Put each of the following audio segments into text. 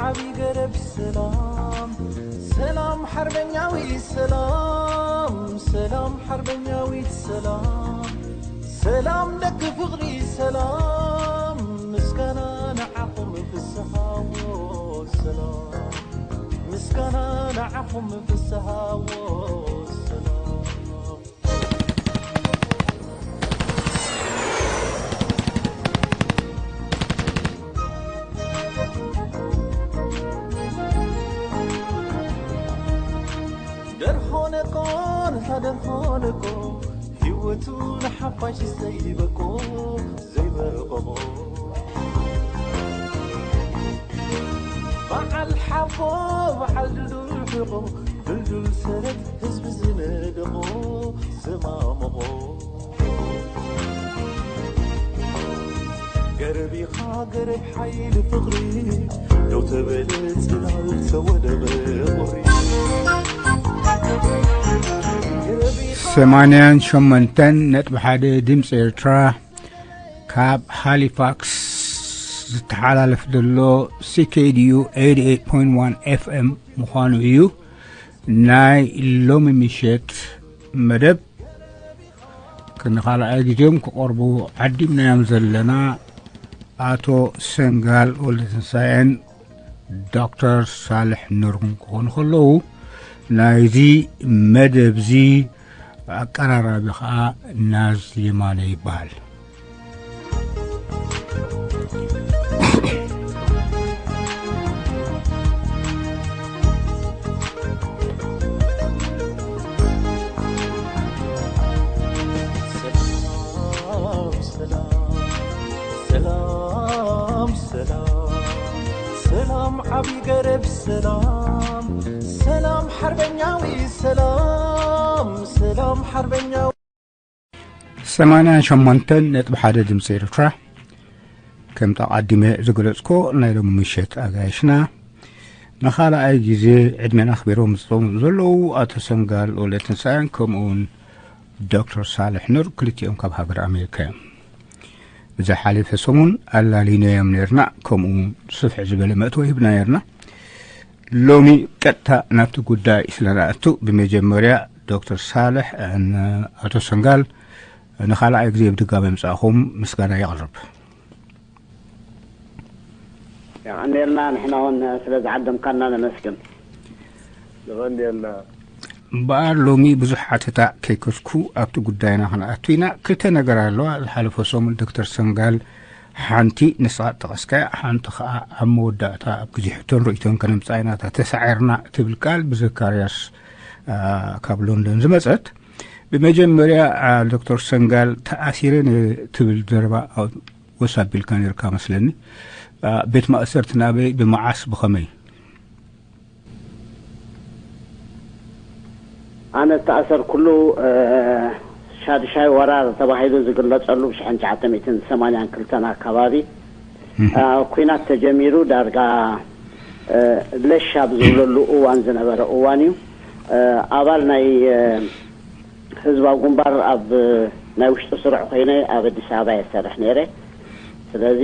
ዓቢ ገረብ ሰላም፣ ሰላም ሓርበኛዊት ሰላም፣ ሰላም ሓርበኛዊት ሰላም፣ ሰላም ደቂ ፍቕሪ ሰላም፣ ምስጋና ንዓኹም ፍስሃዎ ሰላም፣ ምስጋና ንዓኹም ፍስሃዎ ሰላም። ደርሆነቆ፣ ንታ ደርሆነቆ፣ ህይወቱ ንሓፋሽ ዘይበቆ፣ ዘይበቆ። በዓል ሓቦ፣ በዓል ድልዱል ሕቆ፣ ድልዱል ሰረት ህዝቢ ዝነደቆ፣ ዝማመቖ። ገረብ ኢኻ ገረብ ሓይሊ ፍቕሪ፣ ደው ተበለ ጽላል ተወደቐ ቁሪ። ገረብ ኢኻ ሰማንያን ሸሞንተን ነጥቢ ሓደ ድምፂ ኤርትራ ካብ ሃሊፋክስ ዝተሓላለፍ ዘሎ C K D U eighty eight point one F M ምዃኑ እዩ። ናይ ሎሚ ምሸት መደብ ክንኻልኣይ ግዜም ክቐርቡ ዓዲምናዮም ዘለና ኣቶ ሰንጋል ወልደትንሳኤን ዶክተር ሳልሕ ኑርን ክኾኑ ከለዉ፣ ናይዚ መደብዚ ኣቀራራቢ ኸኣ ናዝ የማነ ይበሃል። ሰላም፣ ሰላም፣ ሰላም፣ ሰላም፣ ሰላም፣ ዓቢ ገረብ ሰላም፣ ሰላም፣ ሓርበኛዊ ሰላም፣ ሰላም፣ ሓርበኛዊ ሰማንያን ሸሞንተን ነጥቢ ሓደ ድምፂ ኤርትራ። ከምቲ ኣቐዲመ ዝገለጽኮ፣ ናይ ሎሚ ምሸት ኣጋይሽና ንኻልኣይ ግዜ ዕድሜና ኣኽቢሮም ዝጸንሑ ዘለዉ ኣቶ ሰንጋል ወልደትንሳኤን ከምኡውን ዶክተር ሳልሕ ኑር፣ ክልቲኦም ካብ ሃገር ኣሜሪካ እዮም። ብዝሓለፈ ሰሙን ኣላሊናዮም ነርና፣ ከምኡ ስፍሕ ዝበለ መእተዊ ሂብና ነርና። ሎሚ ቀጥታ ናብቲ ጉዳይ ስለ ንኣቱ፣ ብመጀመርያ ዶክተር ሳልሕ፣ ን-፣ ኣቶ ሰንጋል ንኻልኣይ ግዜ ብድጋሚ ምጻእኹም ምስጋና የቕርብ። የቐንየልና፣ ንሕና እውን ስለ ዝዓደምካና ነመስግን። የቐንየልና። እምበኣር ሎሚ ብዙሕ ሓተታ ከይከስኩ ኣብቲ ጉዳይና ክንኣቱ ኢና። ክልተ ነገር ኣለዋ። ዝሓለፈ ሰሙን ዶክተር ሰንጋል ሓንቲ ንስኻ ጠቐስካያ፣ ሓንቲ ኸኣ ኣብ መወዳእታ ኣብ ግዜ ሕቶን ርእይቶን ከነምጽኣ ኢና፣ እታ ተሳዒርና ትብል ቃል ብዘካርያስ፣ ኣ፣ ካብ ሎንደን ዝመጸት። ብመጀመርያ፣ ኣ፣ ዶክተር ሰንጋል ተኣሲረ ነ-፣ ትብል ዘረባ ኣብ-፣ ወስ ኣቢልካ ነርካ መስለኒ። ኣ፣ ቤት ማእሰርቲ ናበይ፣ ብመዓስ፣ ብኸመይ? ኣነ ዝተኣሰርኩሉ፣ እ፣ ሻድሻይ ወራር ተባሂሉ ዝግለጸሉ ብሽሕን ትሽዓተ ሚእትን ሰማንያን ክልተን ኣካባቢ፣ እህ። እ፣ ኲናት ተጀሚሩ ዳርጋ፣ እ፣ ለሽ ኣብ ዝብለሉ እዋን ዝነበረ እዋን እዩ። እ፣ ኣባል ናይ፣ እ፣ ህዝባዊ ግንባር ኣብ ናይ ውሽጢ ስሩዕ ኮይነ ኣብ ኣዲስ ኣበባ እየ ዝሰርሕ ነይረ። ስለዚ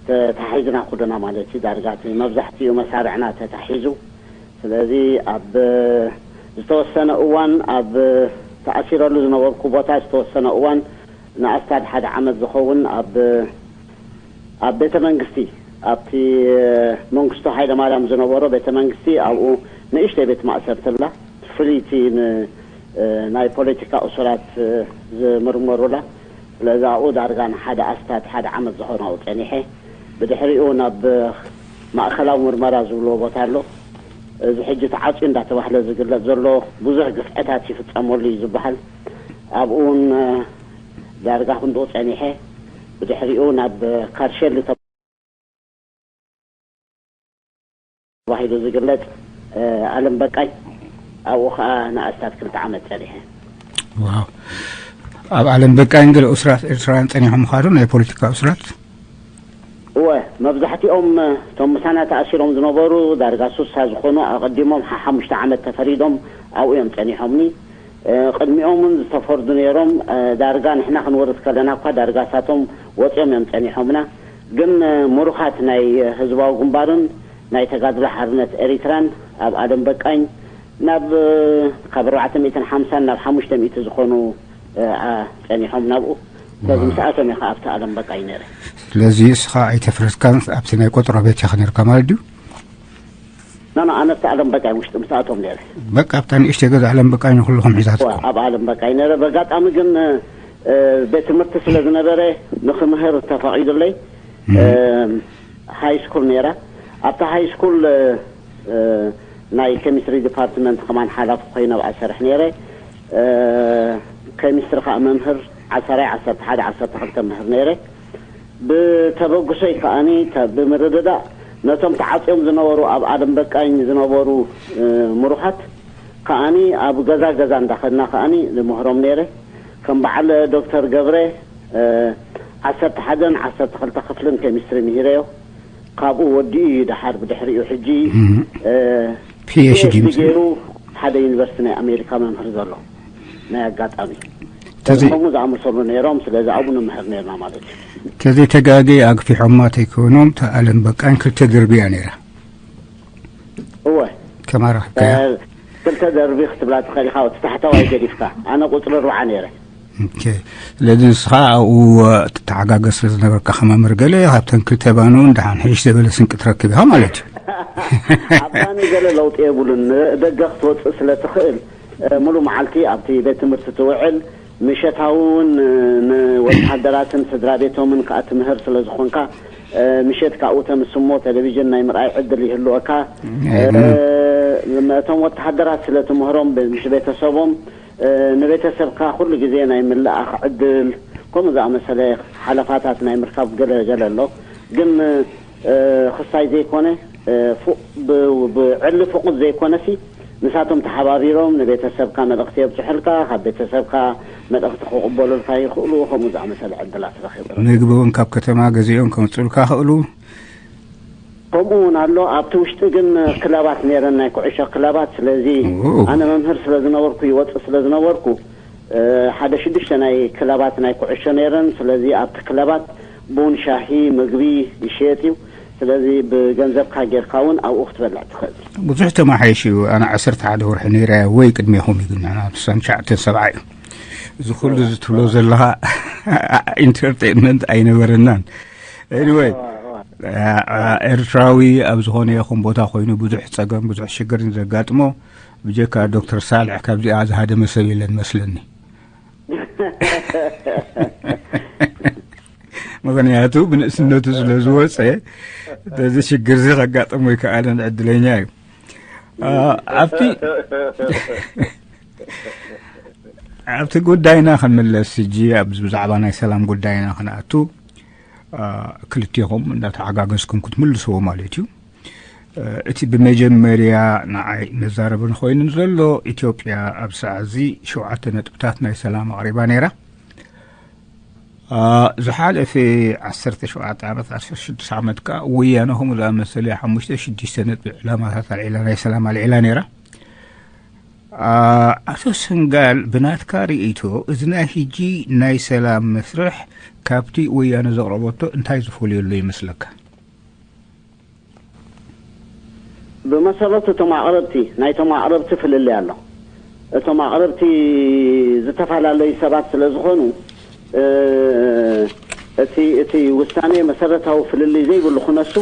ተታሒዝና ኩልና ማለት እዩ። ዳርጋ እቲ መብዛሕትኡ መሳርዕና ተታሒዙ። ስለዚ ኣብ ዝተወሰነ እዋን ኣብ ተኣሲረሉ ዝነበርኩ ቦታ ዝተወሰነ እዋን ንኣስታት ሓደ ዓመት ዝኸውን ኣብ ኣብ ቤተ መንግስቲ፣ ኣብቲ መንግስቱ ሃይለማርያም ዝነበሮ ቤተ መንግስቲ፣ ኣብኡ ንእሽተይ ቤት ማእሰርቲ ኣላ፣ ፍልይቲ ን-፣ ናይ ፖለቲካ እሱራት ዝምርመሩላ። ስለዚ ኣብኡ ዳርጋ ንሓደ ኣስታት ሓደ ዓመት ዝኾኖ ኣብኡ ጸኒሐ። ብድሕሪኡ ናብ ማእከላዊ ምርመራ ዝብልዎ ቦታ ኣሎ። እዚ ሕጂ ተዓጽዩ እንዳተባህለ ዝግለጽ ዘሎ ብዙሕ ግፍዕታት ይፍጸመሉ እዩ ዝበሃል። ኣብኡ እውን ዳርጋ ክንድኡ ጸኒሐ። ብድሕሪኡ ናብ ካርሸሊ ተባሂሉ ዝግለጽ፣ እ፣ ኣለም በቃኝ፣ ኣብኡ ኸኣ ንኣስታት ክልተ ዓመት ጸኒሐ። ዋው። ኣብ ኣለም በቃኝ ገለ እሱራት ኤርትራውያን ጸኒሖም ምዃኑ፣ ናይ ፖለቲካ እሱራት? እወ፣ መብዛሕትኦም እቶም ምሳና ተኣሲሮም ዝነበሩ ዳርጋ ሱሳ ዝኾኑ ኣቐዲሞም ሓ-፣ ሓሙሽተ ዓመት ተፈሪዶም ኣብኡ እዮም ጸኒሖምኒ። እ፣ ቅድሚኦም እውን ዝተፈርዱ ነይሮም። እ፣ ዳርጋ ንሕና ክንወርድ ከለና እኳ ዳርጋ ሳቶም ወጺኦም እዮም ጸኒሖምና። ግን፣ እ፣ ምሩኻት ናይ ህዝባዊ ግንባርን ናይ ተጋድሎ ሓርነት ኤሪትራን ኣብ ኣለም በቃኝ ናብ ካብ ኣርባዕተ ሚእትን ሓምሳን ናብ ሓሙሽተ ሚእቲ ዝኾኑ ጸኒሖም ናብኡ። ስለዚ ምስኣቶም ኢኻ ኣብቲ ኣለም በቃኝ ነይረ። ስለዚ እስኻ ኣይተፍረስካን ኣብቲ ናይ ቆጠሮ ቤት ኢኻ ነርካ ማለት ድዩ? ናና ኣነ ኣብቲ ኣለም በቃኝ ውሽጢ ምስኣቶም ነይረ። በቃ ኣብታ ንእሽተይ ገዛ ኣለም በቃኝ ንኩልኹም ሒዛትኩም። ኣብ ኣለም በቃኝ ነይረ። በጋጣሚ ግን ቤት ትምህርቲ ስለ ዝነበረ ንክምህር ተፈቒዱለይ። ሃይ ስኩል ነይራ። ኣብታ ሃይ ስኩል ናይ ኬሚስትሪ ዲፓርትመንት ከማን ሓላፊ ኮይነ ኣብኣ ሰርሕ ነይረ። ኬሚስትሪ ከዓ መምህር ዓሰራይ ዓሰርተ ሓደ ዓሰርተ ክልተ ምህር ነይረ። ብተበግሶይ ከዓኒ ተ- ብምርድዳእ ነቶም ተዓፅዮም ዝነበሩ ኣብ ኣለም በቃኝ ዝነበሩ ምሩኻት ከዓኒ ኣብ ገዛ ገዛ እንዳኸድና ከዓኒ ንምህሮም ነይረ። ከም በዓል ዶክተር ገብረ ዓሰርተ ሓደን ዓሰርተ ክልተ ክፍልን ኬሚስትሪ ምሂረዮ። ካብኡ ወዲኡ እዩ ደሓር ብድሕሪኡ ሕጂ ፒኤችዲ ገይሩ ሓደ ዩኒቨርሲቲ ናይ ኣሜሪካ መምህር ዘሎ ናይ ኣጋጣሚ ተዚ- ከምኡ ዝኣመሰሉ ነይሮም። ስለዚ ኣብኡ ንምህር ነይርና ማለት እዩ። ተዘይተጋጌ ኣግፊሖማ ተይኮኖም ተኣለም በቃኝ ክልተ ደርቢ እያ ነይራ። እወ። ከማራ ከያ ክልተ ደርቢ ክትብላ ትኽእል ኢኻ። እቲ ታሕተዋይ ገዲፍካ ኣነ ቁፅሪ ኣርባዓ ነይረ። ስለዚ ንስኻ ኣብኡ ትተሓጋገዝ ስለ ዝነበርካ ከመምር ገለ ካብተን ክልተ ባኑ እንዳሓንሕሽ ዘበለ ስንቂ ትረክብ ኢኻ ማለት እዩ። ኣብ ባኒ ገለ ለውጢ የብሉን። ደገ ክትወፅእ ስለ ትኽእል ሙሉ መዓልቲ ኣብቲ ቤት ትምህርቲ ትውዕል። ምሸታዊ እውን ንወተሃደራትን ስድራ ቤቶምን ከዓ ትምህር ስለ ዝኾንካ ምሸት ካብኡ ተምስሞ ቴሌቪዥን ናይ ምርኣይ ዕድል ይህልወካ። እቶም ወተሃደራት ስለ ትምህሮም ምስ ቤተሰቦም ንቤተሰብካ ኩሉ ግዜ ናይ ምልኣኽ ዕድል ከምኡ ዝኣመሰለ ሓለፋታት ናይ ምርካብ ገለ ገለ ኣሎ። ግን ክሳይ ዘይኮነ ብዕሊ ፍቑድ ዘይኮነሲ ንሳቶም ተሓባቢሮም ንቤተሰብካ መልእኽቲ የብፅሑልካ፣ ካብ ቤተሰብካ መልእኽቲ ክቕበሉልካ ይኽእሉ። ከምኡ ዝኣመሰለ ዕድላት ረኺቡ። ምግቢ እውን ካብ ከተማ ገዚኦም ከምፅኡልካ ይኽእሉ። ከምኡ እውን ኣሎ። ኣብቲ ውሽጢ ግን ክለባት ነይረን፣ ናይ ኩዕሾ ክለባት። ስለዚ ኣነ መምህር ስለ ዝነበርኩ ይወፅእ ስለ ዝነበርኩ ሓደ ሽዱሽተ ናይ ክለባት ናይ ኩዕሾ ነይረን። ስለዚ ኣብቲ ክለባት ቡን፣ ሻሂ፣ ምግቢ ይሸየጥ እዩ። ስለዚ ብገንዘብካ ጌርካ እውን ኣብኡ ክትበልዕ ትኽእል። ብዙሕ ተማሓይሽ እዩ። ኣነ ዓሰርተ ሓደ ወርሒ ነይረ ወይ ቅድሜኹም እዩ ግን ንሕና ንሳን ትሽዓተ ሰብዓ እዩ። እዚ ኩሉ ዝትብሎ ዘለኻ ኢንተርቴንመንት ኣይነበረናን። ኤኒወይ ኤርትራዊ ኣብ ዝኾነ ይኹን ቦታ ኮይኑ ብዙሕ ፀገም ብዙሕ ሽግር ዘጋጥሞ ብጀካ ዶክተር ሳልሕ ካብዚኣ ዝሃደመ ሰብ የለን መስለኒ። ምኽንያቱ ብንእስነቱ ስለ ዝወፀ እዚ ሽግር እዚ ከጋጥሞ ይከኣልን ዕድለኛ እዩ። ኣብቲ ኣብቲ ጉዳይና ክንምለስ ሕጂ ኣብዚ ብዛዕባ ናይ ሰላም ጉዳይና ክንኣቱ ክልቴኹም እንዳተዓጋገዝኩም ክትምልስዎ ማለት እዩ። እቲ ብመጀመርያ ንዓይ መዛረቢ ንኮይኑ ዘሎ ኢትዮጵያ ኣብ ሰዓዚ ሸውዓተ ነጥብታት ናይ ሰላም ኣቕሪባ ነይራ። ዝሓለፈ ዓሰርተ ሸውዓተ ዓመት ዓሰርተ ሽዱሽተ ዓመት ከዓ ወያነ ከምኡ ዝኣመሰለ ሓሙሽተ ሽዱሽተ ነጥቢ ዕላማታት ኣልዒላ ናይ ሰላም ኣልዒላ ነይራ። ኣቶ ሰንጋል ብናትካ ርእይቶ እዚ ናይ ሕጂ ናይ ሰላም መስርሕ ካብቲ ወያነ ዘቕረበቶ እንታይ ዝፈልዮ ኣሎ ይመስለካ? ብመሰረቱ እቶም ኣቕረብቲ ናይቶም ኣቕረብቲ ፍልልይ ኣሎ። እቶም ኣቕረብቲ ዝተፈላለዩ ሰባት ስለ ዝኾኑ እቲ እቲ ውሳኔ መሰረታዊ ፍልልይ ዘይብሉ ክነሱ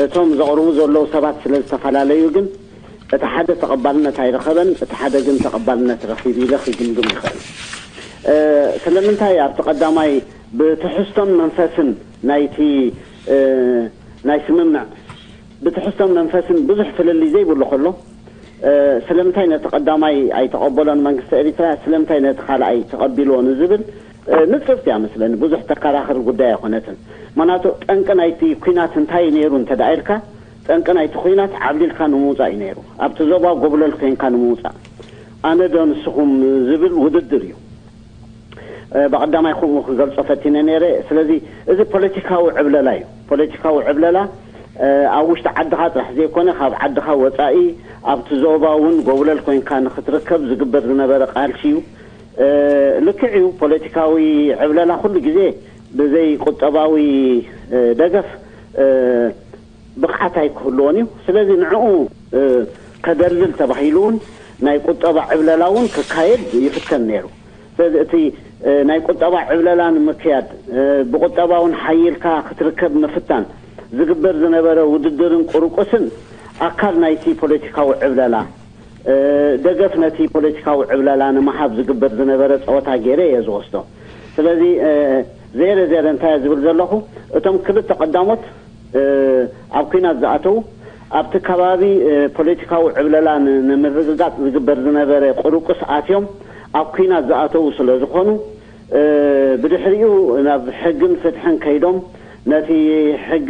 እቶም ዘቕርቡ ዘለዉ ሰባት ስለ ዝተፈላለዩ ግን እቲ ሓደ ተቐባልነት ኣይረኸበን፣ እቲ ሓደ ግን ተቐባልነት ረኺቡ ኢለ ክግምግም ይኽእል። ስለምንታይ ኣብቲ ቀዳማይ ብትሕዝቶን መንፈስን ናይቲ ናይ ስምምዕ ብትሕዝቶን መንፈስን ብዙሕ ፍልልይ ዘይብሉ ከሎ ስለምንታይ ነቲ ቀዳማይ ኣይተቐበሎን መንግስቲ ኤሪትራ፣ ስለምንታይ ነቲ ካልኣይ ተቐቢልዎ ንዝብል ንፅርቲ እያ መስለኒ። ብዙሕ ተከራኽር ጉዳይ ኣይኮነትን። ምክንያቱ ጠንቂ ናይቲ ኲናት እንታይ ነይሩ እንተ ደኣ ኢልካ ጠንቂ ናይቲ ኲናት ዓብሊልካ ንምውፃእ እዩ ነይሩ። ኣብቲ ዞባ ጎብለል ኮይንካ ንምውፃእ ኣነ ዶ ንስኹም ዝብል ውድድር እዩ። ብቐዳማይ ከምኡ ክገልጾ ፈቲነ ነይረ። ስለዚ እዚ ፖለቲካዊ ዕብለላ እዩ። ፖለቲካዊ ዕብለላ ኣብ ውሽጢ ዓድኻ ጥራሕ ዘይኮነ ካብ ዓድኻ ወጻኢ ኣብቲ ዞባ እውን ጎብለል ኮይንካ ንክትርከብ ዝግበር ዝነበረ ቃልሲ እዩ። ልክዕ እዩ፣ ፖለቲካዊ ዕብለላ ኩሉ ግዜ ብዘይ ቁጠባዊ ደገፍ ብቕዓት ኣይክህልዎን እዩ። ስለዚ ንዕኡ ከደልድል ተባሂሉ እውን ናይ ቁጠባ ዕብለላ እውን ክካየድ ይፍተን ነይሩ። ስለዚ እቲ ናይ ቁጠባ ዕብለላ ንምክያድ፣ ብቁጠባ እውን ሓይልካ ክትርከብ ምፍታን ዝግበር ዝነበረ ውድድርን ቁርቁስን ኣካል ናይቲ ፖለቲካዊ ዕብለላ፣ ደገፍ ነቲ ፖለቲካዊ ዕብለላ ንምሃብ ዝግበር ዝነበረ ጸወታ ገይረ እየ ዝወስዶ። ስለዚ ዜረ ዜረ እንታይ እየ ዝብል ዘለኹ፣ እቶም ክልተ ቀዳሞት ኣብ ኲናት ዝኣተዉ፣ ኣብቲ ከባቢ ፖለቲካዊ ዕብለላ ንምርግጋጽ ዝግበር ዝነበረ ቁርቁስ ኣትዮም ኣብ ኲናት ዝኣተዉ ስለ ዝኾኑ፣ ብድሕሪኡ ናብ ሕግን ፍትሕን ከይዶም ነቲ ሕጊ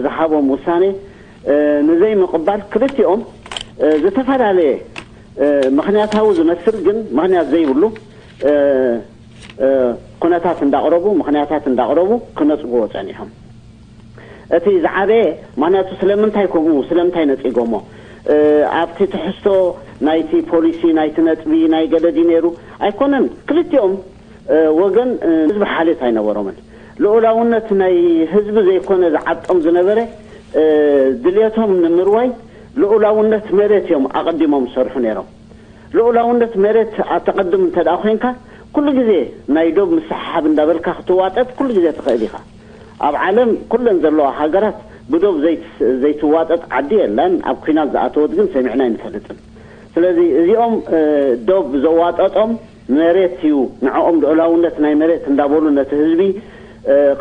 ዝሃቦም ውሳኔ ንዘይምቕባል ክልቲኦም ዝተፈላለየ ምኽንያታዊ ዝመስል ግን ምኽንያት ዘይብሉ ኩነታት እንዳቕረቡ ምኽንያታት እንዳቕረቡ ክነጽግዎ ጸኒሖም። እቲ ዝዓበየ ምኽንያቱ ስለምንታይ ከምኡ ስለምንታይ ነጺጎሞ ኣብቲ ትሕዝቶ ናይቲ ፖሊሲ ናይቲ ነጥቢ ናይ ገለ ድዩ ነይሩ ኣይኮነን። ክልቲኦም ወገን ህዝቢ ሓልዮት ኣይነበሮምን። ልኡላውነት ናይ ህዝቢ ዘይኮነ ዝዓብጦም ዝነበረ ድልየቶም ንምርዋይ ልኡላውነት መሬት እዮም ኣቐዲሞም ዝሰርሑ ነይሮም። ልኡላውነት መሬት ኣተቐድም እንተ ደኣ ኮይንካ ኩሉ ግዜ ናይ ዶብ ምስሕሓብ እንዳበልካ ክትዋጠጥ ኩሉ ግዜ ትኽእል ኢኻ። ኣብ ዓለም ኩለን ዘለዋ ሃገራት ብዶብ ዘይትዋጠጥ ዓዲ የለን። ኣብ ኲናት ዝኣተወት ግን ሰሚዕና ኣይንፈልጥን። ስለዚ እዚኦም ዶብ ዘዋጠጦም መሬት እዩ፣ ንዕኦም ልኡላውነት ናይ መሬት እንዳበሉ ነቲ ህዝቢ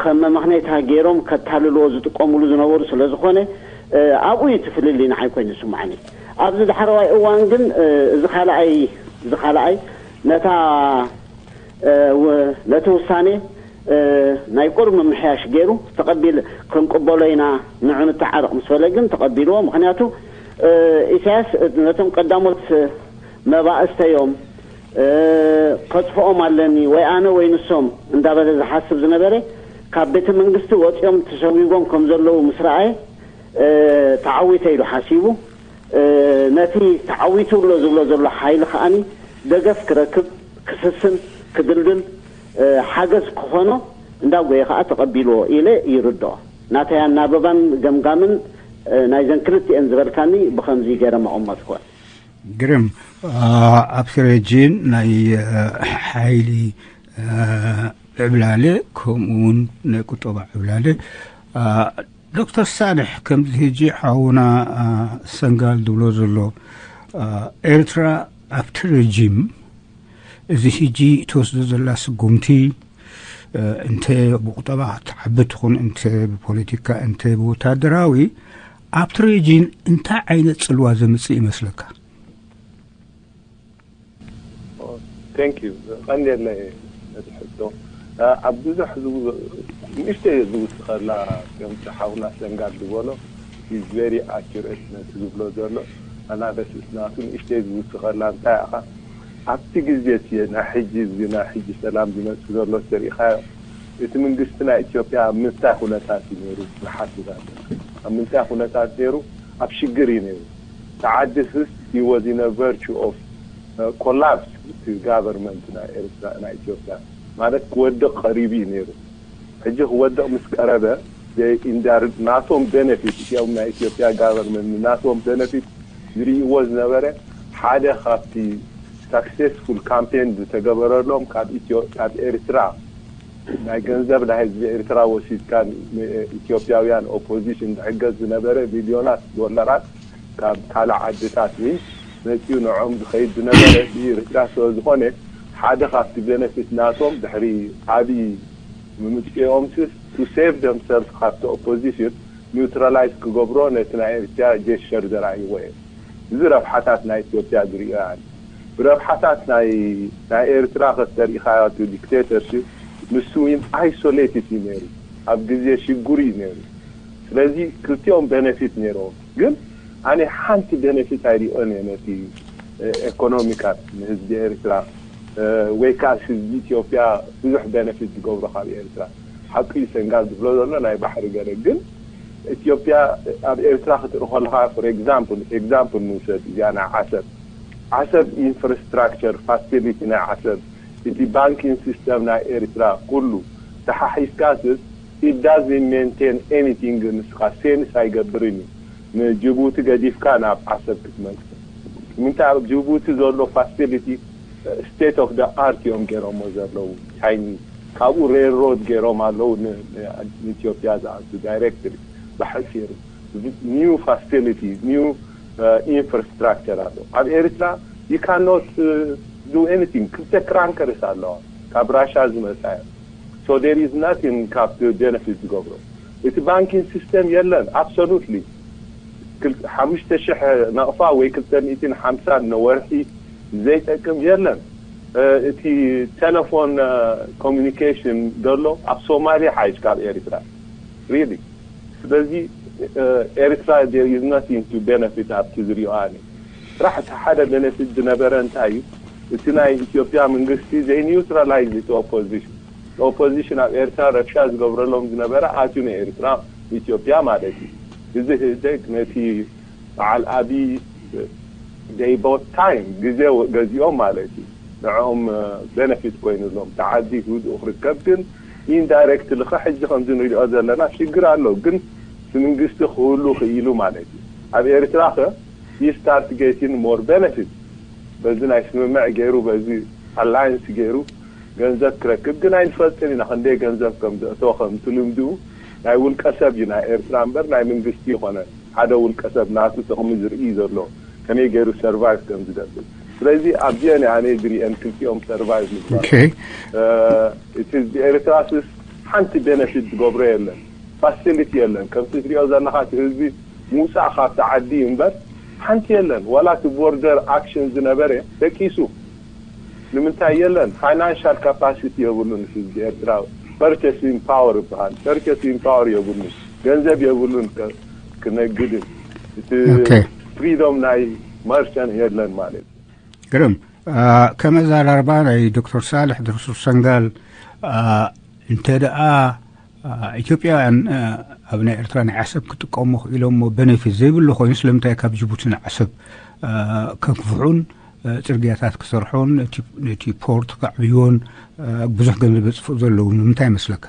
ከም መመኽነይታ ገይሮም ከታልልዎ ዝጥቀምሉ ዝነበሩ ስለ ዝኾነ ኣብኡ እዩ እቲ ፍልልይ ንዓይ ኮይኑ ዝስምዓኒ። ኣብዚ ዳሕረዋይ እዋን ግን እዚ ካልኣይ እዚ ካልኣይ ነታ ነቲ ውሳኔ ናይ ቁሩብ ምምሕያሽ ገይሩ ተቐቢል ክንቅበሎ ኢና ንዑ ንተዓረቕ ምስ በለ ግን ተቐቢልዎ። ምኽንያቱ ኢሳያስ ነቶም ቀዳሞት መባእስተዮም ከጥፍኦም ኣለኒ ወይ ኣነ ወይ ንሶም እንዳበለ ዝሓስብ ዝነበረ ካብ ቤተ መንግስቲ ወፂኦም ተሰጒጎም ከም ዘለዉ ምስ ረኣየ ተዓዊተ ኢሉ ሓሲቡ ነቲ ተዓዊቱ ኣሎ ዝብሎ ዘሎ ሓይሊ ከኣኒ ደገፍ ክረክብ ክስስን ክድልድል ሓገዝ ክኾኖ እንዳጎየ ከዓ ተቐቢልዎ ኢለ ይርድኦ። ናተይ ኣናበባን ገምጋምን ናይዘን ክልቲኤን ዝበልካኒ ብኸምዚ ገይረ መቐመጥኩወን። ግርም ኣብቲ ሬጂን ናይ ሓይሊ ዕብላለ ከምኡ እውን ናይ ቁጠባ ዕብላለ ዶክተር ሳልሕ ከምዚ ሕጂ ሓውና ሰንጋል ዝብሎ ዘሎ ኤርትራ ኣብቲ ረጂም እዚ ሕጂ ትወስዶ ዘላ ስጉምቲ እንተ ብቁጠባ ትዓቢ ትኹን እንተ ብፖለቲካ እንተ ብወታደራዊ ኣብቲ ሬጂን እንታይ ዓይነት ጽልዋ ዘምጽእ ይመስለካ? Thank you ቀንዴለ ነቲ ሕቶ ኣብ ብዙሕ ንእሽተይ ዝውስኸላ ከምቲ ሓውና ሰንጋል ዝበሎ is very accurate ነቲ ዝብሎ ዘሎ analysis ናቱ ንእሽተይ ዝውስኸላ እንታይ ኣኻ ኣብቲ ግዜ እቲ ናይ ሕጂ እዚ ናይ ሕጂ ሰላም ዝመጽእ ዘሎ ተሪኢኻዮ እቲ መንግስቲ ናይ ኢትዮጵያ ኣብ ምንታይ ኩነታት እዩ ነይሩ ንሓስብ ኣለና ኣብ ምንታይ ኩነታት ነይሩ ኣብ ሽግር እዩ ነይሩ ተዓድስስ he was in a virtue of collapse እቲ government ናይ ኤርትራ ናይ ኢትዮጵያ ማለት ክወድቕ ቀሪቡ እዩ ነይሩ ሕጂ ክወድቕ ምስ ቀረበ they indirect ናቶም benefit እቲኦም ናይ ኢትዮጵያ government ናቶም benefit ዝርእይዎ ዝነበረ ሓደ ካብቲ successful campaign ዝተገበረሎም ካብ ኢትዮ ካብ ኤርትራ ናይ ገንዘብ ናይ ህዝቢ ኤርትራ ወሲድካ ኢትዮጵያውያን opposition ዝሕገዝ ዝነበረ ሚልዮናት ዶላራት ካብ ካልእ ዓድታት ውን መፂኡ ንዕኦም ዝኸይድ ዝነበረ ብኤርትራ ስለ ዝኾነ ሓደ ካብቲ benefit ናቶም ድሕሪ ዓብዪ ምምፅኦም to save themselves ካብቲ opposition neutralize ክገብሮ ነቲ ናይ ኤርትራ gesture ዘርኣይዎ እዮም። እዚ ረብሓታት ናይ ኢትዮጵያ ዝርእዮ ኣነ። ብረብሓታት ናይ ናይ ኤርትራ ከተሪኢኻዮ እቲ dictatorship ንሱ ውን isolated እዩ ነይሩ። ኣብ ግዜ ሽግሩ እዩ ነይሩ። ስለዚ ክልቲኦም benefit ነይርዎም። ግን ኣነ ሓንቲ benefit ኣይሪኦን እየ ነቲ economical ንህዝቢ ኤርትራ ወይ ከዓ ህዝቢ ኢትዮጵያ ብዙሕ benefit ዝገብሮ ካብ ኤርትራ ሓቂ እዩ ሰንጋል ዝብሎ ዘሎ ናይ ባሕሪ ገለ ግን ኢትዮጵያ ኣብ ኤርትራ ክትርኢ ከለካ for example example ንውሰድ እዚኣ ናይ ዓሰብ ዓሰብ infrastructure facility ናይ ዓሰብ እቲ banking system ናይ ኤርትራ ኩሉ ተሓሒዝካስ it doesn't maintain anything። ንስኻ ሴንስ ኣይገብርን እዩ። ንጅቡቲ ገዲፍካ ናብ ዓሰብ ክትመልስ ምንታይ? ኣብ ጅቡቲ ዘሎ ፋሲሊቲ ስቴት ኦፍ ደ ኣርት እዮም ገይሮሞ ዘለዉ። ቻይኒዝ ካብኡ ሬልሮድ ገይሮም ኣለዉ። ንኢትዮጵያ ዝኣቱ ዳይሬክትሊ ብሓፂሩ ኒው ፋሲሊቲ ኒው ኢንፍራስትራክቸር ኣሎ ኣብ ኤርትራ። You cannot do anything። ክልተ ክራንከርስ ኣለዋ ካብ ራሻ ዝመፃ እያ። So there is nothing ካብ ቤነፊት ዝገብሮ። እቲ ባንኪንግ ሲስተም የለን። ኣብሶሉትሊ ሓሙሽተ ሽሕ ናቕፋ ወይ ክልተ ሚእትን ሓምሳን ነወርሒ ዘይጠቅም የለን። እቲ ቴሌፎን ኮሚኒኬሽን ዘሎ ኣብ ሶማሊ ሓይሽ ካብ ኤርትራ ሪሊ። ስለዚ ኤርትራ there is nothing to benefit ኣብቲ ዝሪኦ ኣነ። ጥራሕ እቲ ሓደ ቤነፊት ዝነበረ እንታይ እዩ? እቲ ናይ ኢትዮጵያ መንግስቲ ዘይ ኒውትራላይዝ እቲ ኦፖዚሽን። ኦፖዚሽን ኣብ ኤርትራ ረብሻ ዝገብረሎም ዝነበረ ኣትዩ ንኤርትራ ኢትዮጵያ ማለት እዩ። እዚ ህደግ ነቲ በዓል ኣብይ ደይ ቦት ታይም ግዜ ገዚኦም ማለት እዩ። ንዕኦም ቤነፊት ኮይኑሎም ተዓዲ ህዱእ ክርከብ ግን ኢንዳይሬክትሊ ከ ሕጂ ከምዚ ንሪኦ ዘለና ሽግር ኣሎ። ግን እቲ መንግስቲ ክህሉ ክኢሉ ማለት እዩ። ኣብ ኤርትራ ከ you start getting more benefit በዚ ናይ ስምምዕ ገይሩ በዚ ኣላይንስ ገይሩ ገንዘብ ክረክብ ግን ኣይንፈልጥን ኢና። ክንደይ ገንዘብ ከም ዘእተወ ከም ትልምድኡ ናይ ውልቀ ሰብ እዩ ናይ ኤርትራ እምበር ናይ መንግስቲ ይኮነ ሓደ ውልቀ ሰብ ናቱ ጥቕሚ ዝርኢ ዘሎ ከመይ ገይሩ ሰርቫይቭ ከም ዝገብር። ስለዚ ኣብዚአን ኣነ ዝሪአን ክልቲኦም ሰርቫይቭ ምግባር። እቲ ኤርትራ ስስ ሓንቲ ቤነፊት ዝገብሮ የለን፣ ፋሲሊቲ የለን። ከምቲ ትሪኦ ዘለካ እቲ ህዝቢ ምውፃእ ካብቲ ዓዲ እምበር ሓንቲ የለን። ዋላ እቲ ቦርደር ኣክሽን ዝነበረ ደቂሱ ንምንታይ የለን? ፋይናንሻል ካፓሲቲ የብሉን። ህዝቢ ኤርትራ ፐርቸሲንግ ፓወር ይበሃል። ፐርቸሲንግ ፓወር የብሉን፣ ገንዘብ የብሉን። ክነግድን እቲ ፍሪዶም ናይ መርቸን የለን ማለት እዩ። ግርም። ከመዛራርባ ናይ ዶክተር ሳልሕ ድርሱር ሰንጋል፣ እንተ ደኣ ኢትዮጵያውያን ኣብ ናይ ኤርትራ ናይ ዓሰብ ክጥቀሙ ክኢሎሞ ቤኔፊት ዘይብሉ ኮይኑ ስለምንታይ ካብ ጅቡቲ ንዓሰብ ከግፍሑን ፅርግያታት ክሰርሖን ነቲ ፖርት ከዕብዮን ብዙሕ ገንዘብ ዘጥፍኡ ዘለዉ ንምንታይ ይመስለካ?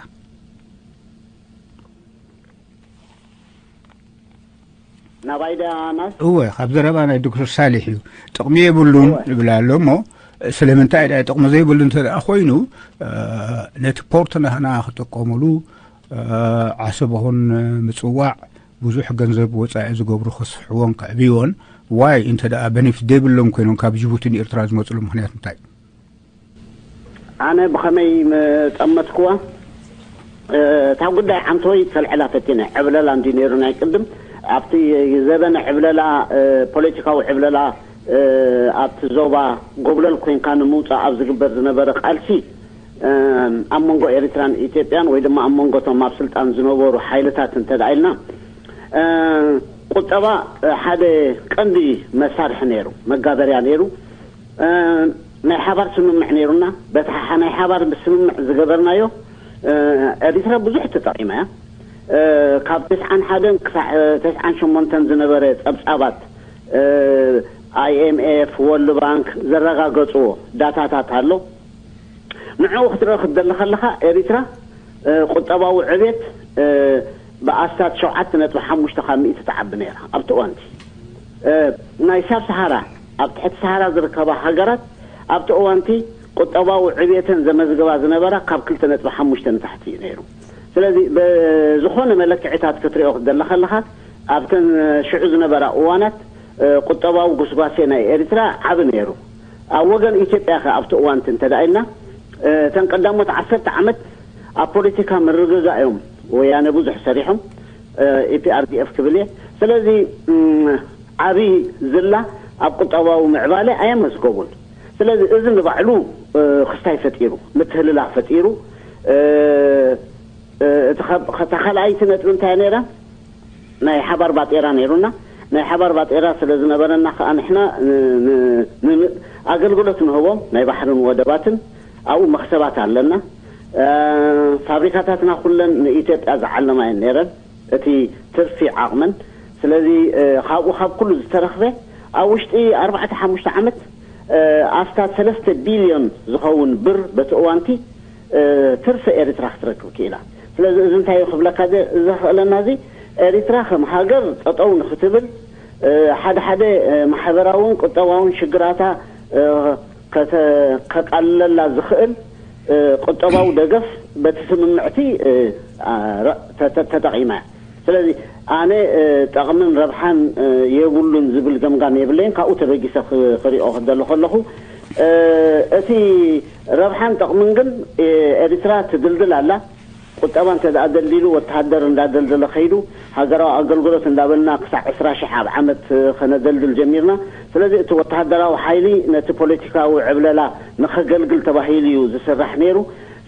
ናባይ ዳ ናስ እወ ካብ ዘረባ ናይ ዶክተር ሳሊሕ እዩ። ጥቕሚ የብሉን ይብል ኣሎ እሞ ስለምንታይ ዳ ጥቕሚ ዘይብሉ እንተ ደኣ ኮይኑ ነቲ ፖርት ናህና ክጥቀሙሉ ዓሰብ ኹን ምፅዋዕ ብዙሕ ገንዘብ ወፃኢ ዝገብሩ ከስፍሕዎን ከዕብይዎን ዋይ እንተ ደኣ በኒፊት ዘይብሎም ኮይኖም ካብ ጅቡቲ ንኤርትራ ዝመፅሉ ምክንያት እንታይ? ኣነ ብኸመይ ምጠመትክዋ እታ ጉዳይ ዓንተወይ ከልዕላ ፈቲነ። ዕብለላ እንዲ ነይሩ ናይ ቅድም ኣብቲ ዘበነ ዕብለላ ፖለቲካዊ ዕብለላ ኣብቲ ዞባ ጎብለል ኮይንካ ንምውፃእ ኣብ ዝግበር ዝነበረ ቃልሲ ኣብ መንጎ ኤርትራን ኢትዮጵያን ወይ ድማ ኣብ መንጎቶም ኣብ ስልጣን ዝነበሩ ሓይልታት እንተ ኢልና ቁጠባ ሓደ ቀንዲ መሳርሒ ነይሩ፣ መጋበርያ ነይሩ። ናይ ሓባር ስምምዕ ነይሩና። በቲ ናይ ሓባር ስምምዕ ዝገበርናዮ ኤሪትራ ብዙሕ ተጠቒማ እያ። ካብ ተስዓን ሓደን ክሳዕ ተስዓን ሸሞንተን ዝነበረ ጸብጻባት ኣይኤምኤፍ፣ ወርልድ ባንክ ዘረጋገጽዎ ዳታታት ኣሎ። ንዕኡ ክትርኢ ክትደሊ ከለኻ ኤሪትራ ቁጠባዊ ዕቤት ብኣስታት ሸውዓተ ነጥቢ ሓሙሽተ ካብ ሚእቲ ትዓቢ ነይራ ኣብቲ እዋንቲ። ናይ ሳብ ሰሃራ ኣብ ትሕቲ ሰሃራ ዝርከባ ሃገራት ኣብቲ እዋንቲ ቁጠባዊ ዕቤተን ዘመዝግባ ዝነበራ ካብ ክልተ ነጥቢ ሓሙሽተ ንታሕቲ እዩ ነይሩ። ስለዚ ብዝኾነ መለክዒታት ክትሪኦ ክትደሊ ከለኻ ኣብተን ሽዑ ዝነበራ እዋናት ቁጠባዊ ጉስጓሴ ናይ ኤሪትራ ዓቢ ነይሩ። ኣብ ወገን ኢትዮጵያ ከ ኣብቲ እዋንቲ እንተ ኢልና እተን ቀዳሞት ዓሰርተ ዓመት ኣብ ፖለቲካ ምርግጋእ እዮም ወያነ ብዙሕ ሰሪሖም ኢፒኣርዲኤፍ ክብል እየ። ስለዚ ዓቢ ዝላ ኣብ ቁጠባዊ ምዕባለ ኣየመዝገቡን። ስለዚ እዚ ንባዕሉ ክስታይ ፈጢሩ፣ ምትህልላኽ ፈጢሩ። እታ ካልኣይቲ ነጥቢ እንታይ ነይራ? ናይ ሓባር ባጤራ ነይሩና። ናይ ሓባር ባጤራ ስለ ዝነበረና ከዓ ንሕና ኣገልግሎት ንህቦም ናይ ባሕርን ወደባትን ኣብኡ መክሰባት ኣለና። ፋብሪካታትና ኩለን ንኢትዮጵያ ዝዓለማ እየን ነይረን እቲ ትርፊ ዓቕመን። ስለዚ ካብኡ ካብ ኩሉ ዝተረኽበ ኣብ ውሽጢ ኣርባዕተ ሓሙሽተ ዓመት ኣስታት ሰለስተ ቢልዮን ዝኸውን ብር በቲ እዋንቲ ትርፊ ኤርትራ ክትረክብ ክኢላ። ስለዚ እዚ እንታይ እዩ ክብለካ ዘኽእለና፣ እዚ ኤሪትራ ከም ሃገር ጠጠው ንክትብል፣ ሓደ ሓደ ማሕበራውን ቁጠባውን ሽግራታ ከቃልለላ ዝኽእል ቁጠባዊ ደገፍ በቲ ስምምዕቲ ተጠቂማ እያ። ስለዚ ኣነ ጠቕምን ረብሓን የብሉን ዝብል ገምጋም የብለይን። ካብኡ ተበጊሰ ክሪኦ ክደሎ ከለኹ፣ እቲ ረብሓን ጠቕምን ግን ኤሪትራ ትድልድል ኣላ። ቁጠባ እንተ ደኣ ደልዲሉ፣ ወተሃደር እንዳደልደለ ከይዱ፣ ሃገራዊ ኣገልግሎት እንዳበልና ክሳዕ ዕስራ ሽሕ ኣብ ዓመት ከነደልድል ጀሚርና። ስለዚ እቲ ወተሃደራዊ ሓይሊ ነቲ ፖለቲካዊ ዕብለላ ንኸገልግል ተባሂሉ እዩ ዝስራሕ ነይሩ።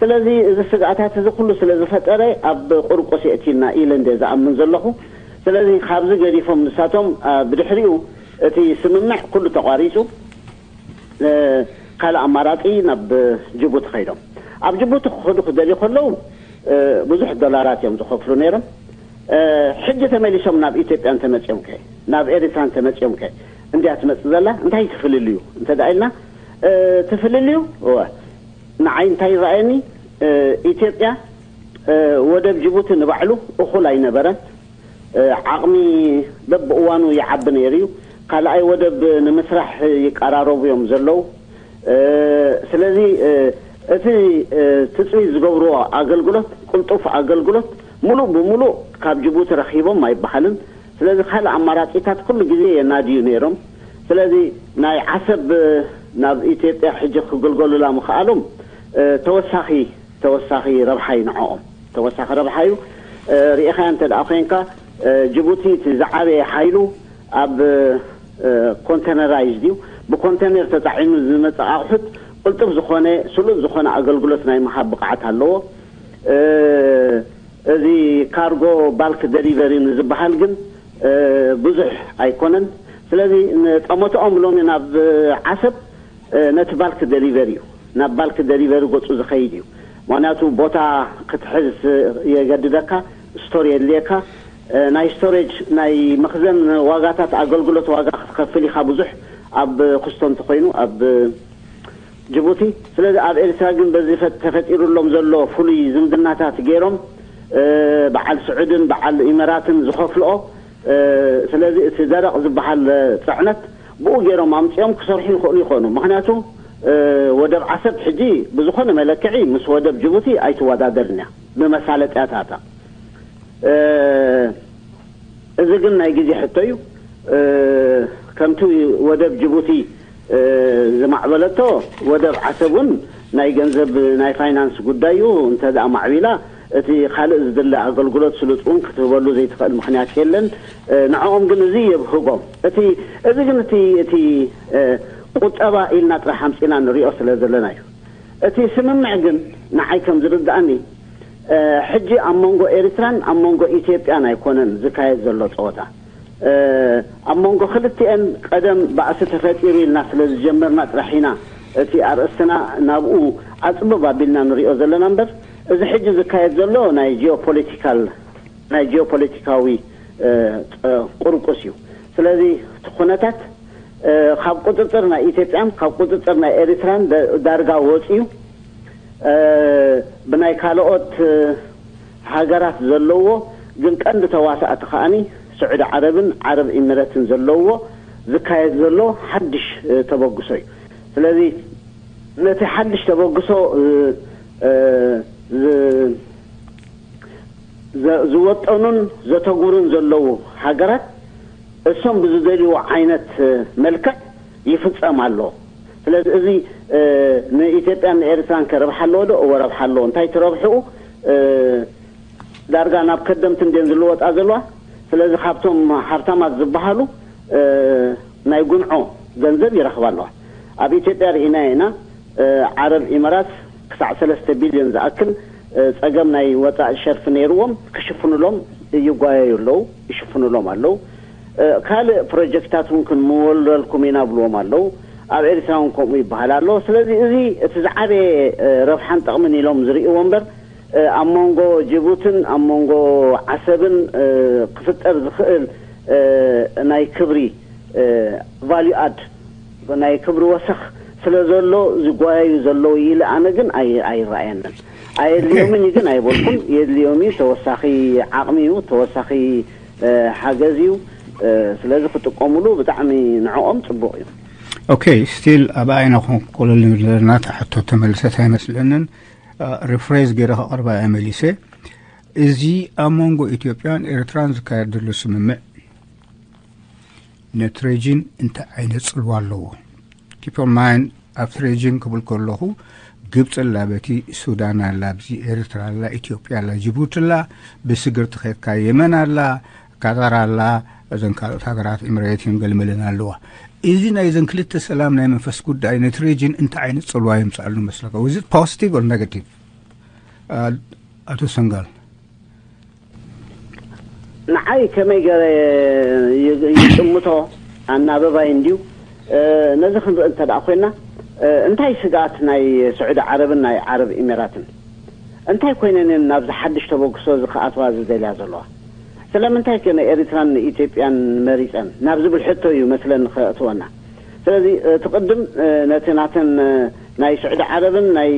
ስለዚ እዚ ስግኣታት እዚ ኩሉ ስለ ዝፈጠረ ኣብ ቁርቁስ የእቲና ኢለ እንደ ዝኣምን ዘለኹ። ስለዚ ካብዚ ገዲፎም ንሳቶም ብድሕሪኡ እቲ ስምምዕ ኩሉ ተቋሪጹ። ካልእ ኣማራጺ ናብ ጅቡቲ ከይዶም። ኣብ ጅቡቲ ክኸዱ ክደልዩ ከለዉ ብዙሕ ዶላራት እዮም ዝኸፍሉ ነይሮም። ሕጂ ተመሊሶም ናብ ኢትዮጵያ እንተመጺኦም ከ፣ ናብ ኤሪትራ እንተመጺኦም ከ እንድያ ትመጽእ ዘላ? እንታይ ትፍልልዩ እንተ ደኣ ኢልና፣ ትፍልልዩ እወ፣ ንዓይ እንታይ ይረኣየኒ፣ ኢትዮጵያ ወደብ ጅቡቲ ንባዕሉ እኹል ኣይነበረን። ዓቕሚ በብእዋኑ ይዓቢ ነይሩ እዩ። ካልኣይ ወደብ ንምስራሕ ይቀራረቡ እዮም ዘለዉ። ስለዚ እቲ ትፅቢት ዝገብርዎ ኣገልግሎት፣ ቅልጡፍ ኣገልግሎት፣ ሙሉእ ብሙሉእ ካብ ጅቡቲ ረኺቦም ኣይበሃልን። ስለዚ ካልእ ኣማራፂታት ኩሉ ግዜ የናድዩ ነይሮም። ስለዚ ናይ ዓሰብ ናብ ኢትዮጵያ ሕጂ ክግልገሉላ ምኽኣሎም ተወሳኺ ተወሳኺ ረብሓ እዩ ንዕኦም። ተወሳኺ ረብሓ እዩ። ርኢኻያ እንተ ደኣ ኮይንካ፣ ጅቡቲ እቲ ዝዓበየ ሓይሉ ኣብ ኮንተነራይዝ ድዩ፣ ብኮንተነር ተጻዒኑ ዝመጽእ ኣቑሑት ቅልጡፍ ዝኾነ ስሉጥ ዝኾነ ኣገልግሎት ናይ ምሃብ ብቕዓት ኣለዎ። እዚ ካርጎ ባልክ ደሊቨሪ ንዝበሃል ግን ብዙሕ ኣይኮነን። ስለዚ ንጠመትኦም ሎሚ ናብ ዓሰብ ነቲ ባልክ ደሊቨሪ እዩ፣ ናብ ባልክ ደሊቨሪ ገጹ ዝኸይድ እዩ። ምክንያቱ ቦታ ክትሕዝ የገድደካ፣ ስቶር የድልየካ። ናይ ስቶሬጅ ናይ መኽዘን ዋጋታት ኣገልግሎት ዋጋ ክትከፍል ኢኻ ብዙሕ ኣብ ኩስቶ እንተኾይኑ ኣብ ጅቡቲ። ስለዚ ኣብ ኤርትራ ግን በዚ ተፈጢሩሎም ዘሎ ፍሉይ ዝምድናታት ገይሮም በዓል ስዑድን በዓል ኢመራትን ዝኸፍልኦ። ስለዚ እቲ ደረቕ ዝበሃል ፅዕነት ብኡ ገይሮም ኣምፂኦም ክሰርሑ ይኽእሉ ይኾኑ። ምክንያቱ ወደብ ዓሰብ ሕጂ ብዝኾነ መለክዒ ምስ ወደብ ጅቡቲ ኣይትወዳደርን እያ ብመሳለጥያታታ። እዚ ግን ናይ ግዜ ሕቶ እዩ። ከምቲ ወደብ ጅቡቲ ዝማዕበለቶ፣ ወደብ ዓሰብ እውን ናይ ገንዘብ ናይ ፋይናንስ ጉዳይ እዩ። እንተ ደኣ ማዕቢላ፣ እቲ ካልእ ዝድለ ኣገልግሎት ስሉጥ እውን ክትህበሉ ዘይትኽእል ምኽንያት የለን። ንዕኦም ግን እዚ የብህጎም። እቲ እዚ ግን እቲ እቲ ቁጠባ ኢልና ጥራሕ ኣምፂና ንሪኦ ስለ ዘለና እዩ። እቲ ስምምዕ ግን ንዓይ ከም ዝርድኣኒ ሕጂ ኣብ መንጎ ኤርትራን ኣብ መንጎ ኢትዮጵያን ኣይኮነን ዝካየድ ዘሎ ፀወታ። ኣብ መንጎ ክልቲኤን ቀደም ባእሲ ተፈጢሩ ኢልና ስለ ዝጀመርና ጥራሕ ኢና እቲ ኣርእስትና ናብኡ ኣፅብብ ኣቢልና ንሪኦ ዘለና እምበር፣ እዚ ሕጂ ዝካየድ ዘሎ ናይ ጂኦፖለቲካል ናይ ጂኦፖለቲካዊ ቁርቁስ እዩ። ስለዚ እቲ ኩነታት ካብ ቁፅፅር ናይ ኢትዮጵያን ካብ ቁፅፅር ናይ ኤሪትራን ዳርጋ ወፂኡ ብናይ ካልኦት ሃገራት ዘለዎ ግን ቀንዲ ተዋሳእቲ ከኣኒ ስዑዲ ዓረብን ዓረብ ኢሚረትን ዘለዎ ዝካየድ ዘሎ ሓድሽ ተበግሶ እዩ። ስለዚ ነቲ ሓድሽ ተበግሶ ዝወጠኑን ዘተጉሩን ዘለዉ ሃገራት እሶም ብዝደልይዎ ዓይነት መልክዕ ይፍፀም ኣሎ። ስለዚ እዚ ንኢትዮጵያን ንኤርትራን ከ ረብሓ ኣለዎ ዶ? እወ ረብሓ ኣለዎ። እንታይ ትረብሕኡ? ዳርጋ ናብ ከደምቲ እንድየን ዝልወጣ ዘለዋ። ስለዚ ካብቶም ሃብታማት ዝበሃሉ ናይ ጉንዖ ገንዘብ ይረኽባ ኣለዋ። ኣብ ኢትዮጵያ ርኢናዮ ኢና። ዓረብ ኢመራት ክሳዕ ሰለስተ ቢልዮን ዝኣክል ጸገም ናይ ወጻኢ ሸርፊ ነይርዎም ክሽፍኑሎም ይጓየዩ ኣለዉ፣ ይሽፍኑሎም ኣለዉ። ካልእ ፕሮጀክታት እውን ክንምወለልኩም ኢና ብልዎም ኣለዉ። ኣብ ኤርትራ እውን ከምኡ ይበሃል ኣሎ። ስለዚ እዚ እቲ ዝዓበየ ረብሓን ጠቕምን ኢሎም ዝርእይዎ እምበር ኣብ መንጎ ጅቡትን ኣብ መንጎ ዓሰብን ክፍጠር ዝኽእል ናይ ክብሪ ቫልዩ ኣድ ናይ ክብሪ ወሰኽ ስለ ዘሎ ዝጓየዩ ዘለዉ ኢለ ኣነ ግን ኣይረኣየንን። ኣየድልዮምን እዩ ግን ኣይበልኩን። የድልዮም እዩ፣ ተወሳኺ ዓቕሚ እዩ፣ ተወሳኺ ሓገዝ እዩ። ስለዚ ክጥቀሙሉ ብጣዕሚ ንዕኦም ፅቡቕ እዩ። ኦኬ፣ ስቲል ኣብ ዓይና ኮለል ዘለና ሕቶ ተመልሰት ኣይመስለንን። ሪፍሬዝ ገይረ ከቕርባ እየ መሊሰ። እዚ ኣብ መንጎ ኢትዮጵያን ኤርትራን ዝካየድ ዘሎ ስምምዕ ነቲ ሬጂን እንታይ ዓይነት ጽልዋ ኣለዎ? ኪፕ ኦን ማይንድ፣ ኣብቲ ሬጂን ክብል ከለኹ ግብፂ ኣላ፣ በቲ ሱዳን ኣላ፣ ኣብዚ ኤርትራ ኣላ፣ ኢትዮጵያ ኣላ፣ ጅቡቲ ኣላ፣ ብስግር ተኸድካ የመን ኣላ፣ ካታር ኣላ፣ እዘን ካልኦት ሃገራት ኢምሬትን ገልመለን ኣለዋ። እዚ ናይ ዘን ክልተ ሰላም ናይ መንፈስ ጉዳይ ነቲ ሬጂን እንታይ ዓይነት ጽልዋ የምፅኣሉ መስለካ? Was it positive or negative? ኣቶ ሰንጋል። ንዓይ ከመይ ገረ ይጥምቶ ኣናበባይ እንድዩ። ነዚ ክንርኢ እንተ ደኣ ኮይና፣ እንታይ ስግኣት ናይ ስዑዲ ዓረብን ናይ ዓረብ ኢሜራትን? እንታይ ኮይነን እየን ናብዚ ሓድሽ ተበግሶ እዚ ክኣትዋ ዝደልያ ዘለዋ? ስለምንታይ ከ ንኤሪትራን ንኢትዮጵያን መሪጸን ናብ ዝብል ሕቶ እዩ መስለኒ ከእትወና። ስለዚ እቲ ቅድም ነቲ ናተን ናይ ስዑዲ ዓረብን ናይ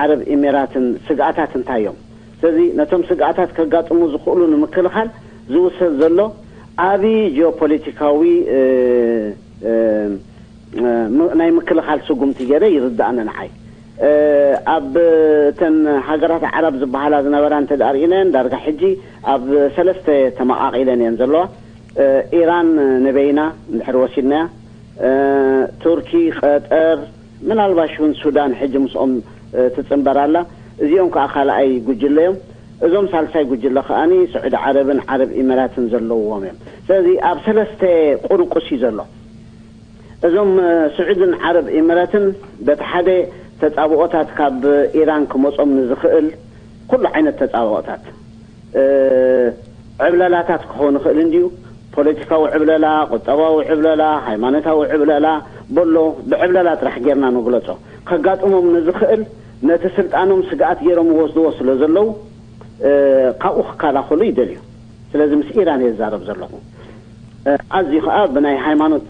ዓረብ ኢሜራትን ስግኣታት እንታይ እዮም? ስለዚ ነቶም ስግኣታት ከጋጥሙ ዝኽእሉ ንምክልኻል ዝውሰድ ዘሎ ዓቢ ጂኦፖለቲካዊ ናይ ምክልኻል ስጉምቲ ገይረ ይርዳእኒ ንዓይ። ኣብ እተን ሃገራት ዓረብ ዝበሃላ ዝነበራ እንተ ደኣ ርኢናየን ዳርጋ ሕጂ ኣብ ሰለስተ ተመቓቒለን እየን ዘለዋ። ኢራን ንበይና እንድሕር ወሲድናያ፣ ቱርኪ፣ ቀጠር፣ ምናልባሽ እውን ሱዳን ሕጂ ምስኦም ትፅንበር ኣላ። እዚኦም ከዓ ካልኣይ ጉጅለ እዮም። እዞም ሳልሳይ ጉጅለ ከዓኒ ስዑዲ ዓረብን ዓረብ ኢመራትን ዘለውዎም እዮም። ስለዚ ኣብ ሰለስተ ቁርቁስ እዩ ዘሎ። እዞም ስዑድን ዓረብ ኢመራትን በቲ ሓደ ተፃብኦታት ካብ ኢራን ክመፆም ንዝኽእል ኩሉ ዓይነት ተፃብኦታት ዕብለላታት ክኸውን ይኽእል እንድዩ። ፖለቲካዊ ዕብለላ፣ ቁጠባዊ ዕብለላ፣ ሃይማኖታዊ ዕብለላ በሎ፣ ብዕብለላ ጥራሕ ጌርና ንግለጾ። ከጋጥሞም ንዝኽእል ነቲ ስልጣኖም ስግኣት ጌሮም ይወስድዎ ስለ ዘለዉ ካብኡ ክከላኸሉ ይደልዩ። ስለዚ ምስ ኢራን እየ ዝዛረብ ዘለኹ። ኣዝዩ ከዓ ብናይ ሃይማኖት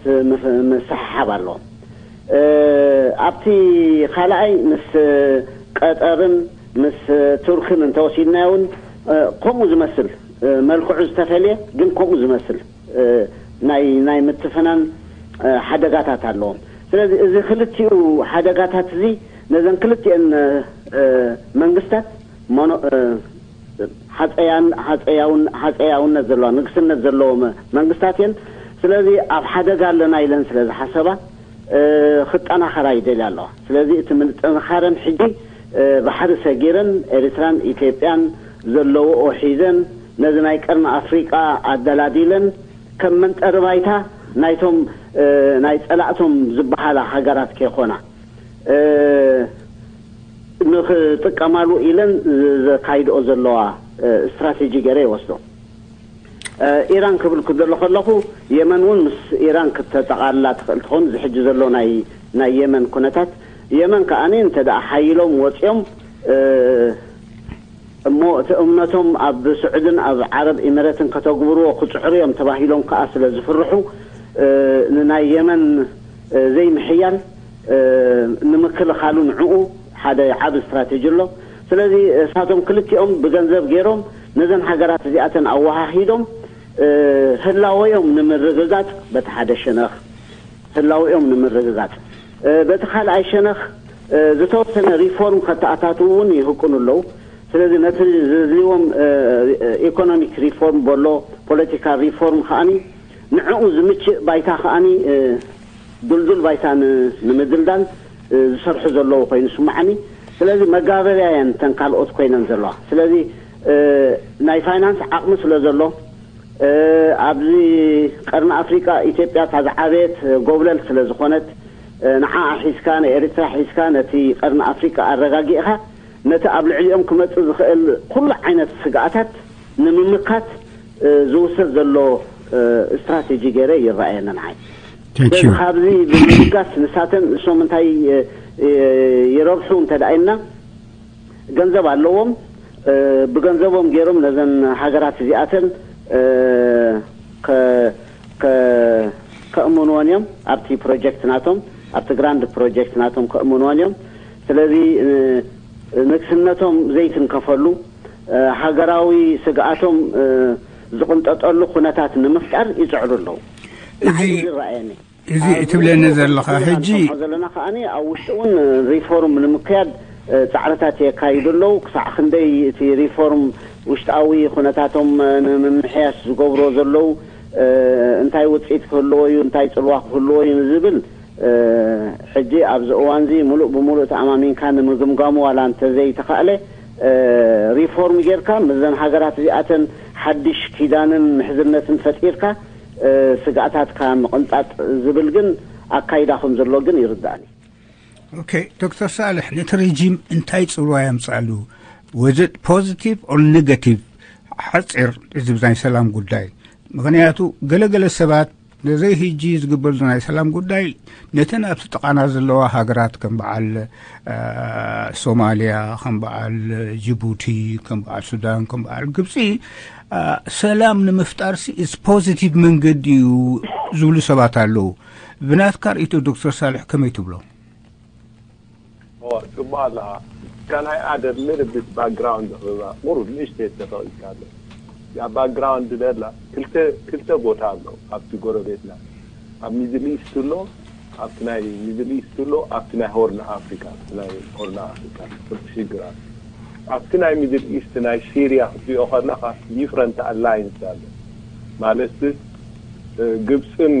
ምስሕሓብ ኣለዎም። ኣብቲ ካልኣይ ምስ ቀጠርን ምስ ቱርክን እንተወሲድናዮ እውን ከምኡ ዝመስል፣ መልክዑ ዝተፈልየ ግን ከምኡ ዝመስል ናይ ናይ ምትፍናን ሓደጋታት ኣለዎም። ስለዚ እዚ ክልቲኡ ሓደጋታት እዚ ነዘን ክልቲኤን መንግስታት ሃፀያውነት ዘለዋ ንግስነት ዘለዎም መንግስታት እየን። ስለዚ ኣብ ሓደጋ ኣለና ኢለን ስለ ዝሓሰባ ክጠናኸራ ይደልያ ኣለዋ። ስለዚ እቲ ምጥንኻረን ሕጂ ባሕሪ ሰጊረን ኤርትራን ኢትዮጵያን ዘለውኦ ሒዘን ነዚ ናይ ቀርኒ ኣፍሪቃ ኣደላዲለን ከም መንጠሪ ባይታ ናይቶም ናይ ፀላእቶም ዝበሃላ ሃገራት ከይኮና ንኽጥቀማሉ ኢለን ዘካይድኦ ዘለዋ ስትራቴጂ ገይረ ይወስዶ። ኢራን ክብል ክደሎ ከለኹ የመን እውን ምስ ኢራን ክተጠቓልላ ትኽእል ትኸውን። እዚ ሕጂ ዘሎ ናይ ናይ የመን ኩነታት የመን ከዓኒ እንተ ደኣ ሓይሎም ወፂኦም እሞ እቲ እምነቶም ኣብ ስዑድን ኣብ ዓረብ ኢመረትን ከተግብርዎ ክፅዕሩ እዮም ተባሂሎም ከዓ ስለ ዝፍርሑ ንናይ የመን ዘይምሕያል ንምክልኻሉ ንዕኡ ሓደ ዓቢ ስትራቴጂ ኣሎ። ስለዚ እሳቶም ክልቲኦም ብገንዘብ ገይሮም ነዘን ሃገራት እዚኣተን ኣወሃሂዶም ህላወዮም ንምርግጋፅ በቲ ሓደ ሸነኽ ህላወዮም ንምርግጋፅ በቲ ካልኣይ ሸነኽ ዝተወሰነ ሪፎርም ከተኣታትዉ እውን ይህቅኑ ኣለዉ። ስለዚ ነቲ ዝድልዎም ኢኮኖሚክ ሪፎርም በሎ ፖለቲካል ሪፎርም ከዓኒ ንዕኡ ዝምችእ ባይታ ከዓኒ ድልዱል ባይታ ንምድልዳል ዝሰርሑ ዘለዉ ኮይኑ ስማዓኒ። ስለዚ መጋበርያ እየን ተን ካልኦት ኮይነን ዘለዋ። ስለዚ ናይ ፋይናንስ ዓቕሚ ስለ ዘሎ ኣብዚ ቀርኒ ኣፍሪቃ ኢትዮጵያ እታ ዝዓበየት ጎብለል ስለ ዝኾነት ንዓኣ ሒዝካ ንኤርትራ ሒዝካ ነቲ ቀርኒ ኣፍሪቃ ኣረጋጊእኻ ነቲ ኣብ ልዕሊኦም ክመጽእ ዝኽእል ኩሉ ዓይነት ስግኣታት ንምምካት ዝውሰድ ዘሎ ስትራቴጂ ገይረ ይረኣየኒ ንዓይ። ስለዚ ካብዚ ብምብጋስ ንሳተን እሶም እንታይ ይረብሑ እንተ ደኣ ኢልና ገንዘብ ኣለዎም። ብገንዘቦም ገይሮም ነዘን ሃገራት እዚኣተን ከእምንወን እዮም። ኣብቲ ፕሮጀክት ናቶም ኣብቲ ግራንድ ፕሮጀክት ናቶም ከእምንወን እዮም። ስለዚ ንግስነቶም ዘይትንከፈሉ፣ ሃገራዊ ስግኣቶም ዝቕንጠጠሉ ኩነታት ንምፍጣር ይጽዕሩ ኣለዉ። እዚ ዝረኣየኒ እዚ እትብለኒ ዘለኻ ሕጂ ዘለና ከኣ ኣብ ውሽጢ እውን ሪፎርም ንምክያድ ጻዕርታት የካይዱ ኣለዉ። ክሳዕ ክንደይ እቲ ሪፎርም ውሽጣዊ ኩነታቶም ንምምሕያሽ ዝገብሮ ዘለዉ እንታይ ውፅኢት ክህልዎ እዩ፣ እንታይ ፅልዋ ክህልዎ እዩ ንዝብል ሕጂ ኣብዚ እዋንዚ ሙሉእ ብሙሉእ ተኣማሚንካ ንምግምጋሙ ዋላ እንተዘይተኻእለ፣ ሪፎርም ጌርካ ምስዘን ሃገራት እዚኣተን ሓድሽ ኪዳንን ምሕዝነትን ፈጢርካ ስግኣታትካ ምቕንጣጥ ዝብል ግን ኣካይዳ ከም ዘሎ ግን ይርዳእኒ። ኦኬ ዶክተር ሳልሕ፣ ነቲ ሬጂም እንታይ ፅልዋ የምፅኣሉ? Was it positive or negative? ሓፂር እዚ ናይ ሰላም ጉዳይ፣ ምክንያቱ ገለገለ ሰባት ነዘይ ህጂ ዝግበር ናይ ሰላም ጉዳይ ነተን ኣብቲ ጥቓና ዘለዋ ሃገራት ከም በዓል ሶማልያ፣ ከም በዓል ጅቡቲ፣ ከም በዓል ሱዳን፣ ከም በዓል ግብፂ ሰላም ንምፍጣር ስ positive መንገዲ እዩ ዝብሉ ሰባት ኣለዉ። ብናትካ ርእይቶ ዶክተር ሳልሕ ከመይ ትብሎ? ጽቡቅ ኣለኻ። Can I add a little bit background? ቁሩብ ንእሽተይ ተፈቒድካ ኣሎ። ያ ባክግራውንድ ደላ ክልተ ክልተ ቦታ ኣሎ ኣብቲ ጎረቤትና፣ ኣብ ሚድል ኢስት ኣሎ፣ ኣብቲ ናይ ሚድል ኢስት ኣሎ፣ ኣብቲ ናይ ሆርን ኣፍሪካ፣ ኣብቲ ናይ ሆርን ኣፍሪካ ክልተ ሽግር ኣሎ። ኣብቲ ናይ ሚድል ኢስት ናይ ሲሪያ ክትሪኦ ከለኻ ዲፍረንት ኣላይንስ ኣሎ ማለት ግብፅን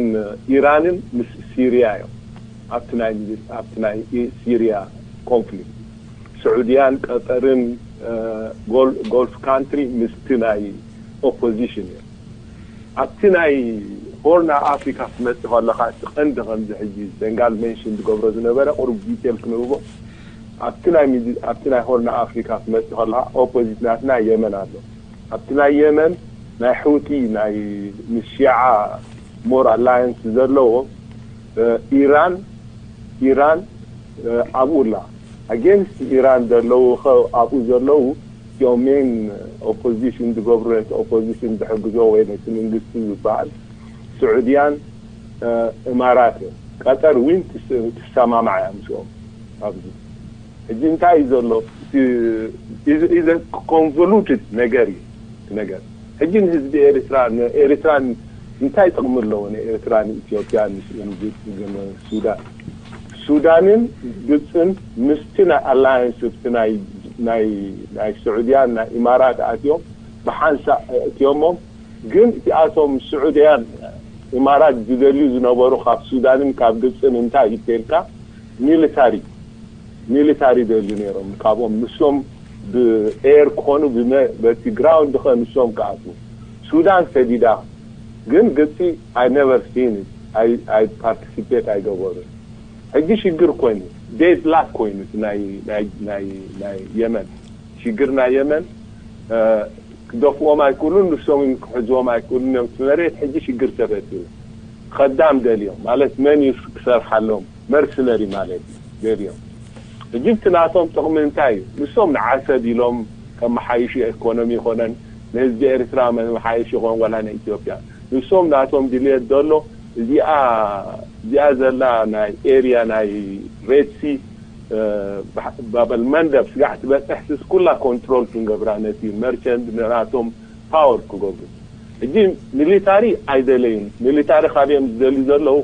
ኢራንን ምስ ሲሪያ እዮም። ኣብቲ ናይ ኣብቲ ናይ ሲሪያ ኮንፍሊክት ስዑድያን ቀጠርን ጎልፍ ካንትሪ ምስቲ ናይ ኦፖዚሽን እዮም። ኣብቲ ናይ ሆርን ኣፍሪካ ክትመፅእ ከለካ እቲ ቀንዲ ከምዚ ሕጂ ዘንጋል ሜንሽን ዝገብሮ ዝነበረ ቁሩብ ዲቴል ክንህቦ ኣብቲ ናይ ኣብቲ ናይ ሆርን ኣፍሪካ ክትመፅእ ከለካ ኦፖዚት ናትና የመን ኣሎ። ኣብቲ ናይ የመን ናይ ሑቲ ናይ ምስ ሺዓ ሞር ኣላየንስ ዘለዎ ኢራን ኢራን ኣብኡ ኣላ። ኣጌንስት ኢራን ዘለዉ ኣብኡ ዘለዉ እቲኦም ሜን ኦፖዚሽን ዝገብሩ ነቲ ኦፖዚሽን ዝሕግዞ ወይ ነቲ መንግስቲ ዝበሃል ስዑድያን እማራት እዮም። ቀጠር እውን ትሰማማዕ እያ ምስኦም ኣብዚ። ሕጂ እንታይ እዩ ዘሎ? ኢዘ ኮንቨሉትድ ነገር እዩ ነገር። ሕጂ ንህዝቢ ኤርትራ ንኤርትራ እንታይ ጥቕሚ ኣለዎ? ንኤርትራ ንኢትዮጵያ ንሱዳን ሱዳንን ግብፅን ምስቲ ናይ ኣላያንስ ብቲ ናይ ስዑድያን ናይ ኢማራት ኣትዮም ብሓንሳእ እትዮሞም። ግን እቲኣቶም ስዑድያን ኢማራት ዝደልዩ ዝነበሩ ካብ ሱዳንን ካብ ግብፅን እንታይ እዩ ተልካ ሚሊታሪ ሚሊታሪ ደልዩ ነይሮም ካብኦም ንሶም ብኤር ክኾኑ በቲ ግራውንድ ከ ንሶም ክኣትዉ ሱዳን ሰዲዳ ግን ግብፂ I never seen it። I participate ኣይገበሩን። ሕጂ ሽግር ኮይኑ ዴድ ላክ ኮይኑ ናይ የመን ሽግር ናይ የመን ክደፍኦም ኣይክእሉን ንሶም ክሕዝዎም ኣይክእሉን እዮም። መሬት ሕጂ ሽግር ተፈጢሩ። ከዳም ደልዮም ማለት መን እዩ ክሰርሓሎም መርስነሪ ማለት እዩ ደልዮም። ሕጂ እቲ ናቶም ጥቕሚ እንታይ እዩ? ንሶም ንዓሰብ ኢሎም ከመሓይሹ ኢኮኖሚ ይኮነን ንህዝቢ ኤርትራ መመሓየሽ ይኮን ዋላ ንኢትዮጵያ ንሶም ናቶም ድልየት ዘሎ እዚኣ እዚኣ ዘላ ናይ ኤርያ ናይ ሬድሲ ባበል መንደብ ስጋዕ ትበፅሕ ስስ ኩላ ኮንትሮል ክንገብራ ነቲ መርቸንት ንናቶም ፓወር ክገብሩ። ሕጂ ሚሊታሪ ኣይደለዩን። ሚሊታሪ ካበዮም ዝደልዩ ዘለዉ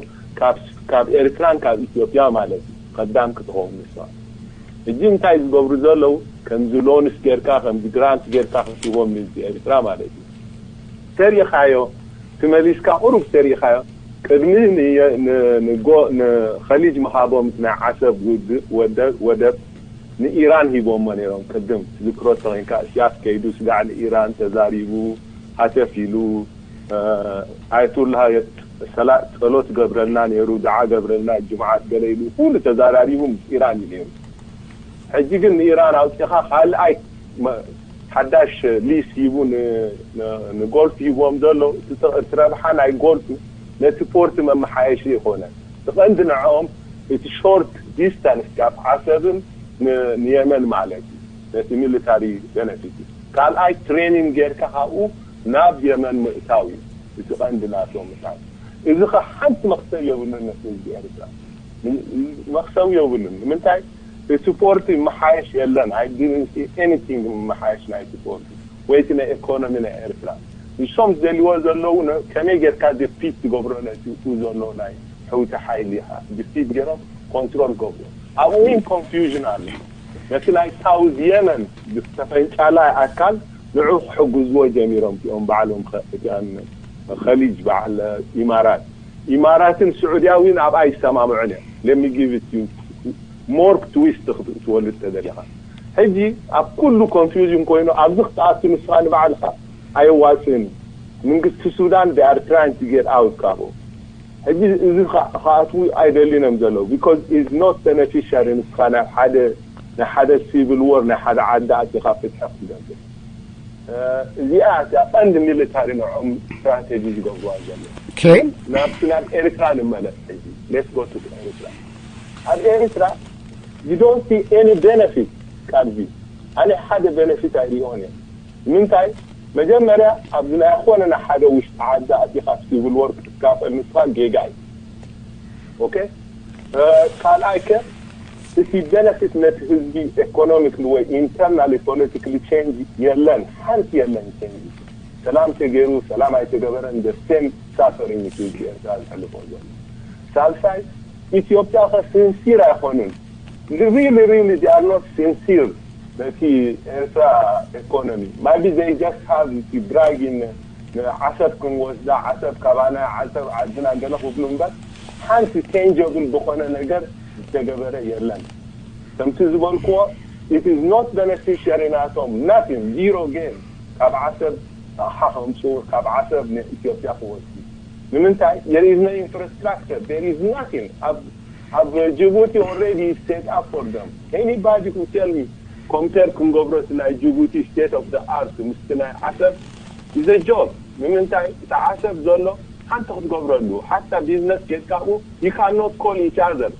ካብ ኤርትራን ካብ ኢትዮጵያ ማለት እዩ። ከዳም ክትኸውን ንስዋ። ሕጂ እንታይ ዝገብሩ ዘለዉ ከምዚ ሎንስ ጌርካ ከምዚ ግራንት ጌርካ ክትህቦም ንህዝቢ ኤርትራ ማለት እዩ። ተሪኢኻዮ ትመሊስካ ቁሩብ ተሪኢኻዮ ቅድሚ ንኸሊጅ ምሃቦም ናይ ዓሰብ ወደብ ንኢራን ሂቦሞ ነይሮም። ቅድም ትዝክሮ ተኮይንካ እሲያስ ከይዱ ስጋዕ ንኢራን ተዛሪቡ ሃተፍ ኢሉ ኣየቱላህ ሰላት ጸሎት ገብረልና ነይሩ ድዓ ገብረልና ጅምዓት ገለ ኢሉ ኩሉ ተዛራሪቡ ምስ ኢራን እዩ ነይሩ። ሕጂ ግን ንኢራን ኣውፂኻ ካልኣይ ሓዳሽ ሊስ ሂቡ ንጎልፍ ሂብዎም ዘሎ እቲ ረብሓ ናይ ጎልፍ ነቲ ፖርት መመሓየሺ ይኮነ እቲ ቀንዲ ንዕኦም እቲ ሾርት ዲስታንስ ካብ ዓሰብን ንየመን ማለት እዩ ነቲ ሚሊታሪ ቤነፊት ካልኣይ ትሬኒንግ ጌርካ ካብኡ ናብ የመን ምእታው እዩ እቲ ቀንዲ ናቶም ምሳል እዚ ከ ሓንቲ መክሰብ የብሉን ነቲ ህዝቢ ኤርትራ መክሰብ የብሉን ንምንታይ እቲ ፖርቲ መሓየሽ የለን። I didn't see anything መሓየሽ ናይ እቲ ፖርቲ ወይ እቲ ናይ ኢኮኖሚ ናይ ኤርትራ። ንሶም ዝደልይዎ ዘለዉ ነ- ከመይ ጌርካ ዲፊት ትገብሮ ነቲ ኡ ዘሎ ናይ ሕውቲ ሓይሊ ኢኻ ዲፊት ገይሮም ኮንትሮል ገብሮ። ኣብኡ እውን ኮንፊውዥን ኣሎ። ነቲ ናይ ሳውዝ የመን ዝተፈንጫላ ኣካል ንዑ ክሕግዝዎ ጀሚሮም እቲኦም ባዕሎም ኸ- እቲኣን ኸሊጅ በዓል ኢማራት ኢማራትን ስዑድያዊን ኣብኣ ይሰማምዑን እዮም። ለሚጊቪት ሞር ትዊስት ክትወልድ ተደሊኻ ሕጂ ኣብ ኩሉ ኮንፊውዥን ኮይኑ ኣብዚ ክትኣቱ ንስኻ ንባዕልኻ ኣየዋፅእን። መንግስቲ ሱዳን they are trying to get out ካብኡ። ሕጂ እዚ ክኣትዉ ኣይደልን እዮም ዘለዉ because is not beneficiary ንስኻ ናብ ሓደ ናይ ሓደ ሲቪል ወር ናይ ሓደ ዓዲ ኣቲኻ ፍትሒ ክትገብር። እዚኣ እቲኣ ቀንዲ ሚሊታሪ ንዕኦም ስትራቴጂ ዝገብርዋ ዘሎ። ናብቲ ናብ ኤርትራ ንመለስ ሕጂ let's go to ኤርትራ። ኣብ ኤርትራ you don't see any benefit ካብዚ። ኣነ ሓደ ቤነፊት ኣይሪኦን እየ። ንምንታይ? መጀመርያ ኣብዚ ናይ ኮነ ናይ ሓደ ውሽጢ ዓዲ ኣቲኻ ሲቪል ወር ክትካፈል ንስኻ ጌጋ እዩ። ኦኬ ካልኣይ ከ እቲ ቤነፊት ነቲ ህዝቢ ኢኮኖሚክሊ ወይ ኢንተርናሊ ፖለቲካሊ ቼንጅ የለን፣ ሓንቲ የለን ቼንጅ። ሰላም ተገይሩ ሰላም ኣይተገበረን ደሴም ሳፈሪንግ ህዝቢ ኤርትራ ዝሕልፎ ዘሎ። ሳልሳይ ኢትዮጵያ ከ ሲንሲር ኣይኮኑን። Really really they are not sincere ነቲ ኤርትራ ኢኮኖሚ ማቢ ዘይ ጀስት ሃብ እቲ ብራጊን ዓሰብ ክንወስዳ ዓሰብ ካባና ዓሰብ ዓድና ገለ ክብሉ እምበር ሓንቲ ቴንጀብል ዝኾነ ነገር ዝተገበረ የለን። ከምቲ ዝበልክዎ it is not beneficiary ናቶም nothing zero gain። ካብ ዓሰብ ኣቕሓ ከምፅኡ ካብ ዓሰብ ንኢትዮጵያ ክወስዱ ንምንታይ there is no infrastructure there is nothing ኣብ ኣብ ጅቡቲ already set up for them anybody who tell me compare ክንገብሮ እቲ ናይ ጅቡቲ state of the art ምስቲ ናይ ዓሰብ is a joke። ንምንታይ እቲ ዓሰብ ዘሎ ሓንቲ ክትገብረሉ ሓታ ቢዝነስ ጌርካ ኣብኡ you cannot call each other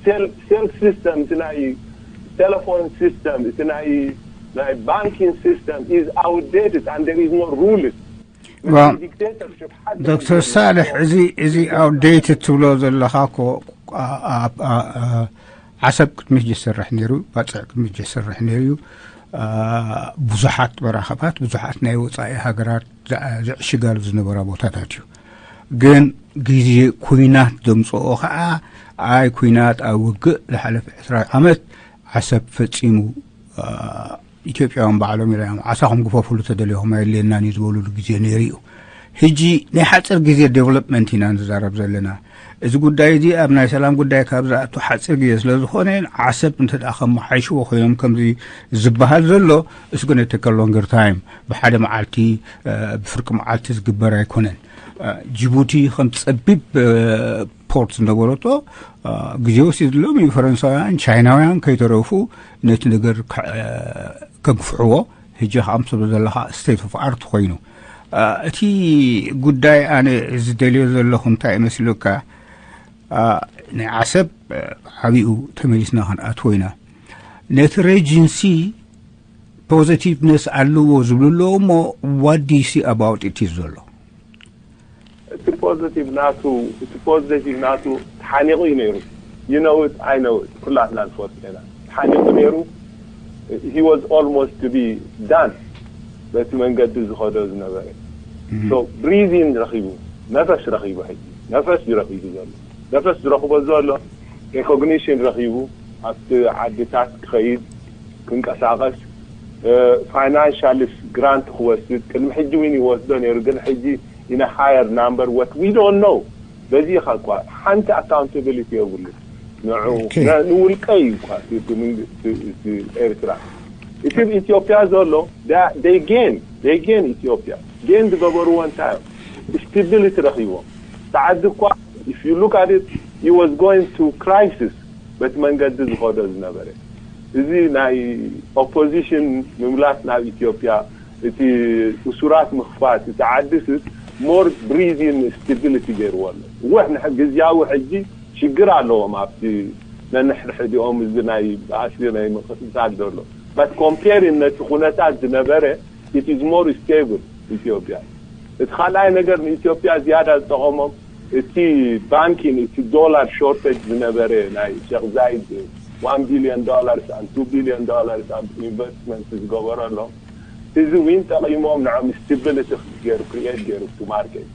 cell cell system እቲ ናይ ቴሌፎን system እቲ ናይ ናይ banking system is outdated and there is no rules። ዶክተር ሳልሕ እዚ እዚ outdated ትብሎ ዘለኻ እኮ ዓሰብ ቅድሚት ዝስራሕ ነይሩ፣ ባፅዕ ቅድሚት ዝስራሕ ነይሩ እዩ። ብዙሓት መራኸባት ብዙሓት ናይ ወፃኢ ሃገራት ዘዕሽጋሉ ዝነበራ ቦታታት እዩ። ግን ግዜ ኩናት ዘምፅኦ ከዓ ኣይ ኩናት ኣብ ውግእ ዝሓለፈ ዕስራ ዓመት ዓሰብ ፈፂሙ ኢትዮጵያውያን ባዕሎም ኢሎም ዓሳኹም ግፈፉሉ ተደሊኹም ኣየድልየናን እዩ ዝበሉሉ ግዜ ነይሩ እዩ። ሕጂ ናይ ሓፂር ግዜ ዴቨሎፕመንት ኢና ንዛረብ ዘለና። እዚ ጉዳይ እዚ ኣብ ናይ ሰላም ጉዳይ ካብ ዝኣቱ ሓፂር ግዜ ስለ ዝኾነ ዓሰብ እንተ ደኣ ከመሓይሽዎ ኮይኖም ከምዚ ዝበሃል ዘሎ እስጎ ናይ ተከል ሎንገር ታይም ብሓደ መዓልቲ ብፍርቂ መዓልቲ ዝግበር ኣይኮነን። ጅቡቲ ከም ፀቢብ ፖርት ዝነበረቶ ግዜ ወሲድሎም እዩ ፈረንሳውያን ቻይናውያን ከይተረፉ ነቲ ነገር ከግፍሕዎ። ሕጂ ከም ትብሎ ዘለኻ ስቴት ኦፍ ኣርት ኮይኑ እቲ ጉዳይ ኣነ ዝደልዮ ዘለኹ እንታይ መስሉካ ናይ ዓሰብ ዓብኡ ተመሊስና ክንኣትዎ ኢና። ነቲ ሬጅንሲ ፖዘቲቭነስ ኣለዎ ዝብሉ ኣለዎ እሞ what do you see about it ዘሎ እቲ ፖዘቲቭ ናቱ እቲ ፖዘቲቭ ናቱ ተሓኒቑ እዩ ነይሩ። You know it I know it ኩላትና ንፈልጥ ኢና። ተሓኒቑ ነይሩ። He was almost to be done በቲ መንገዲ ዝኸዶ ዝነበረ። So breathing ረኺቡ ነፈስ ረኺቡ ሕጂ ነፈስ እዩ ረኺቡ ዘሎ። ነፈስ ዝረኽቦ ዘሎ recognition ረኺቡ ኣብቲ ዓድታት ክኸይድ ክንቀሳቐስ financial grant ክወስድ ቅድሚ ሕጂ እውን ይወስዶ ነይሩ ግን ሕጂ in a higher number what we don't know በዚ ኢኻ እኳ ሓንቲ accountability የብሉ ንዑ ንውልቀ እዩ እኳ እቲ ኤርትራ እቲ ኢትዮጵያ ዘሎ they gain they gain ኢትዮጵያ gain ዝገበርዎ እንታይ እዮም stability ረኺቦም ተዓዲ እኳ if you look at it he was going to crisis በቲ መንገዲ ዝኸዶ ዝነበረ እዚ ናይ ኦፖዚሽን ምምላስ ናብ ኢትዮጵያ እቲ እሱራት ምኽፋት እቲ ዓድስ more breathing stability ገይርዎ ኣሎ። እወ ግዝያዊ ሕጂ ሽግር ኣለዎም ኣብቲ ነንሕድሕዲኦም እዚ ናይ ባእሲ ናይ ምቕስሳል ዘሎ but comparing ነቲ ኩነታት ዝነበረ it is more stable ኢትዮጵያ። እቲ ካልኣይ ነገር ንኢትዮጵያ ዝያዳ ዝጠቐሞም እቲ ባንኪን እቲ ዶላር shortage ዝነበረ ናይ ሸክ ዛይድ one billion dollars and two billion dollars ኣብ investment ዝገበረሎም፣ እዚ ዊን ጠቒሞም ንዖም stability ገይሩ፣ create ገይሩ እቲ market።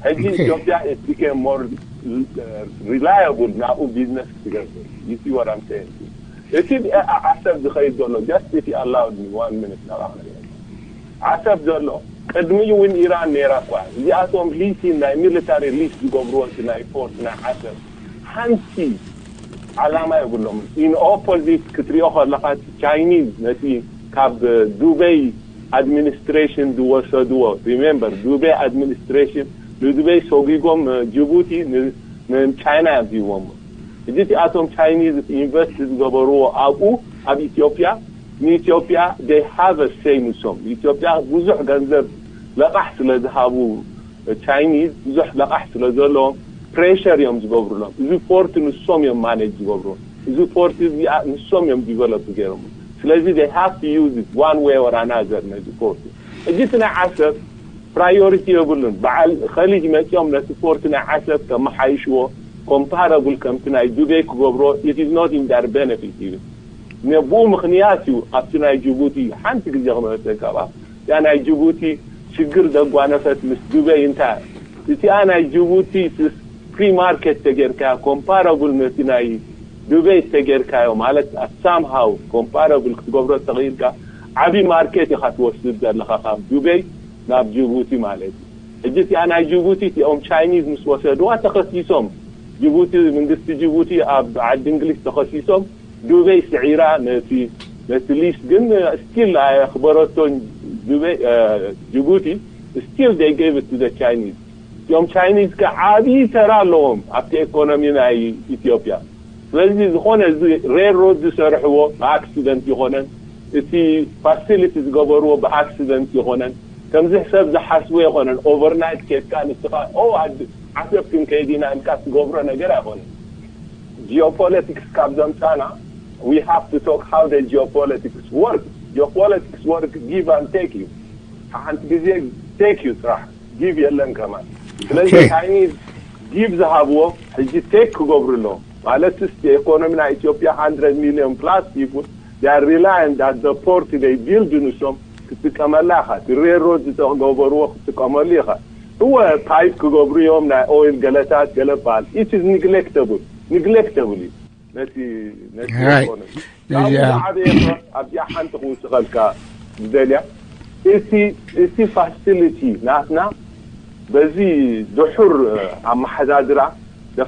ሕጂ ኢትዮጵያ it became more reliable ናብኡ business ክትገብር። You see what I'm saying? እቲ ዓሰብ ዝኸይድ ዘሎ just እቲ allowed me one minute ናባኻ ዓሰብ ዘሎ ቅድሚኡ እውን ኢራን ነይራ እኳ። እዚኣቶም leasing ናይ military lease ዝገብርዎ እቲ ናይ port ናይ ዓሰብ ሓንቲ ዓላማ የብሎም። In opposite ክትሪኦ ከለኻ Chinese ነቲ ካብ ዱበይ administration ዝወሰድዎ፣ remember ዱበይ administration ንዱበይ ሰጒጎም ጅቡቲ ንቻይና እዮም ሂቦሞ። እዚ እቲኣቶም Chinese invest ዝገበርዎ ኣብኡ ኣብ ኢትዮጵያ ንኢትዮጵያ they have a say ንሶም ኢትዮጵያ ብዙሕ ገንዘብ ለቓሕ ስለ ዝሃቡ Chinese ብዙሕ ለቓሕ ስለ ዘለዎም pressure እዮም ዝገብሩሎም። እዚ port ንሶም እዮም manage ዝገብሩ። እዚ port እዚኣ ንሶም እዮም develop ገይሮም። ስለዚ they have to use it one way or another ነዚ port። ሕጂ እቲ ናይ ዓሰብ priority የብሉን። በዓል ኸሊጅ መፂኦም ነቲ port ናይ ዓሰብ ከመሓይሽዎ comparable ከምቲ ናይ ዱበይ ክገብሮ it is not in their benefit even። ብኡ ምኽንያት እዩ ኣብቲ ናይ ጅቡቲ ሓንቲ ግዜ ክመለሰካ እባ እቲኣ ናይ ጅቡቲ ሽግር ዘጓነፈት ምስ ዱበይ እንታይ እቲኣ ናይ ጅቡቲ free market ተጌርካ comparable ነቲ ናይ ዱበይ ተጌርካዮ ማለት somehow comparable ክትገብሮ ተኽኢልካ ዓብዪ market ኢኻ ትወስድ ዘለኻ ካብ ዱበይ ናብ ጅቡቲ ማለት እዩ። ሕጂ እቲኣ ናይ ጅቡቲ እቲኦም Chinese ምስ ወሰድዋ ተኸሲሶም ጅቡቲ መንግስቲ ጅቡቲ ኣብ ዓዲ እንግሊዝ ተኸሲሶም ዱበይ ስዒራ ነቲ ነቲ lease ግን still ኣየኽበረቶን ዱበይ ጅቡቲ still they gave it to the Chinese። እቲኦም Chinese ከ ዓብዪ ተራ ኣለዎም ኣብቲ economy ናይ ኢትዮጵያ። ስለዚ ዝኾነ እዚ railroad ዝሰርሕዎ ብኣክሲደንት ይኾነን እቲ facility ዝገበርዎ ብኣክሲደንት ይኾነን ከምዚ ሰብ ዝሓስቦ ይኾነን። Overnight ኬድካ ንስኻ ኦ ዓሰብ ክንከይድ ኢና ኢልካ ትገብሮ ነገር ኣይኾነን። Geopolitics ካብ ዘምፃና we have to talk how the geopolitics work. Geopolitics work give and take እዩ። ሓንቲ ግዜ take እዩ ጥራሕ give የለን ከማን። ስለዚ Chinese give ዝሃብዎ ሕጂ take ክገብሩ ኣለዎ ማለት ስ economy ናይ ኢትዮጵያ hundred million plus people they are reliant that the port they build ንሶም ክትጥቀመላ ኢኻ። እቲ railroad ዝተገበርዎ ክትጥቀመሉ ኢኻ። እወ pipe ክገብሩ እዮም ናይ oil ገለታት ገለ በሃል it is neglectable neglectable እዩ ነቲ ነቲ economy። ኣብኡ ዝዓበየ ኣብዚኣ ሓንቲ ክውስኸልካ ዝደልያ እቲ እቲ facility ናትና በዚ ድሑር ኣመሓዳድራ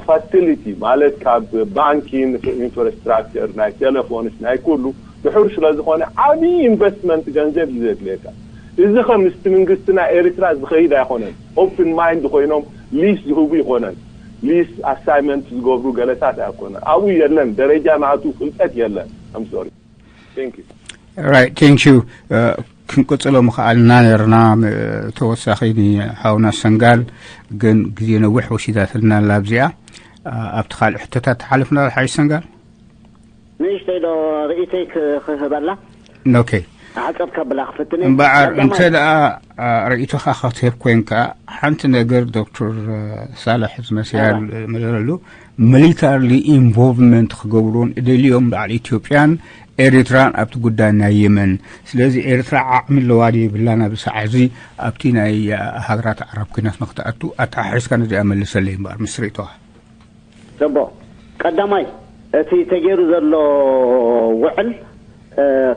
facility ማለት ካብ banking infrastructure ናይ telephones ናይ ኩሉ ድሑር ስለ ዝኾነ ዓብዪ investment ገንዘብ እዩ ዘድልየካ። እዚ ከ ምስቲ መንግስትና ኤርትራ ዝኸይድ ኣይኮነን። Open mind ኮይኖም lease ዝህቡ ይኮነን lease assignment ዝገብሩ ገለታት ኣይኮነን። ኣብኡ የለን ደረጃ ናቱ ፍልጠት የለን። I'm sorry. Thank you. Right, thank you. ክንቅፅሎ ምኽኣልና ነርና ተወሳኺ ንሓውና ሰንጋል ግን ግዜ ነዊሕ ወሲዳትልና ላብዚኣ ኣብቲ ካልእ ሕቶታት ተሓልፍና ሓይ ሰንጋል ንእሽተይ ዶ ርእይተይ ክህበላ okay ዓፀብ ከብላ ክፍትን እምበዓር እንተ ደኣ ርእይቶኻ ክትህብ ኮንካ ሓንቲ ነገር ዶክተር ሳላሕ ዝመስያ መዘረሉ military involvement ክገብሩን እደልዮም በዓል ኢትዮጵያን ኤርትራን ኣብቲ ጉዳይ ናይ የመን ስለዚ ኤርትራ ዓቕሚ ኣለዋ የብላን ኣብዚ ሰዓት እዚ ኣብቲ ናይ ሃገራት ዓረብ ኩናት ንክትኣቱ ኣተሓሒዝካ ነዚኣ መልሰለይ እምበኣር ምስ ርእይቶኻ ጽቡቕ ቀዳማይ እቲ ተገይሩ ዘሎ ውዕል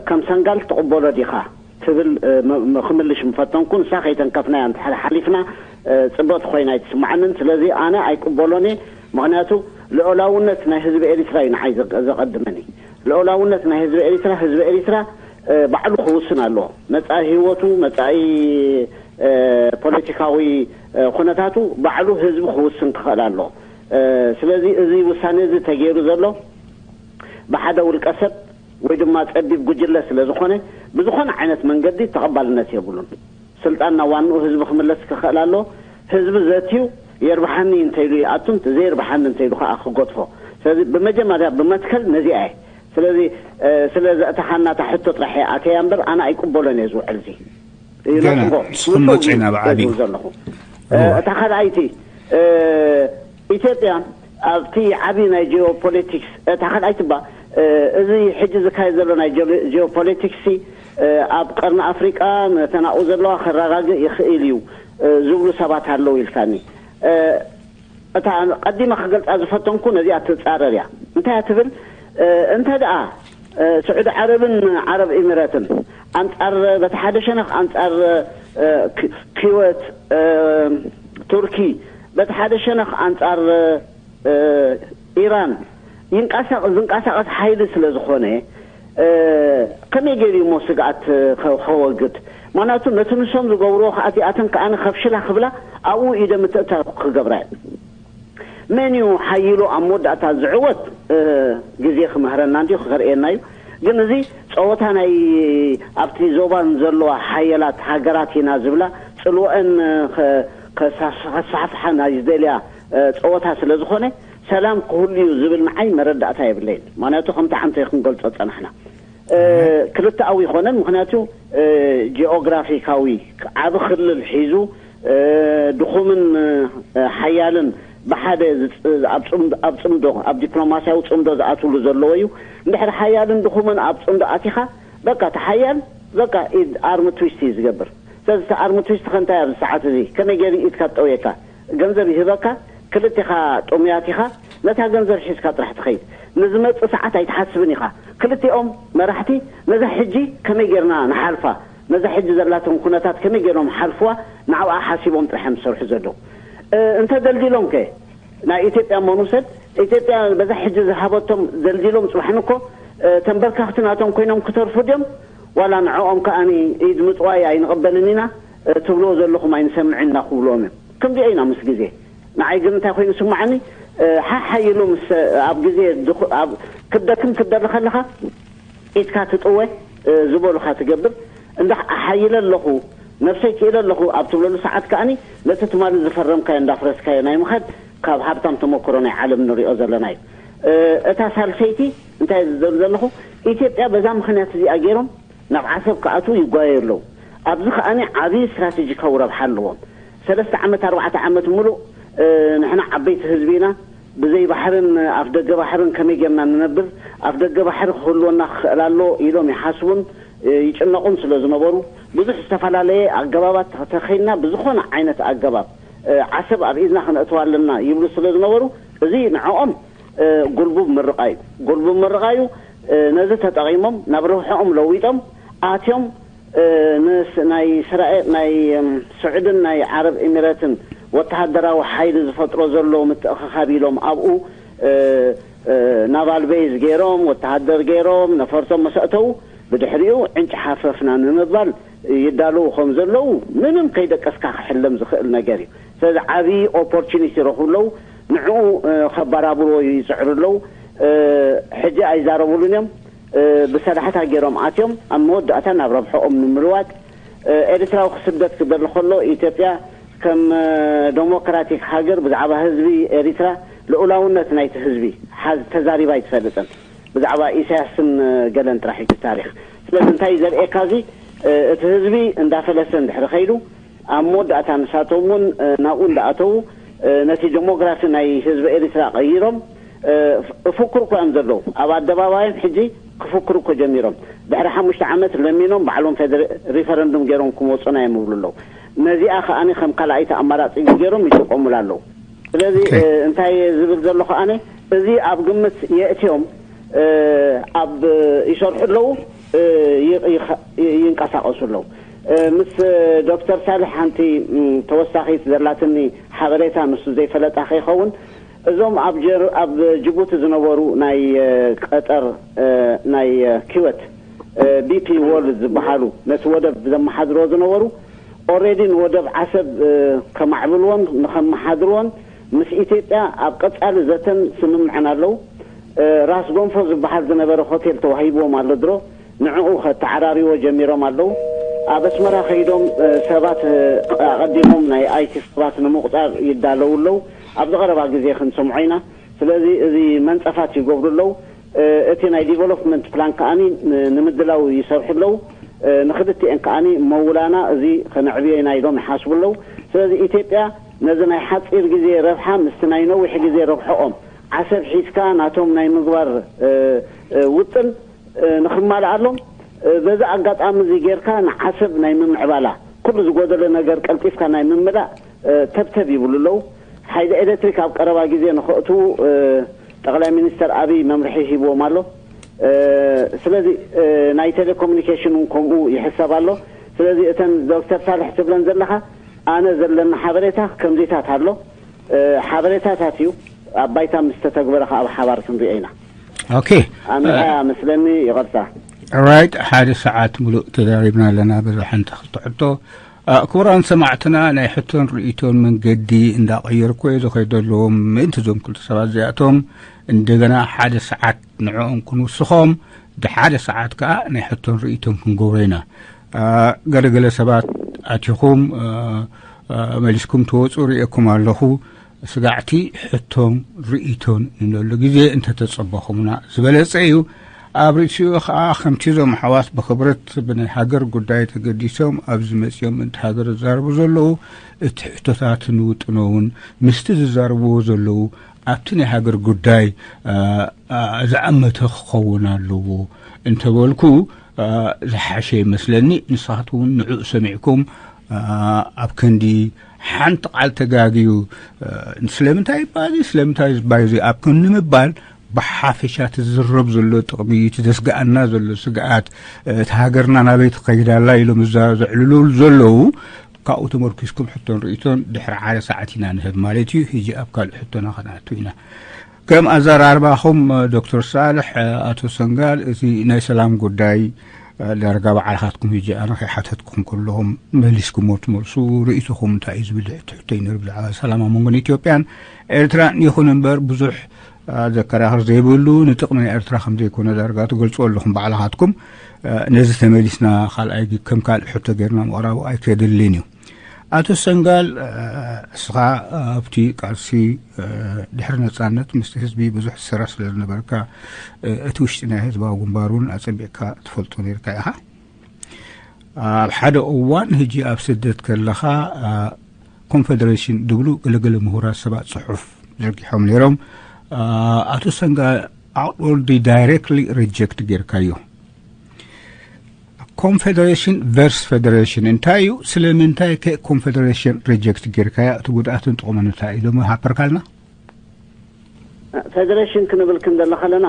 ከም ሰንጋል ትቕበሎ ዲኻ ትብል ክምልሽ ምፈተንኩ ንሳ ከይተንከፍናያ እንድሕር ሓሊፍና ጽብቕቲ ኮይና ኣይትስምዓንን ስለዚ ኣነ ኣይቅበሎን እየ ምኽንያቱ ልኦላውነት ናይ ህዝቢ ኤሪትራ እዩ ንዓይ ዘቐድመኒ ልኦላውነት ናይ ህዝቢ ኤሪትራ ህዝቢ ኤሪትራ ባዕሉ ክውስን ኣለዎ መጻኢ ህይወቱ መጻኢ ፖለቲካዊ ኩነታቱ ባዕሉ ህዝቢ ክውስን ክኽእል ኣለዎ ስለዚ እዚ ውሳነ እዚ ተገይሩ ዘሎ ብሓደ ውልቀ ሰብ ወይ ድማ ጸቢብ ጉጅለ ስለ ዝኾነ ብዝኾነ ዓይነት መንገዲ ተቐባልነት የብሉን። ስልጣን ናብ ዋንኡ ህዝቢ ክምለስ ክኽእል ኣለዎ። ህዝቢ ዘትዩ የርብሓኒ እንተኢሉ ይኣቱ፣ ዘየርብሓኒ እንተኢሉ ከዓ ክገድፎ። ስለዚ ብመጀመርያ ብመትከል ነዚኣ እየ። ስለዚ ስለ ዘእተኻና እታ ሕቶ ጥራሕ እየ ኣተያ እምበር ኣነ ኣይቅበሎን እየ እዚ ውዕል እዚ። ገና ንስኹም መፅኡ ኢና ብዓብዩ ዘለኹ። እታ ካልኣይቲ ኢትዮጵያ ኣብቲ ዓቢ ናይ ጂኦፖለቲክስ፣ እታ ካልኣይቲ እባ፣ እ፣ እዚ ሕጂ ዝካየድ ዘሎ ናይ ጂኦ-፣ ጂኦፖለቲክስ፣ እ፣ ኣብ ቀርኒ ኣፍሪቃ ነተን ኣብኡ ዘለዋ ከረጋግእ ይኽእል እዩ፣ እ፣ ዝብሉ ሰባት ኣለዉ ኢልካኒ። እ፣ እታ ቀዲመ ክገልጻ ዝፈተንኩ ነዚኣ ትጻረር እያ። እንታይ እያ ትብል? እ፣ እንተ ደኣ፣ እ፣ ስዑዲ ዓረብን ዓረብ ኤሚረትን ኣንጻር፣ በቲ ሓደ ሸነኽ ኣንጻር፣ እ፣ ክ-፣ ክወት፣ እ፣ ቱርኪ፣ በቲ ሓደ ሸነኽ ኣንጻር፣ እ፣ ኢራን ይንቀሳቐ-፣ ዝንቀሳቐስ ሓይሊ ስለ ዝኾነ፣ እ፣ ከመይ ገይሩ እሞ ስግኣት ከ-፣ ከወግድ? ምኽንያቱ ነቲ ንሶም ዝገብርዎ ከኣ እቲኣተን ከኣ ከፍሽላ ክብላ ኣብኡ ኢደ ምትእትታው ክገብራ እየን። መን እዩ ሓይሉ ኣብ መወዳእታ ዝዕወት? እ፣ ግዜ ክምህረና እንድዩ፣ ከርእየና እዩ። ግን እዚ ጸወታ ናይ ኣብቲ ዞባን ዘለዋ ሓያላት ሃገራት ኢና ዝብላ ጽልወአን ከ-፣ ከሳስ-፣ ከስፋሕፍሓ ናይ ዝደልያ፣ እ፣ ጸወታ ስለ ዝኾነ፣ ሰላም ክህሉ እዩ ዝብል ንዓይ መረዳእታ የብለይን። ምኽንያቱ ከምቲ ዓንተ ክንገልጾ ጸናሕና። እ፣ ክልተኣዊ ይኾነን። ምኽንያቱ፣ እ፣ ጂኦግራፊካዊ ዓቢ ክልል ሒዙ፣ እ፣ ድኹምን፣ እ፣ ሓያልን ብሓደ ዝጽ-፣ ኣብ ጽም-፣ ኣብ ጽምዶ፣ ኣብ ዲፕሎማስያዊ ጽምዶ ዝኣትውሉ ዘለዎ እዩ። እንድሕር ሓያልን ድኹምን ኣብ ጽምዶ ኣቲኻ፣ በቃ፣ እቲ ሓያል፣ በቃ፣ ኢድ ኣርም ትዊስት እዩ ዝገብር። ስለዚ፣ እቲ ኣርም ትዊስት ከ እንታይ ኣብዚ ሰዓት እዚ? ከመይ ገይሩ ኢድካ ትጠውየካ? ገንዘብ ይህበካ፣ ክልቴኻ ጥሙያት ኢኻ፣ ነታ ገንዘብ ሒዝካ ጥራሕ ትኸይድ። ንዝመጽእ ሰዓት ኣይትሓስብን ኢኻ። ክልቲኦም መራሕቲ ነዛ ሕጂ ከመይ ጌርና ንሓልፋ፣ ነዛ ሕጂ ዘላቶም ኩነታት ከመይ ጌሮም ሓልፍዋ፣ ንዓኣ ሓሲቦም ጥራሕ እዮም ዝሰርሑ ዘለዉ። እ፣ እንተ ደልዲሎም ከ? ናይ ኢትዮጵያ እሞ ንውሰድ። ኢትዮጵያ በዛ ሕጂ ዝሃበቶም ደልዲሎም ጽባሕን እኮ፣ እ፣ ተንበርካኽቲ ናቶም ኮይኖም ክተርፉ ድዮም? ዋላ ንዕኦም ከኣ ኢድ ምጽዋይ ኣይንቕበልን ኢና፣ እ፣ ትብልዎ ዘለኹም ኣይንሰምዕን ኢና ክብልዎም እዮም። ክንሪኦ ኢና ምስ ግዜ። ንዓይ ግን እንታይ ኮይኑ ስምዓኒ፣ እ፣ ሓሓይሉ ምስ፣ ኣብ ግዜ ድኹ-፣ ኣብ ክደክም ክደሊ ከለኻ ኢድካ ትጥወ፣ እ፣ ዝበሉኻ ትገብር። እንዳ ኣሓይለ ኣለኹ፣ ነብሰይ ክኢለ ኣለኹ ኣብ ትብለሉ ሰዓት ከኣኒ ነቲ ትማሊ ዝፈረምካዮ እንዳፍረስካዮ ናይ ምኻድ ካብ ሃብታም ተመክሮ ናይ ዓለም ንሪኦ ዘለና እዩ። እ፣ እታ ሳልሰይቲ እንታይ ዝብል ዘለኹ፣ ኢትዮጵያ በዛ ምኽንያት እዚኣ ገይሮም ናብ ዓሰብ ክኣትዉ ይጓየዩ ኣለዉ። ኣብዚ ከኣኒ ዓብዪ ስትራቴጂካዊ ረብሓ ኣለዎም። ሰለስተ ዓመት፣ ኣርባዕተ ዓመት ምሉእ፣ እ፣ ንሕና ዓበይቲ ህዝቢ ኢና፣ ብዘይ ባሕርን ኣፍ ደገ ባሕርን ከመይ ጌርና ንነብር፣ ኣፍ ደገ ባሕሪ ክህልወና ክኽእል ኣሎ ኢሎም ይሓስቡን፣ እ፣ ይጭነቑን ስለ ዝነበሩ፣ ብዙሕ ዝተፈላለየ ኣገባባት ተኸይንና ብዝኾነ ዓይነት ኣገባብ፣ እ፣ ዓሰብ ኣብ ኢድና ክነእትዋ ኣለና ይብሉ ስለ ዝነበሩ፣ እዚ ንዕኦም፣ እ፣ ጉልቡብ ምርቓ እዩ። ጉልቡብ ምርቓ እዩ። እ፣ ነዚ ተጠቒሞም ናብ ረብሕኦም ለዊጦም ኣትዮም፣ እ፣ ንስ-፣ ናይ እስራኤል፣ ናይ፣ እም፣ ስዑድን ናይ ዓረብ ኤሚረትን ወተሃደራዊ ሓይሊ ዝፈጥሮ ዘሎ ምትእኽኻብ ኢሎም ኣብኡ፣ እ፣ እ፣ ናቫል ቤዝ ገይሮም፣ ወተሃደር ገይሮም፣ ነፈርቶም መሰእተው፣ ብድሕሪኡ ዕንጭ ሓፈፍና ንምባል ይዳለዉ ከም ዘለዉ ምንም ከይደቀስካ ክሕለም ዝኽእል ነገር እዩ። ስለዚ ዓብዪ ኦፖርቹኒቲ ይረኽቡ ኣለዉ። ንዕኡ፣ እ፣ ከባራብርዎ ይጽዕሩ ኣለዉ። እ፣ ሕጂ ኣይዛረቡሉን እዮም። እ፣ ብሰላሕታ ገይሮም ኣትዮም ኣብ መወዳእታ ናብ ረብሐኦም ንምልዋጥ፣ እ፣ ኤርትራዊ ክስደት ክደሊ ከሎ ኢትዮጵያ ከም፣ እ፣ ዴሞክራቲክ ሃገር ብዛዕባ ህዝቢ ኤርትራ ልኡላውነት ናይቲ ህዝቢ ሓዝ-፣ ተዛሪባ ኣይትፈልጥን። ብዛዕባ ኢሳያስን፣ እ፣ ገለን ጥራሕ እዩ እቲ ታሪኽ። ስለዚ እንታይ እዩ ዘርእየካ እዚ? እ፣ እቲ ህዝቢ እንዳፈለሰ እንድሕሪ ከይዱ ኣብ መወዳእታ ንሳቶም እውን፣ እ፣ ናብኡ እንዳኣተዉ፣ እ፣ ነቲ ዴሞግራፊ ናይ ህዝቢ ኤርትራ ቀይሮም፣ እ፣ ፍ-፣ እፍክሩ እኮ እዮም ዘለዉ። ኣብ ኣደባባዮም ሕጂ ክፍክሩ እኮ ጀሚሮም። ድሕሪ ሓሙሽተ ዓመት ለሚኖም ባዕሎም ፌደረ-፣ ሪፈረንዱም ገይሮም ክመፁና እዮም ይብሉ ኣለዉ። ነዚኣ ከኣኒ ከም ካልኣይቲ ኣማራጺ ገይሮም ይጥቀሙላ ኣለዉ። ስለዚ፣ ኦኬ። እ፣ እንታይ ዝብል ዘሎ ከኣኒ፣ እዚ ኣብ ግምት የእትዮም፣ እ፣ ኣብ ይሰርሑ ኣለዉ፣ እ፣ ይ-፣ ይኸ-፣ ይ-፣ ይንቀሳቐሱ ኣለዉ። እ፣ ምስ ዶክተር ሳልሕ ሓንቲ፣ ም፣ ተወሳኺት ዘላትኒ ሓበሬታ፣ ንሱ ዘይፈለጣ ከይኸውን፣ እዞም ኣብ ጀር-፣ ኣብ ጅቡቲ ዝነበሩ ናይ፣ እ፣ ቀጠር፣ እ፣ ናይ፣ እ፣ ኪወት፣ እ፣ ቢ ፒ ወርልድ ዝበሃሉ ነቲ ወደብ ዘመሓድሮ ዝነበሩ፣ ኦልሬዲ ንወደብ ዓሰብ፣ እ፣ ከማዕብልዎን ንኸመሓድርዎን ምስ ኢትዮጵያ ኣብ ቀጻሊ ዘተን ስምምዕን ኣለዉ። እ፣ ራስ ጎንፎ ዝበሃል ዝነበረ ሆቴል ተዋሂብዎም ኣሎ ድሮ፣ ንዕኡ ከተዓራርይዎ ጀሚሮም ኣለዉ። ኣብ ኣስመራ ከይዶም፣ እ፣ ሰባት፣ እ፣ ኣቐዲሞም ናይ ኣይ ቲ ሰባት ንምቑጻር ይዳለዉ ኣለዉ። ኣብዚ ቀረባ ግዜ ክንሰምዖ ኢና። ስለዚ እዚ መንጸፋት ይገብሩ ኣለዉ። እ፣ እቲ ናይ ዲቨሎፕመንት ፕላን ከኣኒ ን-፣ ንምድላው ይሰርሑ ኣለዉ። እ፣ ንክልቲኤን ከኣኒ መውላና እዚ ከነዕብዮ ኢና ኢሎም ይሓስቡ ኣለዉ። ስለዚ ኢትዮጵያ ነዚ ናይ ሓጺር ግዜ ረብሓ ምስቲ ናይ ነዊሕ ግዜ ረብሕኦም ዓሰብ ሒዝካ ናቶም ናይ ምግባር ውጥን ንኽማልኣሎም፣ በዚ ኣጋጣሚ እዚ ጌርካ ንዓሰብ ናይ ምምዕባላ፣ ኩሉ ዝጎደለ ነገር ቀልጢፍካ ናይ ምምላእ ተብተብ ይብሉ ኣለዉ። ሓይሊ ኤሌክትሪክ ኣብ ቀረባ ግዜ ንኸእትዉ ጠቕላይ ሚኒስተር ኣብይ መምርሒ ሂብዎም ኣሎ። ስለዚ ናይ ቴሌኮሙኒኬሽን እውን ከምኡ ይሕሰብ ኣሎ። ስለዚ እተን ዶክተር ሳልሕ ትብለን ዘለኻ፣ ኣነ ዘለኒ ሓበሬታ ከምዚታት ኣሎ። ሓበሬታታት እዩ፣ ኣብ ባይታ ምስ ተተግበረ ከኣ ብሓባር ክንሪኦ ኢና። ኦኬ። ኣሚኻ መስለኒ። ይቐርታ። ራይት፣ ሓደ ሰዓት ሙሉእ ተዛሪብና ኣለና በዛ ሓንቲ ክልተ ሕቶ። ክቡራን ሰማዕትና፣ ናይ ሕቶን ርእይቶን መንገዲ እንዳቐየርኩ እየ ዝኸይድ ዘለዎም። ምእንቲ እዞም ክልተ ሰባት እዚኣቶም እንደገና ሓደ ሰዓት ንዕኦም ክንውስኾም፣ ድሓደ ሰዓት ከኣ ናይ ሕቶን ርእይቶን ክንገብሮ ኢና። ገለገለ ሰባት ኣቲኹም መሊስኩም ትወፁ ርእየኩም ኣለኹ። ስጋዕቲ ሕቶን ርእይቶን ንነሉ ግዜ እንተተጸበኹምና ዝበለጸ እዩ። ኣብ ርእሲኡ ኸኣ ከምቲ እዞም ኣሕዋት ብኽብረት ብናይ ሃገር ጉዳይ ተገዲሶም ኣብዚ መጺኦም ምእንቲ ሃገር ዝዛረቡ ዘለዉ፣ እቲ ሕቶታትን ውጥኖ እውን ምስቲ ዝዛረብዎ ዘለዉ ኣብቲ ናይ ሃገር ጉዳይ ዝኣመተ ክኸውን ኣለዎ እንተበልኩ ዝሓሸ ይመስለኒ። ንስኻትኩም እውን ንዕኡ ሰሚዕኩም ኣብ ክንዲ ሓንቲ ቃል ተጋግዩ ስለምንታይ ይባል ስለምንታይ ዝባል እዚ ኣብ ክንዲ ምባል ብሓፈሻ እቲ ዝዝረብ ዘሎ ጥቕሚ እቲ ዘስግኣና ዘሎ ስግኣት እቲ ሃገርና ናበይ ትኸይድ ኣላ ኢሎም ዘዕልሉ ዘለዉ ካብኡ ተመርኪስኩም ሕቶን ርእይቶን ድሕሪ ሓደ ሰዓት ኢና ንህብ ማለት እዩ። ሕጂ ኣብ ካልእ ሕቶና ከነኣቱ ኢና። ከም ኣዘራርባኹም ዶክተር ሳልሕ ኣቶ ሰንጋል እቲ ናይ ሰላም ጉዳይ ዳርጋ ባዕልኻትኩም ሕጂ ኣነ ከይሓተትኩም ከለኹም መሊስኩሞ ትመልሱ ርእይቶኹም እንታይ እዩ ዝብል ትሕቶ ይነር ብዛዕባ ሰላም ኣብ መንጎን ኢትዮጵያን ኤርትራን ይኹን እምበር ብዙሕ ዘከራኽር ዘይብሉ ንጥቕሚ ናይ ኤርትራ ከም ዘይኮነ ዳርጋ ትገልጹ ኣለኹም ባዕልኻትኩም። ነዚ ተመሊስና ካልኣይ ከም ካልእ ሕቶ ጌርና ምቕራቡ ኣይከድልን እዩ። ኣቶ ሰንጋል እስኻ ኣብቲ ቃልሲ ድሕሪ ነጻነት ምስቲ ህዝቢ ብዙሕ ትሰርሕ ስለ ዝነበርካ እቲ ውሽጢ ናይ ህዝባዊ ግንባር እውን ኣጸቢቕካ ትፈልጦ ነርካ ኢኻ። ኣብ ሓደ እዋን ህጂ ኣብ ስደት ከለኻ ኮንፌደሬሽን ዝብሉ ገለገለ ምሁራት ሰባት ጽሑፍ ዘርጊሖም ነይሮም። ኣቶ ሰንጋ ኣቅልዲ ዳይሬክትሊ ሪጀክት ጌርካዮ። ኮንፌደሬሽን ቨርስ ፌደሬሽን እንታይ እዩ? ስለምንታይ ከ ኮንፌደሬሽን ሪጀክት ጌርካያ? እቲ ጉድኣትን ጥቕሙን እንታይ እዩ? ሎሚ ሃፐርካልና? ፌደሬሽን ክንብል ክንደለ ከለና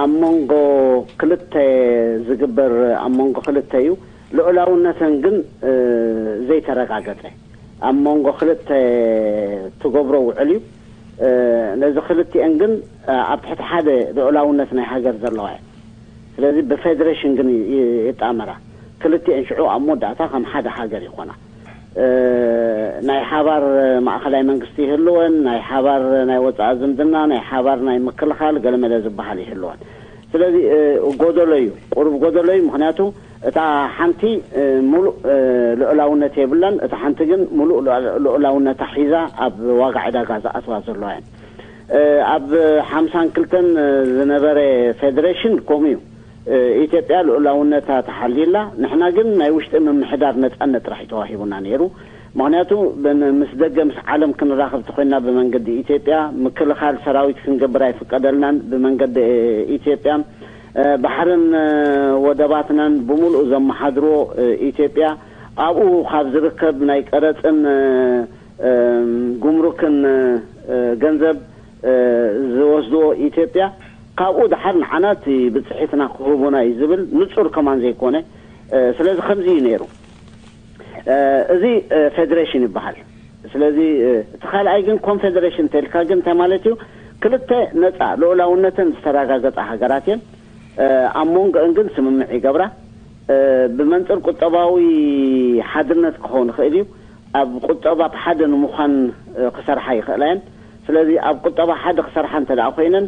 ኣብ መንጎ ክልተ ዝግበር ኣብ መንጎ ክልተ እዩ። ልዑላውነተን ግን ዘይተረጋገጸ ኣብ መንጎ ክልተ ትገብሮ ውዕል እዩ። ነዚ ክልቲኤን ግን ኣብ ትሕቲ ሓደ ልዑላውነት ናይ ሃገር ዘለዋ እየን። ስለዚ ብፌደሬሽን ግን ይጣመራ። ክልቲኤን ሽዑ ኣብ መወዳእታ ከም ሓደ ሃገር ይኾና። ናይ ሓባር ማእኸላይ መንግስቲ ይህልወን፣ ናይ ሓባር ናይ ወፃኢ ዝምድና፣ ናይ ሓባር ናይ ምክልኻል ገለመለ ዝበሃል ይህልወን። ስለዚ ጎደሎ እዩ፣ ቁሩብ ጎደሎ እዩ። ምክንያቱ እታ ሓንቲ ሙሉእ ልዑላውነት የብላን፣ እታ ሓንቲ ግን ሙሉእ ልዑላውነታ ሒዛ ኣብ ዋጋ ዕዳጋ ዝኣትዋ ዘለዋ እየን። ኣብ ሓምሳን ክልተን ዝነበረ ፌደሬሽን ከምኡ እዩ። ኢትዮጵያ ልዑላውነታ ተሓልይላ፣ ንሕና ግን ናይ ውሽጢ ምምሕዳር ነጻነት ጥራሕ እዩ ተዋሂቡና ነይሩ። ምክንያቱ ምስ ደገ ምስ ዓለም ክንራኸብ ተኮይና ብመንገዲ ኢትዮጵያ ምክልኻል ሰራዊት ክንገብር ኣይፍቀደልናን። ብመንገዲ ኢትዮጵያ ባሕርን ወደባትናን ብምሉእ ዘመሓድሮ ኢትዮጵያ ኣብኡ ካብ ዝርከብ ናይ ቀረፅን ጉምሩክን ገንዘብ ዝወስድዎ ኢትዮጵያ ካብኡ ድሓር ንዓና እቲ ብፅሒትና ክህቡና እዩ ዝብል ንፁር ከማን ዘይኮነ። ስለዚ ከምዚ እዩ ነይሩ። እዚ ፌደሬሽን ይበሃል። ስለዚ እቲ ካልኣይ ግን ኮንፌደሬሽን ተልካ ግን እንታይ ማለት እዩ? ክልተ ነፃ ልዑላውነተን ዝተረጋገፃ ሃገራት እየን። ኣብ መንጎአን ግን ስምምዕ ይገብራ። ብመንፅር ቁጠባዊ ሓድነት ክኸውን ይኽእል እዩ። ኣብ ቁጠባ ሓደ ንምዃን ክሰርሓ ይኽእላ እየን። ስለዚ ኣብ ቁጠባ ሓደ ክሰርሓ እንተ ደኣ ኮይነን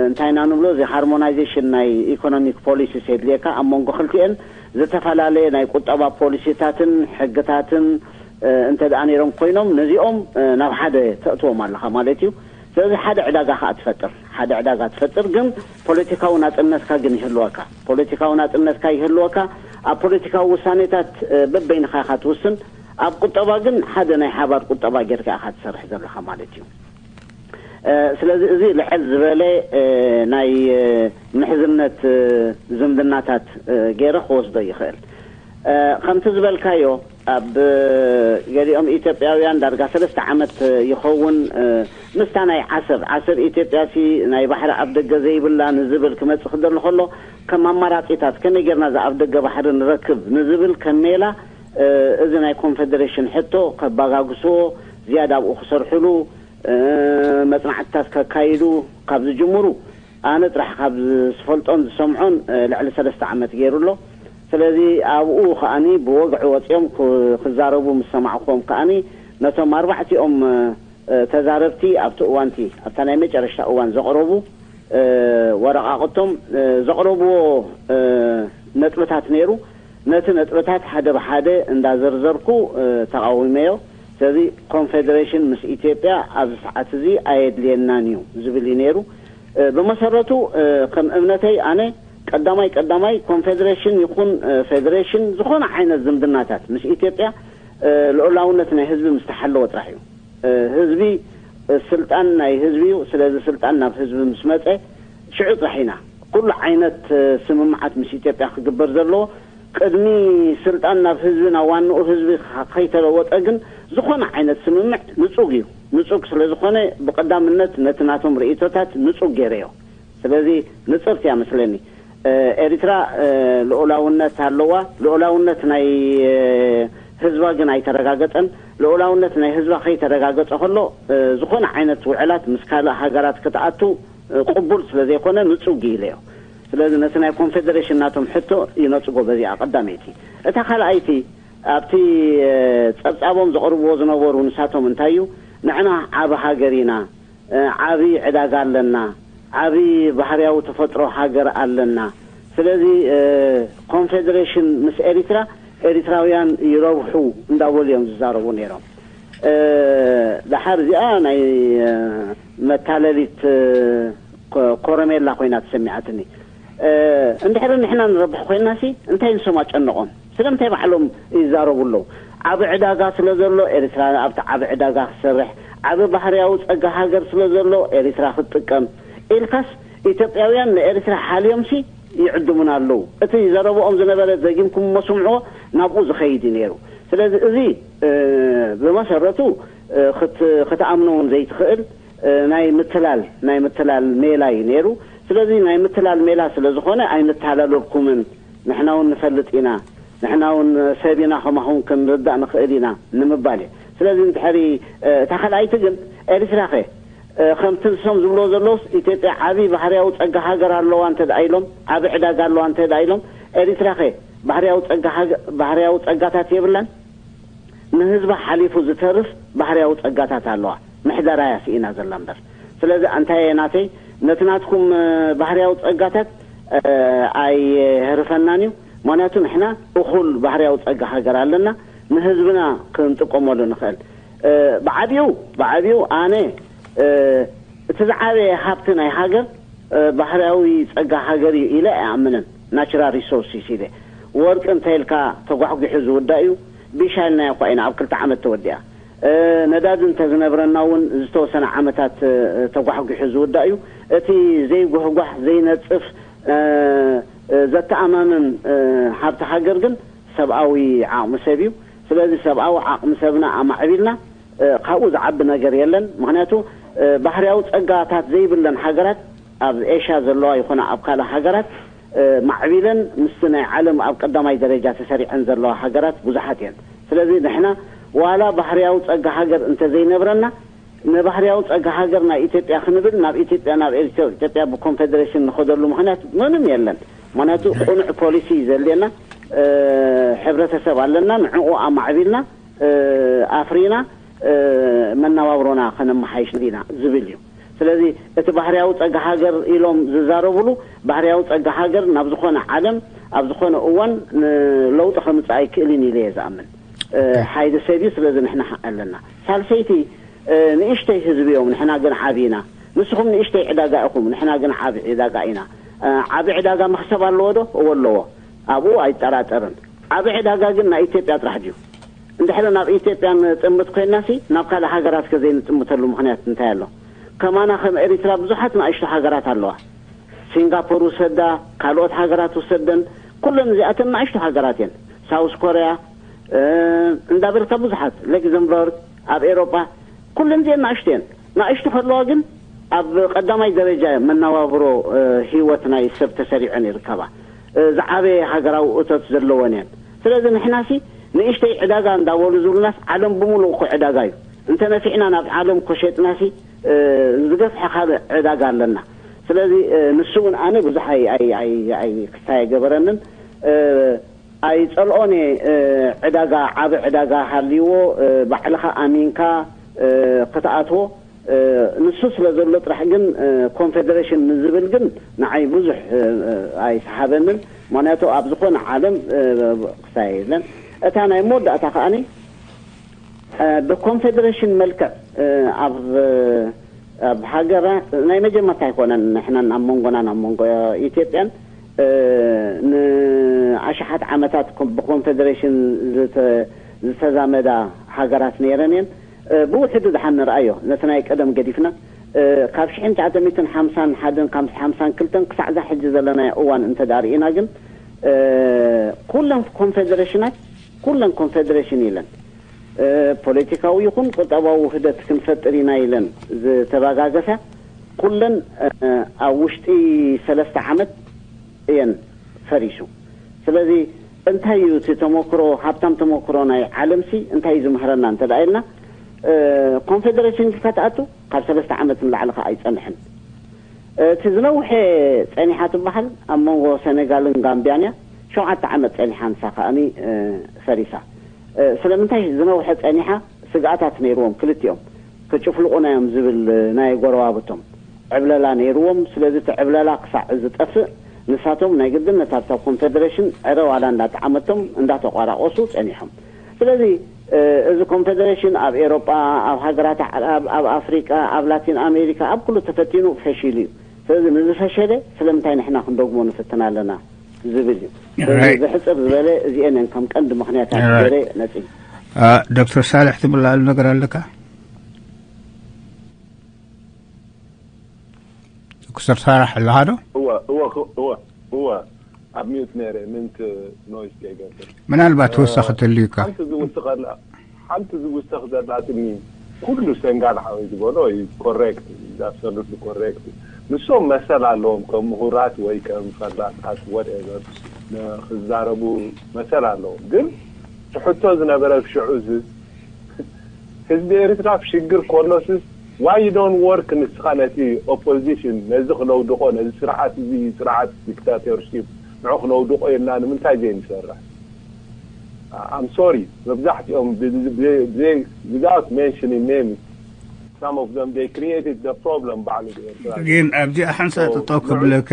እንታይ ኢና ንብሎ? እዚ ሃርሞናይዜሽን ናይ ኢኮኖሚክ ፖሊሲስ የድልየካ። ኣብ መንጎ ክልቲኤን ዝተፈላለየ ናይ ቁጠባ ፖሊሲታትን ሕግታትን እንተ ደኣ ነይሮም ኮይኖም ነዚኦም ናብ ሓደ ተእትዎም ኣለኻ ማለት እዩ። ስለዚ ሓደ ዕዳጋ ከኣ ትፈጥር፣ ሓደ ዕዳጋ ትፈጥር፣ ግን ፖለቲካዊ ናጽነትካ ግን ይህልወካ። ፖለቲካዊ ናጽነትካ ይህልወካ። ኣብ ፖለቲካዊ ውሳኔታት በበይንኻ ኢኻ ትውስን። ኣብ ቁጠባ ግን ሓደ ናይ ሓባር ቁጠባ ጌርካ ኢኻ ትሰርሕ ዘለኻ ማለት እዩ። ስለዚ እዚ ልዕል ዝበለ ናይ ምሕዝነት ዝምድናታት ገይረ ክወስዶ ይኽእል። ከምቲ ዝበልካዮ፣ ኣብ ገሊኦም ኢትዮጵያውያን ዳርጋ ሰለስተ ዓመት ይኸውን ምስታ ናይ ዓሰብ ዓሰብ ኢትዮጵያ ሲ ናይ ባሕሪ ኣብ ደገ ዘይብላ ንዝብል ክመጽእ ክደሎ ከሎ፣ ከም ኣማራጺታት ከመይ ጌርና ዝኣብ ደገ ባሕሪ ንረክብ ንዝብል ከም ሜላ እዚ ናይ ኮንፌደሬሽን ሕቶ ከባጋግስዎ፣ ዝያዳ ኣብኡ ክሰርሕሉ፣ መጽናዕትታት ከካይዱ ካብ ዝጅምሩ፣ ኣነ ጥራሕ ካብ ዝፈልጦን ዝሰምዖን ልዕሊ ሰለስተ ዓመት ገይሩ ኣሎ። ስለዚ ኣብኡ ከኣኒ ብወግዒ ወጺኦም ክዛረቡ ምስ ሰማዕኩም ከኣኒ፣ ነቶም ኣርባዕቲኦም ተዛረብቲ ኣብቲ እዋንቲ ኣብታ ናይ መጨረሽታ እዋን ዘቕረቡ ወረቓቕቶም ዘቕረብዎ ነጥብታት ነይሩ። ነቲ ነጥብታት ሓደ ብሓደ እንዳዘርዘርኩ ተቃዊመዮ። ስለዚ ኮንፌደሬሽን ምስ ኢትዮጵያ ኣብዚ ሰዓት እዚ ኣየድልየናን እዩ ዝብል እዩ ነይሩ። ብመሰረቱ ከም እምነተይ ኣነ ቀዳማይ ቀዳማይ ኮንፌደሬሽን ይኹን ፌደሬሽን ዝኾነ ዓይነት ዝምድናታት ምስ ኢትዮጵያ ልኡላውነት ናይ ህዝቢ ምስ ተሓለወ ጥራሕ እዩ። ህዝቢ ስልጣን ናይ ህዝቢ እዩ። ስለዚ ስልጣን ናብ ህዝቢ ምስ መፀ ሽዑ ጥራሕ ኢና ኩሉ ዓይነት ስምምዓት ምስ ኢትዮጵያ ክግበር ዘለዎ። ቅድሚ ስልጣን ናብ ህዝቢ ናብ ዋንኡ ህዝቢ ከይተለወጠ ግን ዝኾነ ዓይነት ስምምዕ ንፁግ እዩ። ንፁግ ስለ ዝኾነ ብቀዳምነት ነቲ ናቶም ርእይቶታት ንፁግ ገይረዮ። ስለዚ ንፅርቲ እያ መስለኒ። ኤሪትራ ልኡላውነት ኣለዋ። ልኡላውነት ናይ ህዝባ ግን ኣይተረጋገፀን። ልኡላውነት ናይ ህዝባ ከይተረጋገፀ ከሎ ዝኾነ ዓይነት ውዕላት ምስ ካልእ ሃገራት ክትኣቱ ቅቡል ስለ ዘይኮነ ንፁግ ኢለዮ። ስለዚ ነቲ ናይ ኮንፌደሬሽን ናቶም ሕቶ ይነፅጎ በዚኣ ቀዳመይቲ። እታ ካልኣይቲ ኣብቲ ፀብፃቦም ዘቕርብዎ ዝነበሩ ንሳቶም እንታይ እዩ፣ ንዕና ዓቢ ሃገር ኢና፣ ዓቢ ዕዳጋ ኣለና፣ ዓቢ ባህርያዊ ተፈጥሮ ሃገር ኣለና። ስለዚ ኮንፌደሬሽን ምስ ኤሪትራ ኤሪትራውያን ይረብሑ እንዳበሉ እዮም ዝዛረቡ ነይሮም። ደሓር እዚኣ ናይ መታለሊት ኮረሜላ ኮይና ተሰሚዓትኒ። እንድሕር ንሕና ንረብሕ ኮይና ሲ እንታይ ንሶም ኣጨነቆም? ስለምንታይ ባዕሎም ይዛረቡ ኣለዉ? ዓቢ ዕዳጋ ስለ ዘሎ ኤርትራ ኣብቲ ዓቢ ዕዳጋ ክሰርሕ፣ ዓቢ ባህርያዊ ጸጋ ሃገር ስለ ዘሎ ኤርትራ ክትጥቀም ኢልካስ፣ ኢትዮጵያውያን ንኤርትራ ሓልዮም ሲ ይዕድሙና ኣለዉ። እቲ ዘረብኦም ዝነበረ ደጊምኩምሞ ስምዕዎ፣ ናብኡ ዝኸይድ እዩ ነይሩ። ስለዚ እዚ ብመሰረቱ ክትኣምኖ እውን ዘይትኽእል ናይ ምትላል ናይ ምትላል ሜላ እዩ ነይሩ። ስለዚ ናይ ምትላል ሜላ ስለ ዝኾነ ኣይንታለለኩምን፣ ንሕና እውን ንፈልጥ ኢና፣ ንሕና እውን ሰብ ኢና፣ ከማኹም ክንርዳእ ንኽእል ኢና ንምባል እዩ። ስለዚ እንድሕሪ እታ ካልኣይቲ ግን ኤርትራ ኸ ከምቲ ንሶም ዝብልዎ ዘለውስ ኢትዮጵያ ዓብዪ ባህርያዊ ጸጋ ሃገር ኣለዋ እንተ ደኣ ኢሎም፣ ዓቢ ዕዳጋ ኣለዋ እንተ ደኣ ኢሎም፣ ኤርትራ ኸ ባህርያዊ ጸጋ ሃገ-፣ ባህርያዊ ጸጋታት የብላን? ንህዝባ ሓሊፉ ዝተርፍ ባህርያዊ ጸጋታት ኣለዋ። ምሕደራያ ስኢና ዘላ እምበር። ስለዚ ኣንታየ ናተይ ነቲ ናትኩም ባህርያዊ ጸጋታት ኣይህርፈናን እዩ። ምክንያቱ ንሕና እኹል ባህርያዊ ጸጋ ሃገር ኣለና፣ ንህዝብና ክንጥቀመሉ ንኽእል። ብዓቢኡ ብዓቢኡ ኣነ እቲ ዝዓበየ ሃብቲ ናይ ሃገር ባህርያዊ ጸጋ ሃገር እዩ ኢለ ኣይኣምንን። ናቹራል ሪሶርስስ ኢለ፣ ወርቂ እንተ ኢልካ ተጓሕጒሑ ዝውዳእ እዩ። ቢሻ ኢልናዮ እኳ ኢና ኣብ ክልተ ዓመት ተወዲኣ። ነዳዲ እንተ ዝነብረና እውን ዝተወሰነ ዓመታት ተጓሕጒሑ ዝውዳእ እዩ። እቲ ዘይጉሕጓሕ ዘይነጽፍ ዘተኣማምን ሃብቲ ሃገር ግን ሰብኣዊ ዓቕሚ ሰብ እዩ። ስለዚ ሰብኣዊ ዓቕሚ ሰብና ኣማዕቢልና ካብኡ ዝዓቢ ነገር የለን። ምክንያቱ ባህርያዊ ጸጋታት ዘይብለን ሃገራት ኣብ ኤሽያ ዘለዋ ይኹና ኣብ ካልእ ሃገራት ማዕቢለን ምስቲ ናይ ዓለም ኣብ ቀዳማይ ደረጃ ተሰሪዐን ዘለዋ ሃገራት ብዙሓት እየን። ስለዚ ንሕና ዋላ ባህርያዊ ጸጋ ሃገር እንተዘይነብረና ንባህርያዊ ጸጋ ሃገር ናይ ኢትዮጵያ ክንብል ናብ ኢትዮጵያ ናብ ኤርትራ ኢትዮጵያ ብኮንፌደሬሽን ንኸደሉ ምክንያት ምንም የለን። ምክንያቱ ቁኑዕ ፖሊሲ ዘድልየና ሕብረተሰብ ኣለና፣ ንዕኡ ኣማዕቢልና ኣፍሪና መነባብሮና ከነመሓይሽ ኢና ዝብል እዩ። ስለዚ እቲ ባህርያዊ ጸጋ ሃገር ኢሎም ዝዛረብሉ ባህርያዊ ጸጋ ሃገር ናብ ዝኾነ ዓለም ኣብ ዝኾነ እዋን ለውጢ ከምጽእ ኣይክእልን ኢለ እየ ዝኣምን። ሓይሊ ሰብ እዩ። ስለዚ ንሕና ሓቂ ኣለና። ሳልሰይቲ ንእሽተይ ህዝቢ እዮም፣ ንሕና ግን ዓቢ ኢና። ንስኹም ንእሽተይ ዕዳጋ ኢኹም፣ ንሕና ግን ዓቢ ዕዳጋ ኢና። ዓቢ ዕዳጋ መኽሰብ ኣለዎ ዶ? እወ ኣለዎ። ኣብኡ ኣይጠራጠርን። ዓቢ ዕዳጋ ግን ናይ ኢትዮጵያ ጥራሕ ድዩ? እንድሕሪ ናብ ኢትዮጵያ ንጥምት ኮይንናሲ ናብ ካልእ ሃገራት ከዘይንጥምተሉ ምኽንያት እንታይ ኣሎ? ከማና ከም ኤሪትራ ብዙሓት ንኣሽቱ ሃገራት ኣለዋ። ሲንጋፖር ውሰዳ፣ ካልኦት ሃገራት ውሰደን፣ ኩለን እዚኣተን ንኣሽቱ ሃገራት እየን። ሳውስ ኮርያ፣ እንዳበልካ ብዙሓት፣ ለግዘምበርግ፣ ኣብ ኤሮጳ ኩለን እዚአን ንኣሽቱ እየን። ንኣሽቱ ከለዋ ግን ኣብ ቀዳማይ ደረጃ መነባብሮ ህይወት ናይ ሰብ ተሰሪዐን ይርከባ። ዝዓበየ ሃገራዊ እቶት ዘለወን እየን። ስለዚ ንሕናሲ ንእሽተይ ዕዳጋ እንዳበሉ ዝብሉናስ፣ ዓለም ብምሉእ እኮ ዕዳጋ እዩ። እንተነፊዕና ናብ ዓለም እኮ ሸጥናሲ ዝገፍሐ ካልእ ዕዳጋ ኣለና። ስለዚ ንሱ እውን ኣነ ብዙሕ ኣይ ክስታይ ኣይገበረንን። ኣይጸልኦን እየ። ዕዳጋ፣ ዓቢ ዕዳጋ ሃልይዎ፣ ባዕልኻ ኣሚንካ ክትኣትዎ፣ ንሱ ስለ ዘሎ ጥራሕ ግን፣ ኮንፌደሬሽን ንዝብል ግን ንዓይ ብዙሕ ኣይሰሓበንን። ምኽንያቱ ኣብ ዝኾነ ዓለም ክሳየ የለን። እታ ናይ መወዳእታ ከኣኒ ብኮንፌደሬሽን መልክዕ ኣብ ኣብ ሃገራ ናይ መጀመርታ ኣይኮነን። ንሕናን ኣብ መንጎናን ኣብ መንጎ ኢትዮጵያን ንኣሽሓት ዓመታት ብኮንፌደሬሽን ዝተዛመዳ ሃገራት ነይረን እየን። ብውሕዱ ድሓን ንርኣዮ፣ ነቲ ናይ ቀደም ገዲፍና፣ ካብ ሽሕን ትሽዓተ ሚእትን ሓምሳን ሓደን ካብ ሓምሳን ክልተን ክሳዕ እዛ ሕጂ ዘለናዮ እዋን እንተ ደኣ ርኢና ግን፣ ኩለን ኮንፌደሬሽናት፣ ኩለን ኮንፌደሬሽን ኢለን፣ ፖለቲካዊ ይኹን ቁጠባዊ ውህደት ክንፈጥር ኢና ኢለን ዝተባጋገሳ፣ ኩለን ኣብ ውሽጢ ሰለስተ ዓመት እየን ፈሪሱ። ስለዚ እንታይ እዩ እቲ ተሞክሮ፣ ሃብታም ተሞክሮ ናይ ዓለምሲ እንታይ እዩ ዝምህረና እንተ ደኣ ኢልና፣ ኮንፌደሬሽን ኢልካ ትኣቱ፣ ካብ ሰለስተ ዓመት ንላዕሊ ከኣ ኣይጸንሕን። እቲ ዝነውሐ ጸኒሓ ትበሃል ኣብ መንጎ ሰኔጋልን ጋምቢያን እያ። ሸውዓተ ዓመት ጸኒሓ፣ ንሳ ከኣኒ ፈሪሳ። ስለምንታይ ዝነውሐ ጸኒሓ? ስግኣታት ነይርዎም ክልቲኦም። ክጭፍልቑና እዮም ዝብል ናይ ጎረባብቶም ዕብለላ ነይርዎም። ስለዚ እቲ ዕብለላ ክሳዕ ዝጠፍእ ንሳቶም ናይ ግድን ነታ ኮንፌደሬሽን ዕረ ዋላ እንዳጠዓመቶም እንዳተቋራቆሱ ጸኒሖም። ስለዚ እዚ ኮንፌደሬሽን ኣብ ኤሮጳ፣ ኣብ ሃገራት ዓረብ፣ ኣብ ኣፍሪቃ፣ ኣብ ላቲን ኣሜሪካ፣ ኣብ ኩሉ ተፈቲኑ ፈሺሉ እዩ። ስለዚ ንዝፈሸለ ስለምንታይ ንሕና ክንደግሞ ንፍትን ኣለና ዝብል እዩ። ስለዚ right። ብሕጽር ዝበለ እዚአን እየን ከም ቀንዲ ምኽንያታት right። ገይረ ነጺ። ዶክተር ሳልሕ ትብላሉ ነገር ኣለካ? ዶክተር ሳልሕ ኣለኻ ዶ? እወ እወ እወ እወ ኣብ ሚዩት ነይረ ምንት ኖይስ ከይገብር። ምናልባት ተወሳኺ ተልዩካ። ሓንቲ ዝውስኸላ ሓንቲ ዝውሰኽ ዘላትኒ፣ ኩሉ ሰንጋል ሓወይ ዝበሎ እዩ ኮሬክት፣ absolutely ኮሬክት። ንሶም መሰል ኣለዎም ከም ምሁራት ወይ ከም ፈላጣት whatever ክዛረቡ መሰል ኣለዎም። ግን ትሕቶ ዝነበረ ሽዑ እዚ ህዝቢ ኤርትራ ኣብ ሽግር ኮሎስስ why you don't work? ንስኻ ነቲ ኦፖዚሽን ነዚ ክነውድቆ፣ ነዚ ስርዓት እዚ ስርዓት ዲክታቶርሺፕ ንዑ ክነውድቆ ኢልና ንምንታይ ዘይንሰርሕ? I'm sorry፣ መብዛሕትኦም without mentioning names, some of them they created the problem ባዕሉ ብኤርትራ። ግን ኣብዚኣ ሓንሳእ ጠጠው ከብለካ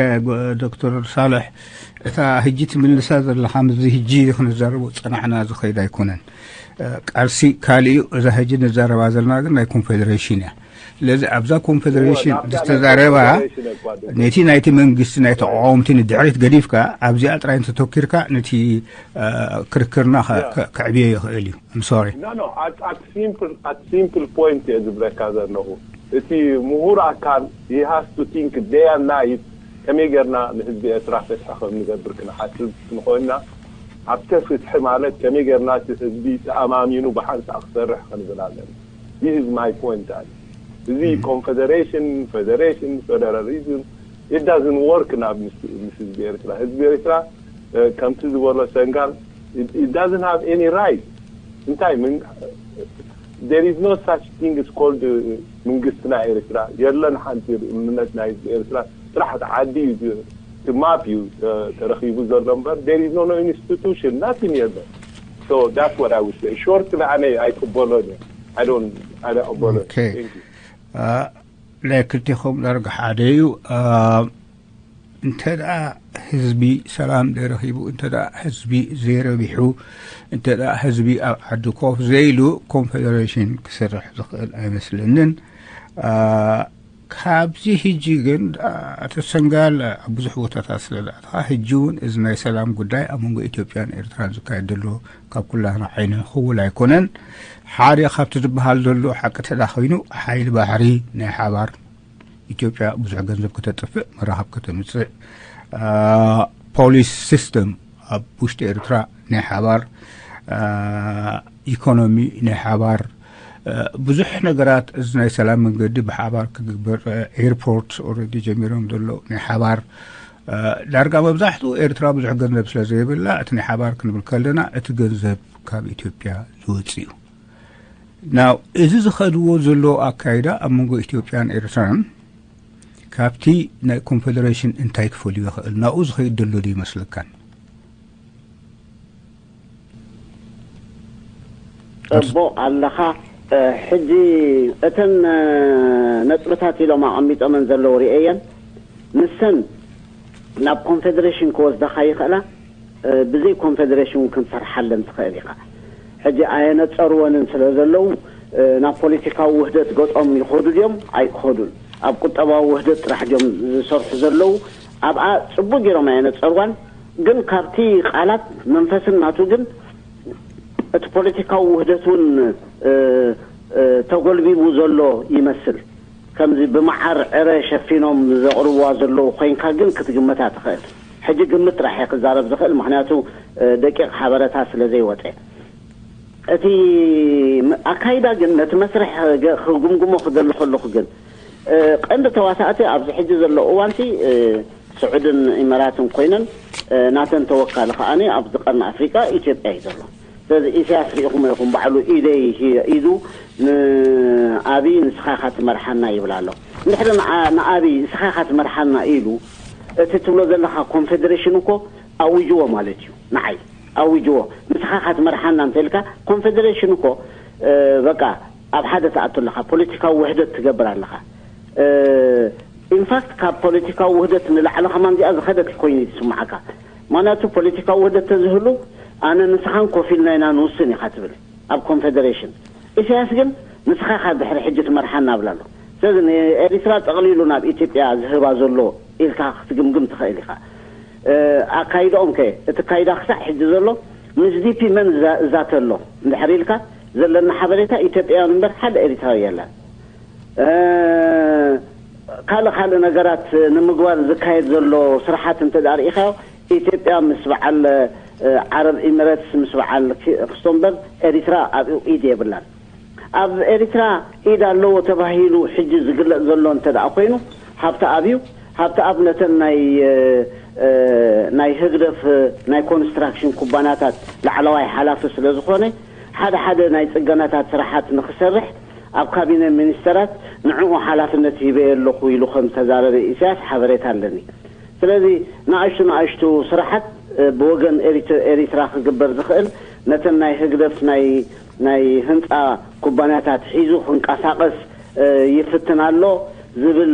ዶክተር ሳልሕ፣ እታ ህጂ ትምልሳ ዘለኻ ምስዚ ህጂ ክንዛረቦ ዝጸናሕና ዝኸይድ ኣይኮነን። ቃልሲ ካልእ እዩ። እዛ ህጂ ንዛረባ ዘለና ግን ናይ ኮንፌደሬሽን እያ። ስለዚ ኣብዛ ኮንፌደሬሽን ዝተዛረባ ነቲ ናይቲ መንግስቲ ናይ ተቃወምቲ ንድሕሪት ገዲፍካ ኣብዚኣ ጥራይ እንተተኪርካ ነቲ ክርክርና ከዕብዮ ይኽእል እዩ። I'm sorry. No, no, at, at simple, at simple point እየ ዝብለካ ዘለኹ። እቲ ምሁር ኣካል he has to think day and night ከመይ ጌርና ንህዝቢ ኤርትራ ፍትሒ ከም ንገብር ክንሓስብ ክንኮይና ኣብተ ፍትሒ ማለት ከመይ ጌርና እቲ ህዝቢ ተኣማሚኑ ብሓንሳእ ክሰርሕ ክንብል ኣለና። This is my point ኣለ። እዚ ኮንፌደሬሽን፣ ፌደሬሽን፣ ፌደራሊዝም it doesn't work ናብ ምስ ህዝቢ ኤርትራ። ህዝቢ ኤርትራ ከምቲ ዝበሎ ሰንጋል it doesn't have any right። እንታይ there is no such thing is called መንግስትና ኤርትራ የለን። ሓንቲ ርኡምነት ናይ ህዝቢ ኤርትራ ጥራሕ ዓዲ እዩ ማፕ እዩ ተረኺቡ ዘሎ እምበር there is no institution nothing የለን። So that's what I would say. Short ኣነ ኣይቅበሎን እየ። I don't I don't ቅበሎ። ናይ ክልቴኹም ዳርጋ ሓደ እዩ። እንተ ደኣ ህዝቢ ሰላም ዘይረኺቡ፣ እንተ ደኣ ህዝቢ ዘይረቢሑ፣ እንተ ደኣ ህዝቢ ኣብ ዓዱ ኮፍ ዘይሉ ኮንፌደሬሽን ክሰርሕ ዝኽእል ኣይመስለንን። ካብዚ ሕጂ ግን ኣቶ ሰንጋል ኣብ ብዙሕ ቦታታት ስለ ዝኣተኻ ሕጂ እውን እዚ ናይ ሰላም ጉዳይ ኣብ መንጎ ኢትዮጵያን ኤርትራን ዝካየድ ዘሎ ካብ ኩላህና ዓይኒ ክውል ኣይኮነን። ሓደ ካብቲ ዝበሃል ዘሎ ሓቂ ተዳ ኮይኑ ሓይሊ ባሕሪ ናይ ሓባር ኢትዮጵያ ብዙሕ ገንዘብ ከተጥፍእ፣ መራኸብ ከተምጽእ፣ ፖሊስ ሲስተም ኣብ ውሽጢ ኤርትራ ናይ ሓባር፣ ኢኮኖሚ ናይ ሓባር፣ ብዙሕ ነገራት፣ እዚ ናይ ሰላም መንገዲ ብሓባር ክግበር፣ ኤርፖርት ኦልሬዲ ጀሚሮም ዘሎ ናይ ሓባር፣ ዳርጋ መብዛሕትኡ ኤርትራ ብዙሕ ገንዘብ ስለ ዘይብላ፣ እቲ ናይ ሓባር ክንብል ከለና እቲ ገንዘብ ካብ ኢትዮጵያ ዝወጽእ እዩ። ናው እዚ ዝኸድዎ ዘሎ ኣካይዳ ኣብ መንጎ ኢትዮጵያን ኤርትራን ካብቲ ናይ ኮንፌደሬሽን እንታይ ክፈልዮ ይኽእል? ናብኡ ዝኸይድ ዘሎ ዶ ይመስለካን? ጽቡቕ ኣለኻ። ሕጂ እተን ነጥብታት ኢሎም ኣቐሚጦመን ዘለዉ ርእየን፣ ንሰን ናብ ኮንፌደሬሽን ክወስዳኻ ይኽእላ። ብዘይ ኮንፌደሬሽን እውን ክንሰርሓለን ትኽእል ኢኻ። ሕጂ ኣየነጸርወንን ስለ ዘለዉ፣ ናብ ፖለቲካዊ ውህደት ገጾም ይኸዱ ድዮም ኣይክኸዱን፣ ኣብ ቁጠባዊ ውህደት ጥራሕ ድዮም ዝሰርሑ ዘለዉ፣ ኣብኣ ጽቡቕ ገይሮም ኣየነጸርዋን። ግን ካብቲ ቃላት መንፈስን ናቱ ግን እቲ ፖለቲካዊ ውህደት እውን ተጎልቢቡ ዘሎ ይመስል። ከምዚ ብመዓር ዕረ ሸፊኖም ዘቕርብዋ ዘለዉ ኮይንካ ግን ክትግምታ ትኽእል። ሕጂ ግምት ጥራሕ እየ ክዛረብ ዝኽእል፣ ምኽንያቱ ደቂቕ ሓበረታ ስለ ዘይወፀ። እቲ ኣካይዳ ግን ነቲ መስርሕ ክግምግሞ ክደሊ ከለኹ ግን ቀንዲ ተዋሳእቲ ኣብዚ ሕጂ ዘሎ እዋንቲ ስዑድን ኢመራትን ኮይነን ናተን ተወካሊ ከኣ ኣብዚ ቀርኒ ኣፍሪቃ ኢትዮጵያ እዩ ዘሎ። ስለዚ ኢሳያስ ርኢኹሞ ኢኹም ባዕሉ ኢደይ ኢዱ ንኣብይ ንስኻ ኢኻ ትመርሓና ይብል ኣሎ። እንድሕሪ ንኣብይ ንስኻ ኢኻ ትመርሓና ኢሉ እቲ ትብሎ ዘለኻ ኮንፌደሬሽን እኮ ኣዊጅዎ ማለት እዩ። ንዓይ ኣዊጅዎ ንስኻ ኢኻ ትመርሓና እንተልካ ኮንፌደሬሽን እኮ በቃ ኣብ ሓደ ትኣቱ ኣለኻ፣ ፖለቲካዊ ውህደት ትገብር ኣለኻ። ኢንፋክት ካብ ፖለቲካዊ ውህደት ንላዕሊ ከማን እዚኣ ዝኸደት ኮይኑ እዩ ዝስምዓካ። ምክንያቱ ፖለቲካዊ ውህደት ተዝህሉ ኣነ ንስኻን ኮፍ ኢልና ኢና ንውስን ኢኻ ትብል ኣብ ኮንፌደሬሽን። ኢሳያስ ግን ንስኻ ኢኻ ድሕሪ ሕጂ ትመርሓና ብላ ኣሎ። ስለዚ ንኤሪትራ ጠቕሊሉ ናብ ኢትዮጵያ ዝህባ ዘሎ ኢልካ ክትግምግም ትኽእል ኢኻ። ኣካይድኦም ከ እቲ ካይዳ ክሳዕ ሕጂ ዘሎ ምስ ዲፒ መን እዛተ ኣሎ እንድሕር ኢልካ ዘለና ሓበሬታ ኢትዮጵያውያን እምበር ሓደ ኤሪትራዊ የለን። ካልእ ካልእ ነገራት ንምግባር ዝካየድ ዘሎ ስራሓት እንተ ደኣ ርኢኻዮ ኢትዮጵያ ምስ በዓል ዓረብ ኢሚረትስ ምስ በዓል ክስቶንበርግ ኤሪትራ ኣብ ኢድ የብላን። ኣብ ኤሪትራ ኢድ ኣለዎ ተባሂሉ ሕጂ ዝግለጽ ዘሎ እንተ ደኣ ኮይኑ ሃብተኣብ እዩ። ሃብተኣብ ነተን ናይ ናይ ህግደፍ ናይ ኮንስትራክሽን ኩባንያታት ላዕለዋይ ሓላፊ ስለ ዝኾነ ሓደ ሓደ ናይ ጽገናታት ስራሓት ንኽሰርሕ ኣብ ካቢነ ሚኒስተራት ንዕኡ ሓላፍነት ሂበዮ ኣለኹ ኢሉ ከም ዝተዛረበ ኢሳያስ ሓበሬታ ኣለኒ። ስለዚ ንኣሽቱ ንኣሽቱ ስራሓት ብወገን ኤሪትራ ክግበር ዝኽእል ነተን ናይ ህግደፍ ናይ ናይ ህንፃ ኩባንያታት ሒዙ ክንቀሳቐስ ይፍትን ኣሎ ዝብል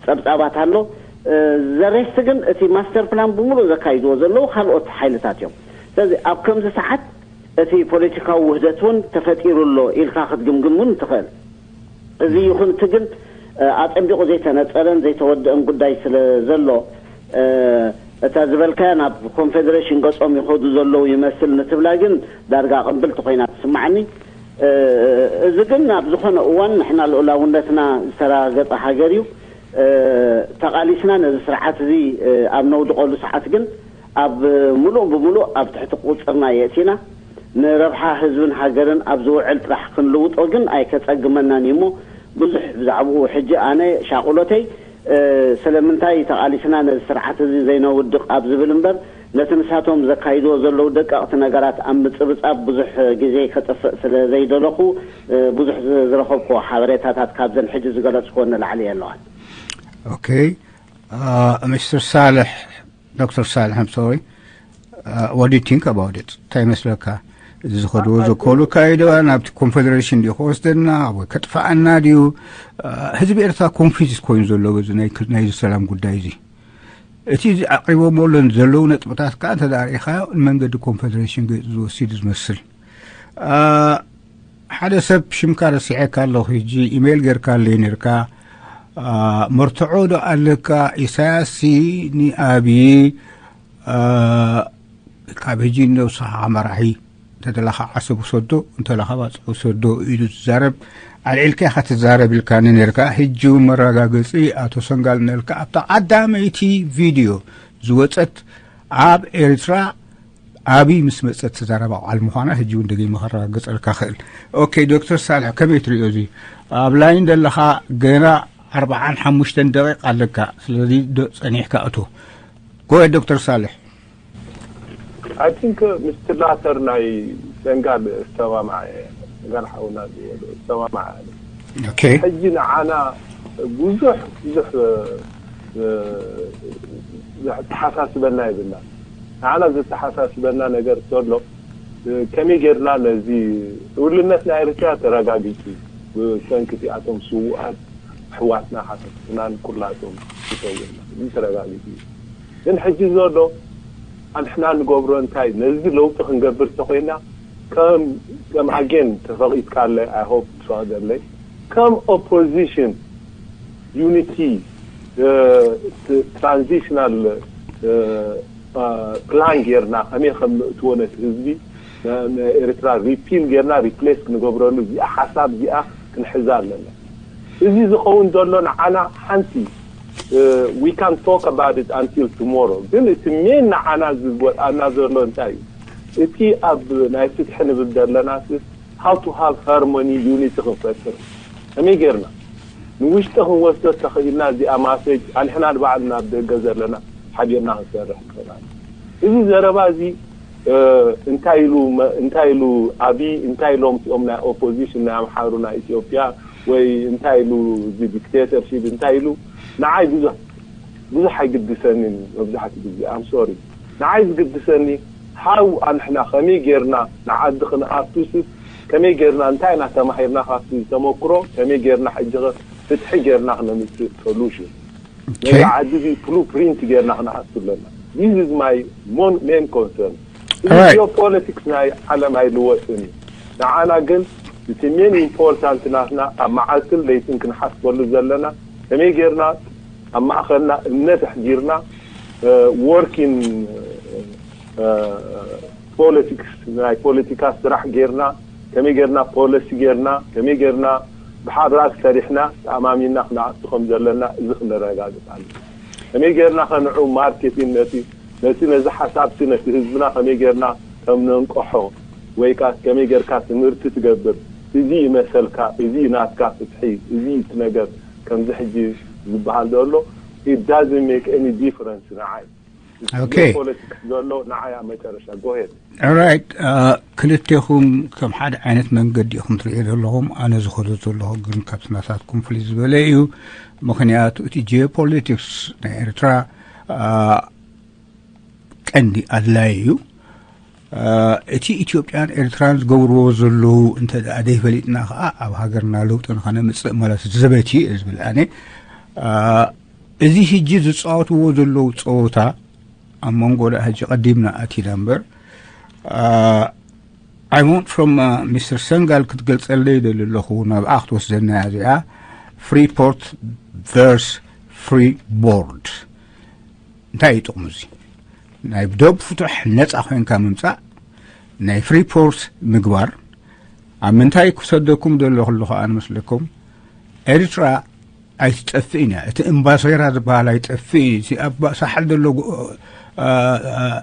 ጸብጻባት ኣሎ። ዘሬስት ግን እቲ ማስተር ፕላን ብምሉእ ዘካይድዎ ዘለዉ ካልኦት ሓይልታት እዮም። ስለዚ ኣብ ከምዚ ሰዓት እቲ ፖለቲካዊ ውህደት እውን ተፈጢሩ ኣሎ ኢልካ ክትግምግም እውን ትኽእል። እዚ ይኹን እቲ ግን ኣጸቢቑ ዘይተነጸረን ዘይተወደአን ጉዳይ ስለ ዘሎ እታ ዝበልካያ ናብ ኮንፌደሬሽን ገጾም ይኸዱ ዘለዉ ይመስል ንትብላ ግን ዳርጋ ቅብልቲ ኮይና ትስምዓኒ። እዚ ግን ኣብ ዝኾነ እዋን ንሕና ልኡላውነትና ዝተረጋገጸ ሃገር እዩ። ተቓሊስና ነዚ ስርዓት እዚ ኣብ ነውድቐሉ ሰዓት ግን ኣብ ምሉእ ብምሉእ ኣብ ትሕቲ ቁፅፅርና የእቲና ንረብሓ ህዝብን ሃገርን ኣብ ዝውዕል ጥራሕ ክንልውጦ ግን ኣይከፀግመናን እዩ እሞ ብዙሕ ብዛዕባኡ ሕጂ ኣነ ሻቑሎተይ ስለምንታይ ተቓሊስና ነዚ ስርዓት እዚ ዘይነውድቕ ኣብ ዝብል እምበር ነቲ ንሳቶም ዘካይድዎ ዘለዉ ደቀቕቲ ነገራት ኣብ ምፅብፃብ ብዙሕ ግዜ ከጥፍእ ስለ ዘይደለኹ ብዙሕ ዝረኸብክዎ ሓበሬታታት ካብዘን ሕጂ ዝገለፅክወን ንላዕሊ የለዋን። Okay. Mister Saleh, Doctor Saleh, I'm sorry. What do you think about it? እንታይ ይመስለካ? እዚ ዝኸድዎ ዘኮሉ ካይዶ ናብቲ ኮንፌደሬሽን ድዩ ክወስደና ወይ ከጥፋኣና ድዩ? ህዝቢ ኤርትራ ኮንፊዝ ኮይኑ ዘሎ በዚ ናይ ሰላም ጉዳይ እዚ እቲ ኣቅሪቦሞ ዘለዉ ነጥብታት ከዓ እንተ ርኢኻዮ ንመንገዲ ኮንፌደሬሽን ገይፁ ዝወስድ ዝመስል። ሓደ ሰብ ሽምካ ረሲዐካ ኣለኹ ሕጂ ኢሜይል ጌርካለይ ነርካ። መርትዖ ዶ ኣለካ? ኢሳያስ ንኣብዪ ካብ ሕጂ ነብስኻ መራሒ እንተደለኻ ዓሰብ ውሰዶ እንተለኻ ባጽዕ ውሰዶ ኢሉ ዝዛረብ ኣልዒልካ ኢኻ ትዛረብ ኢልካኒ ነርካ። ሕጂ እውን መረጋገጺ ኣቶ ሰንጋል ነልካ ኣብታ ቀዳመይቲ ቪድዮ ዝወጸት ኣብ ኤርትራ ኣብይ ምስ መጸት ትዛረብ ኣውዓል ምዃና ሕጂ እውን ደጊመ ከረጋግጸልካ ክእል። ኦኬ ዶክተር ሳልሕ ከመይ ትሪኦ እዚ ኣብ ላይን ዘለኻ ገና ኣርብዓን ሓሙሽተን ደቂቕ ኣለካ። ስለዚ ዶ ጸኒሕካ እቶ ጎየ ዶክተር ሳልሕ። I think ምስቲ ላተር ናይ ሰንጋል እሰማማዕ እየ። ሰንጋል ሓውና ዝበሎ እሰማማዕ እየ። ኦኬ ሕጂ ንዓና ብዙሕ ብዙሕ ዘተሓሳስበና ይብልና። ንዓና ዘተሓሳስበና ነገር ዘሎ ከመይ ጌርና ነዚ ውልነት ናይ ኤርትራ ተረጋጊጹ ብሰንኪ እቲኣቶም ስውኣት ኣሕዋትና ሓተትናን ኩላቶም ዝሰውእና እዚ ተረጋጊጹ እዩ። ግን ሕጂ ዘሎ ኣንሕና ንገብሮ እንታይ ነዚ ለውጢ ክንገብር ተኮይና ከም ከም ኣጌን ተፈቒድካለ I hope ትፈቕደለይ ከም ኦፖዚሽን ዩኒቲ ትራንዚሽናል ፕላን ጌርና ከመይ ከም ንእትዎ ነቲ ህዝቢ ንኤርትራ ሪፒል ጌርና ሪፕሌስ ክንገብረሉ እዚኣ ሓሳብ እዚኣ ክንሕዛ ኣለና። እዚ ዝኸውን ዘሎ ንዓና ሓንቲ we can talk about it until tomorrow ግን እቲ ሜን ንዓና ዝወድኣና ዘሎ እንታይ እዩ? እቲ ኣብ ናይ ፍትሒ ንብል ዘለና how to have harmony unity ክንፈጥር ከመይ ጌርና ንውሽጢ ክንወስዶ ተኽኢልና እዚኣ ማሰጅ ኣንሕና ንባዕልና ኣብ ደገ ዘለና ሓቢርና ክንሰርሕ ንኽእል። እዚ ዘረባ እዚ እንታይ ኢሉ እንታይ ኢሉ ኣብይ እንታይ ኢሎም እቲኦም ናይ ኦፖዚሽን ናይ ኣምሓሩ ናይ ኢትዮጵያ ወይ እንታይ ኢሉ እዚ ዲክቴተርሺፕ እንታይ ኢሉ ንዓይ ብዙሕ ብዙሕ ኣይግድሰንን። መብዛሕትኡ ግዜ I'm sorry ንዓይ ዝግድሰኒ how ኣንሕና ከመይ ጌርና ንዓዲ ክንኣቱስስ ከመይ ጌርና እንታይ ኢና ተማሂርና ካብቲ ተመክሮ ከመይ ጌርና ሕጂ ፍትሒ ጌርና ክነምፅእ solution ነዚ ዓዲ እዚ ብሉ ፕሪንት ጌርና ክንኣቱ ኣለና። This is my main concern። እዚ ጂኦ ፖለቲክስ ናይ ዓለም ኣይልወጥን እዩ። ንዓና ግን እቲ ሜን ኢምፖርታንት ናትና ኣብ መዓልትን ለይትን ክንሓስበሉ ዘለና ከመይ ጌርና ኣብ ማእኸልና እምነት ኣሕዲርና ወርኪን ፖለቲክስ ናይ ፖለቲካ ስራሕ ጌርና ከመይ ጌርና ፖለሲ ጌርና ከመይ ጌርና ብሓባር ሰሪሕና ተኣማሚንና ክንኣቱ ከም ዘለና እዚ ክነረጋግፅ ኣለና። ከመይ ጌርና ከንዑ ማርኬቲን ነቲ ነቲ ነዚ ሓሳብቲ ነቲ ህዝብና ከመይ ጌርና ከም ነንቀሖ ወይ ከዓ ከመይ ጌርካ ትምህርቲ ትገብር እዚ ይመሰልካ እዚ ናትካ ፍትሒ እዚ እቲ ነገር ከምዚ ሕጂ ዝበሃል ዘሎ it doesn't make any difference ንዓይ Okay. ፖለቲክስ ዘሎ ንዓይ ኣብ መጨረሻ ጎሄድ Alright ክልቴኹም ከም ሓደ ዓይነት መንገዲ ኢኹም ትሪኦ ዘለኹም ኣነ ዝኸዶ ዘለኹ ግን ካብቲ ናታትኩም ፍልይ ዝበለ እዩ። ምክንያቱ እቲ ጂኦፖለቲክስ ናይ ኤርትራ ቀንዲ ኣድላይ እዩ። እቲ ኢትዮጵያን ኤርትራን ዝገብርዎ ዘለዉ እንተ ደኣ ዘይፈሊጥና ከዓ ኣብ ሃገርና ለውጢ ንኸነምፅእ ማለት ዘበት እዩ ዝብል ኣነ። እዚ ሕጂ ዝፃወትዎ ዘለዉ ፀወታ ኣብ መንጎ ደኣ ሕጂ ቀዲምና ኣቲና እምበር I want from ሚስተር ሰንጋል ክትገልፀለይ ይደሊ ኣለኹ ናብኣ ክትወስደና እያ እዚኣ Freeport versus Freeboard እንታይ እዩ ጥቕሙ እዚ ናይ ብደብ ፍቱሕ ነፃ ኮይንካ ምምፃእ ናይ ፍሪፖርት ምግባር ኣብ ምንታይ ክሰደኩም ዘለኹ ኣለኹ ኣነ መስለኩም ኤርትራ ኣይትጠፍእን እያ እቲ እምባሶይራ ዝበሃል ኣይጠፍእን እዩ እቲ ኣብ ሳሕል ዘሎ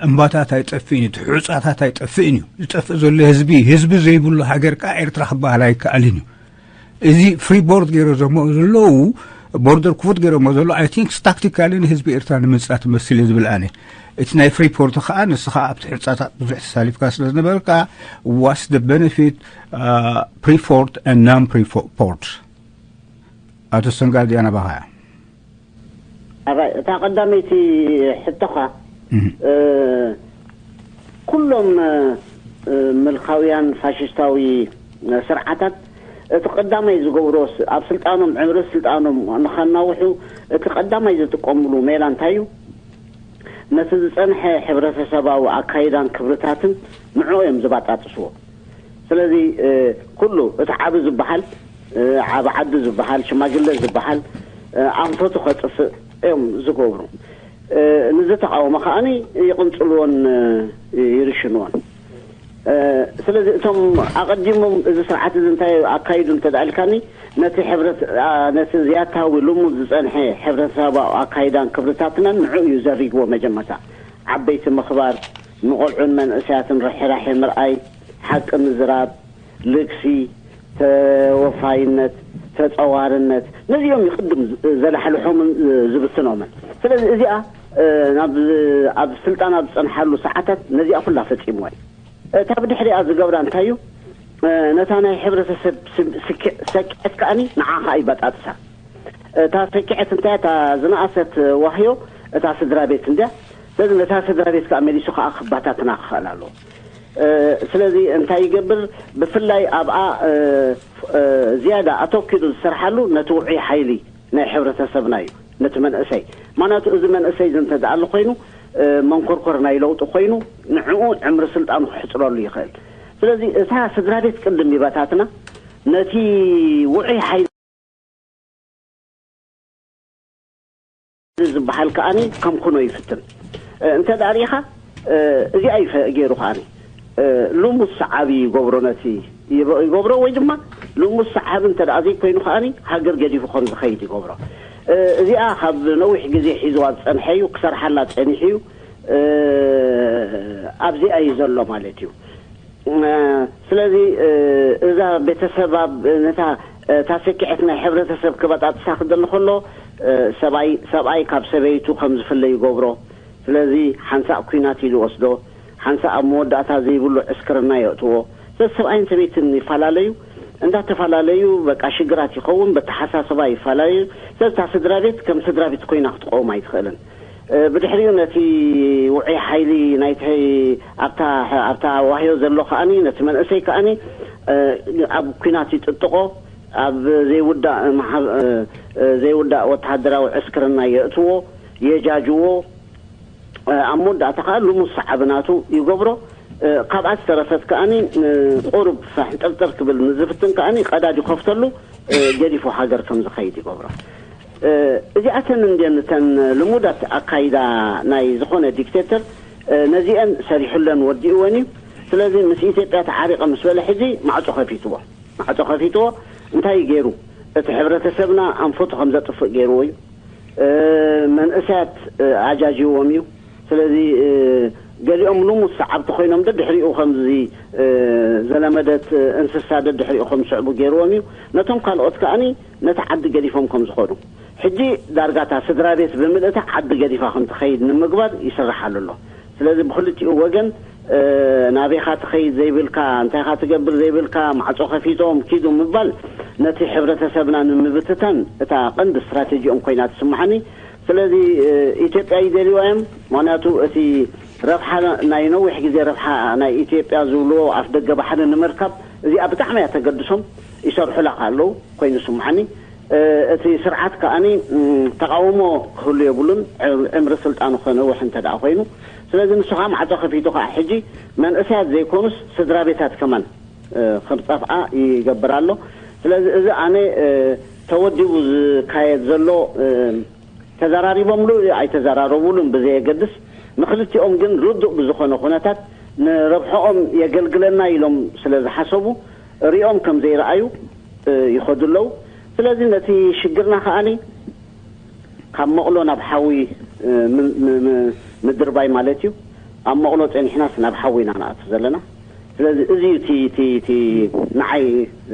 እምባታት ኣይጠፍእን እዩ እቲ ሑፃታት ኣይጠፍእን እዩ ዝጠፍእ ዘሎ ህዝቢ ህዝቢ ዘይብሉ ሃገር ከዓ ኤርትራ ክበሃል ኣይከኣልን እዩ እዚ ፍሪ ቦርድ ገይሮ ዘሞ ዘለዉ ቦርደር ክፉት ገይሮሞ ዘሎ I think tactically ንህዝቢ ኤርትራ ንምንፃ ትመስል እየ ዝብል ኣነ እቲ ናይ ፍሪፖርት ከዓ ንስኻ ኣብቲ ሕርፃታት ብዙሕ ተሳሊፍካ ስለ ዝነበርካ what's the benefit pre-port and non pre-port ኣቶ ሰንጋል ዲያ ናባኻ እያ ኣባይ እታ ቀዳመይቲ ሕቶኻ ኩሎም ምልካውያን ፋሽስታዊ ስርዓታት እቲ ቀዳማይ ዝገብሮ ኣብ ስልጣኖም ዕምሪ ስልጣኖም ንኸናውሑ እቲ ቀዳማይ ዝጥቀምሉ ሜላ እንታይ እዩ ነቲ ዝጸንሐ ሕብረተሰባዊ ኣካይዳን ክብርታትን ንዕኡ እዮም ዝባጣጥስዎ ስለዚ ኩሉ እቲ ዓቢ ዝበሃል ዓቢ ዓዲ ዝበሃል ሽማግለ ዝበሃል ኣንፈቱ ከጥፍእ እዮም ዝገብሩ ንዝተቃወመ ከዓኒ ይቅንጽልዎን ይርሽንዎን ስለዚ እቶም ኣቐዲሞም እዚ ስርዓት እዚ እንታይ ኣካይዱ እንተ ደኣ ኢልካኒ፣ ነቲ ሕብረት-፣ ኣ፣ ነቲ ዝያታዊ ልሙድ ዝጸንሐ ሕብረተሰባዊ ኣካይዳን ክብርታትናን ንዕኡ እዩ ዘሪግዎ። መጀመርታ ዓበይቲ ምኽባር፣ ንቖልዑን መንእሰያትን ርሕራሐ ምርኣይ፣ ሓቂ ምዝራብ፣ ልግሲ፣ ተወፋይነት፣ ተጸዋርነት፣ ነዚኦም ይቕድም ዝ-፣ ዘላሕልሖምን ዝብትኖምን። ስለዚ እዚኣ፣ እ፣ ናብ፣ ኣብ ስልጣን ኣብ ዝጸንሓሉ ሰዓታት ነዚኣ ኩላ ፈጺምዋ እዩ። እታ ብድሕሪኣ ዝገብራ እንታይ እዩ? እ፣ ነታ ናይ ሕብረተሰብ ስም-፣ ስኪ-፣ ሰኪዐት ከኣኒ ንዓ ኸኣ ይበጣጥሳ። እታ ሰኪዐት እንታይ እታ ዝነኣሰት ዋህዮ፣ እታ ስድራ ቤት እንድያ። ስለዚ ነታ ስድራ ቤት ከኣ መሊሱ ከኣ ክባታትና ክኽእል ኣለዎ። እ፣ ስለዚ እንታይ ይገብር? ብፍላይ ኣብኣ፣ እ፣ እ፣ ዝያዳ ኣተኪሩ ዝሰርሓሉ ነቲ ውዑይ ሓይሊ ናይ ሕብረተሰብና እዩ፣ ነቲ መንእሰይ። ምኽንያቱ እዚ መንእሰይ እዚ እንተ ደኣ ኣሎ ኮይኑ፣ እ፣ መንኮርኮር ናይ ለውጢ ኮይኑ፣ ንዕኡ ዕምሪ ስልጣኑ ክሕጽረሉ ይኽእል። ስለዚ እታ ስድራ ቤት ቅድም ይበታትና፣ ነቲ ውዑይ ሓይሊ ዝበሃል ከኣኒ ከምክኖ ይፍትን። እ፣ እንተ ደኣ ርኢኻ፣ እ፣ እዚኣ እዩ ፈ-፣ ገይሩ ከኣኒ፣ እ፣ ልሙስ ሰዓቢ ይገብሮ፣ ነቲ ይበ-፣ ይገብሮ፣ ወይ ድማ ልሙስ ሰዓቢ እንተ ደኣ ዘይኮይኑ ከኣኒ ሃገር ገዲፉ ከም ዝኸይድ ይገብሮ። እ፣ እዚኣ ካብ ነዊሕ ግዜ ሒዝዋ ዝጸንሐ እዩ፣ ክሰርሓላ ጸኒሑ እዩ። እ፣ ኣብዚኣ እዩ ዘሎ ማለት እዩ። እ፣ ስለዚ፣ እ፣ እዛ ቤተሰብ ኣብ ነታ፣ እታ ሰኪዐት ናይ ሕብረተሰብ ክበጣጥሳ ክደሊ ከሎ፣ እ፣ ሰብኣይ፣ ሰብኣይ ካብ ሰበይቱ ከም ዝፍለ ይገብሮ። ስለዚ ሓንሳእ ኲናት ኢሉ ይወስዶ፣ ሓንሳእ ኣብ መወዳእታ ዘይብሉ ዕስክርና የእትዎ። ስለዚ ሰብኣይን ሰበይትን ይፈላለዩ፣ እንዳተፈላለዩ በቃ ሽግራት ይኸውን፣ በተሓሳስባ ይፈላለዩ። ስለዚ እታ ስድራ ቤት ከም ስድራ ቤት ኮይና ክትቆም ኣይትኽእልን። እ፣ ብድሕሪኡ ነቲ ውዑይ ሓይሊ ናይቲ ኣብታ፣ ኣብታ ዋህዮ ዘሎ ከኣኒ፣ ነቲ መንእሰይ ከኣኒ፣ እ፣ ኣብ ኲናት ይጥጥቖ፣ ኣብ ዘይውዳእ ማሕበ-፣ እ፣ እ፣ ዘይውዳእ ወተሃደራዊ ዕስክርና የእትዎ፣ የጃጅዎ፣ እ፣ ኣብ መወዳእታ ከኣ ልሙስ ሰዓቢ ናቱ ይገብሮ። እ፣ ካብኣ ዝተረፈት ከኣኒ፣ እ፣ ቁሩብ ፈሕንጠርጠር ክብል ንዝፍትን ከኣኒ ቀዳድ ይኸፍተሉ፣ እ፣ ገዲፉ ሃገር ከም ዝኸይድ ይገብሮ። እ፣ እዚኣተን እንድየን እተን ልሙዳት ኣካይዳ ናይ ዝኾነ ዲክቴተር፣ እ፣ ነዚአን ሰሪሑለን ወዲእወን እዩ። ስለዚ ምስ ኢትዮጵያ ተዓሪቐ ምስ በለ ሕጂ ማዕጾ ከፊትዎ። ማዕጾ ከፊትዎ እንታይ እዩ ገይሩ? እቲ ሕብረተሰብና ኣንፈቱ ከም ዘጥፍእ ገይርዎ እዩ። እ፣ መንእሰያት፣ እ፣ ኣጃጅዎም እዩ። ስለዚ፣ እ፣ ገሊኦም ልሙስ ሰዓብቲ ኮይኖም ደድሕሪኡ ከምዚ፣ እ፣ ዘለመደት እንስሳ ደድሕሪኡ ከም ዝስዕቡ ገይርዎም እዩ። ነቶም ካልኦት ከኣኒ ነቲ ዓዲ ገዲፎም ከም ዝኾኑ። ሕጂ ዳርጋ እታ ስድራ ቤት ብምልእታ ዓዲ ገዲፋ ከም ትኸይድ ንምግባር ይስርሓሉ ኣሎ። ስለዚ ብኽልቲኡ ወገን፣ እ፣ ናበይኻ ትኸይድ ዘይብልካ፣ እንታይኻ ትገብር ዘይብልካ፣ ማዕጾ ከፊቶም ኪዱ ምባል ነቲ ሕብረተሰብና ንምብትታን እታ ቀንዲ ስትራቴጂኦም ኮይና ትስምዓኒ። ስለዚ፣ እ፣ ኢትዮጵያ ይደልይዋ እዮም። ምኽንያቱ እቲ ረብሓ፣ ናይ ነዊሕ ግዜ ረብሓ ናይ ኢትዮጵያ ዝብልዎ ኣፍ ደገ ባሕሪ ንምርካብ እዚኣ ብጣዕሚ እያ ተገድሶም። ይሰርሑላ ከ ኣለዉ ኮይኑ ይስምዓኒ። እ፣ እቲ ስርዓት ከኣኒ፣ እም፣ ተቃውሞ ክህሉ የብሉን፣ ዕም-፣ ዕምሪ ስልጣኑ ከነውሕ እንተ ደኣ ኮይኑ። ስለዚ ንሱ ከኣ ማዕጾ ከፊቱ ከኣ ሕጂ መንእሰያት ዘይኮኑስ ስድራ ቤታት ከማን፣ እ፣ ከም ዝጠፍኣ ይገብር ኣሎ። ስለዚ እዚ ኣነ፣ እ፣ ተወዲቡ ዝካየድ ዘሎ፣ እ፣ ተዘራሪቦምሉ ኣይተዘራረቡሉን ብዘየገድስ፣ ንክልቲኦም ግን ርዱእ ብዝኾነ ኩነታት ንረብሕኦም የገልግለና ኢሎም ስለ ዝሓሰቡ ሪኦም ከም ዘይረኣዩ፣ እ፣ ይኸዱ ኣለዉ። ስለዚ ነቲ ሽግርና ከኣኒ ካብ መቕሎ ናብ ሓዊ፣ እ፣ ም-፣ ም-፣ ም-፣ ምድርባይ ማለት እዩ። ኣብ መቕሎ ጸኒሕናስ ናብ ሓዊ ኢና ንኣቱ ዘለና። ስለዚ እዚ እዩ እቲ፣ እቲ፣ እቲ ንዓይ፣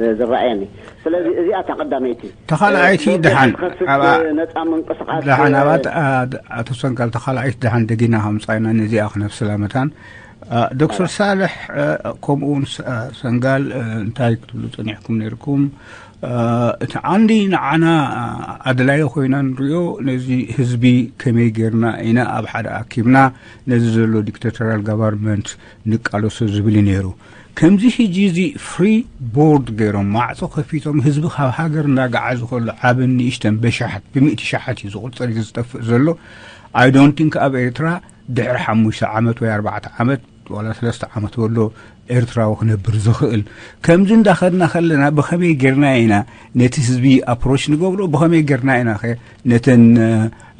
እ፣ ዝረኣየኒ። ስለዚ እዚኣ እታ ቀዳመይቲ። ተኻልኣይቲ እ፣ ደሓን ክኸስብ፣ ኣብኣ ነጻ ምንቅስቓስ፣ ደሓን እ፣ ኣብኣ ተ-፣ ኣ-፣ ኣቶ ሰንጋል፣ ተኻልኣይቲ ደሓን ደጊና ከምጻእና ነዚኣ ክነብስላ መታን። እ፣ ዶክተር ሳልሕ፣ እ፣ ከምኡ እውን ሰ-፣ እ፣ ሰንጋል፣ እ፣ እንታይ ክትብሉ ጸኒሕኩም ነይርኩም? እ፣ እቲ ዓንዲ ንዓና፣ እ፣ ኣድላዪ ኮይና ንሪኦ፣ ነዚ ህዝቢ ከመይ ጌርና ኢና ኣብ ሓደ ኣኪብና ነዚ ዘሎ ዲክታቶራል ጋቨርንመንት ንቃለሶ ዝብል እዩ ነይሩ። ከምዚ ሕጂ እዚ ፍሪ ቦርድ ገይሮም ማዕጾ ከፊቶም ህዝቢ ካብ ሃገር እናገዓዙ ከሎ ዓብን ንእሽተን በሻሓት ብሚእቲ ሻሓት እዩ ዝቑጸር እዩ ዝጠፍእ ዘሎ። I don't think ኣብ ኤርትራ ድሕሪ ሓሙሽተ ዓመት ወይ ኣርባዕተ ዓመት ዋላ ሰለስተ ዓመት በሎ ኤርትራዊ ክነብር ዝኽእል። ከምዚ እንዳኸድና ከለና ብኸመይ ጌርና ኢና ነቲ ህዝቢ ኣፕሮች ንገብሮ? ብኸመይ ጌርና ኢና ኸ ነተን፣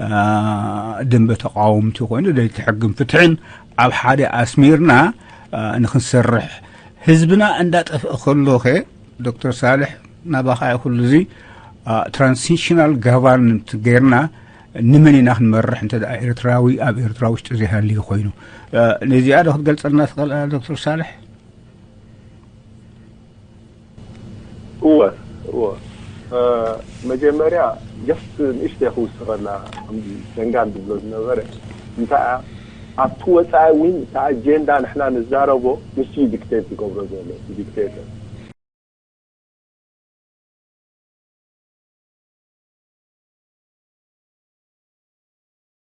አ፣ ደንበ ተቃወምቲ ኮይኑ ደለይቲ ሕግን ፍትሕን ኣብ ሓደ ኣስሚርና ንክንሰርሕ፣ ህዝብና እንዳጠፍአ ከሎ ኸ ዶክተር ሳልሕ፣ ናባኻ እዩ ኩሉ እዚ። ትራንሲሽናል ጋቨርንመንት ጌርና ንመን ኢና ክንመርሕ እንተ ደኣ ኤርትራዊ ኣብ ኤርትራ ውሽጢ ዘይሃልዩ ኮይኑ? ነዚኣ ዶ ክትገልጸልና ትኽእል ዶክተር ሳልሕ? እወ እወ። መጀመርያ ጀስት ንእሽተይ ክውስኸላ፣ ሰንጋን ዝብሎ ዝነበረ እንታይ ኣብቲ ወፃኢ እውን እቲ ኣጀንዳ ንሕና ንዛረቦ፣ ንሱ ዲክቴት ዝገብሮ ዘሎ። ዲክቴተር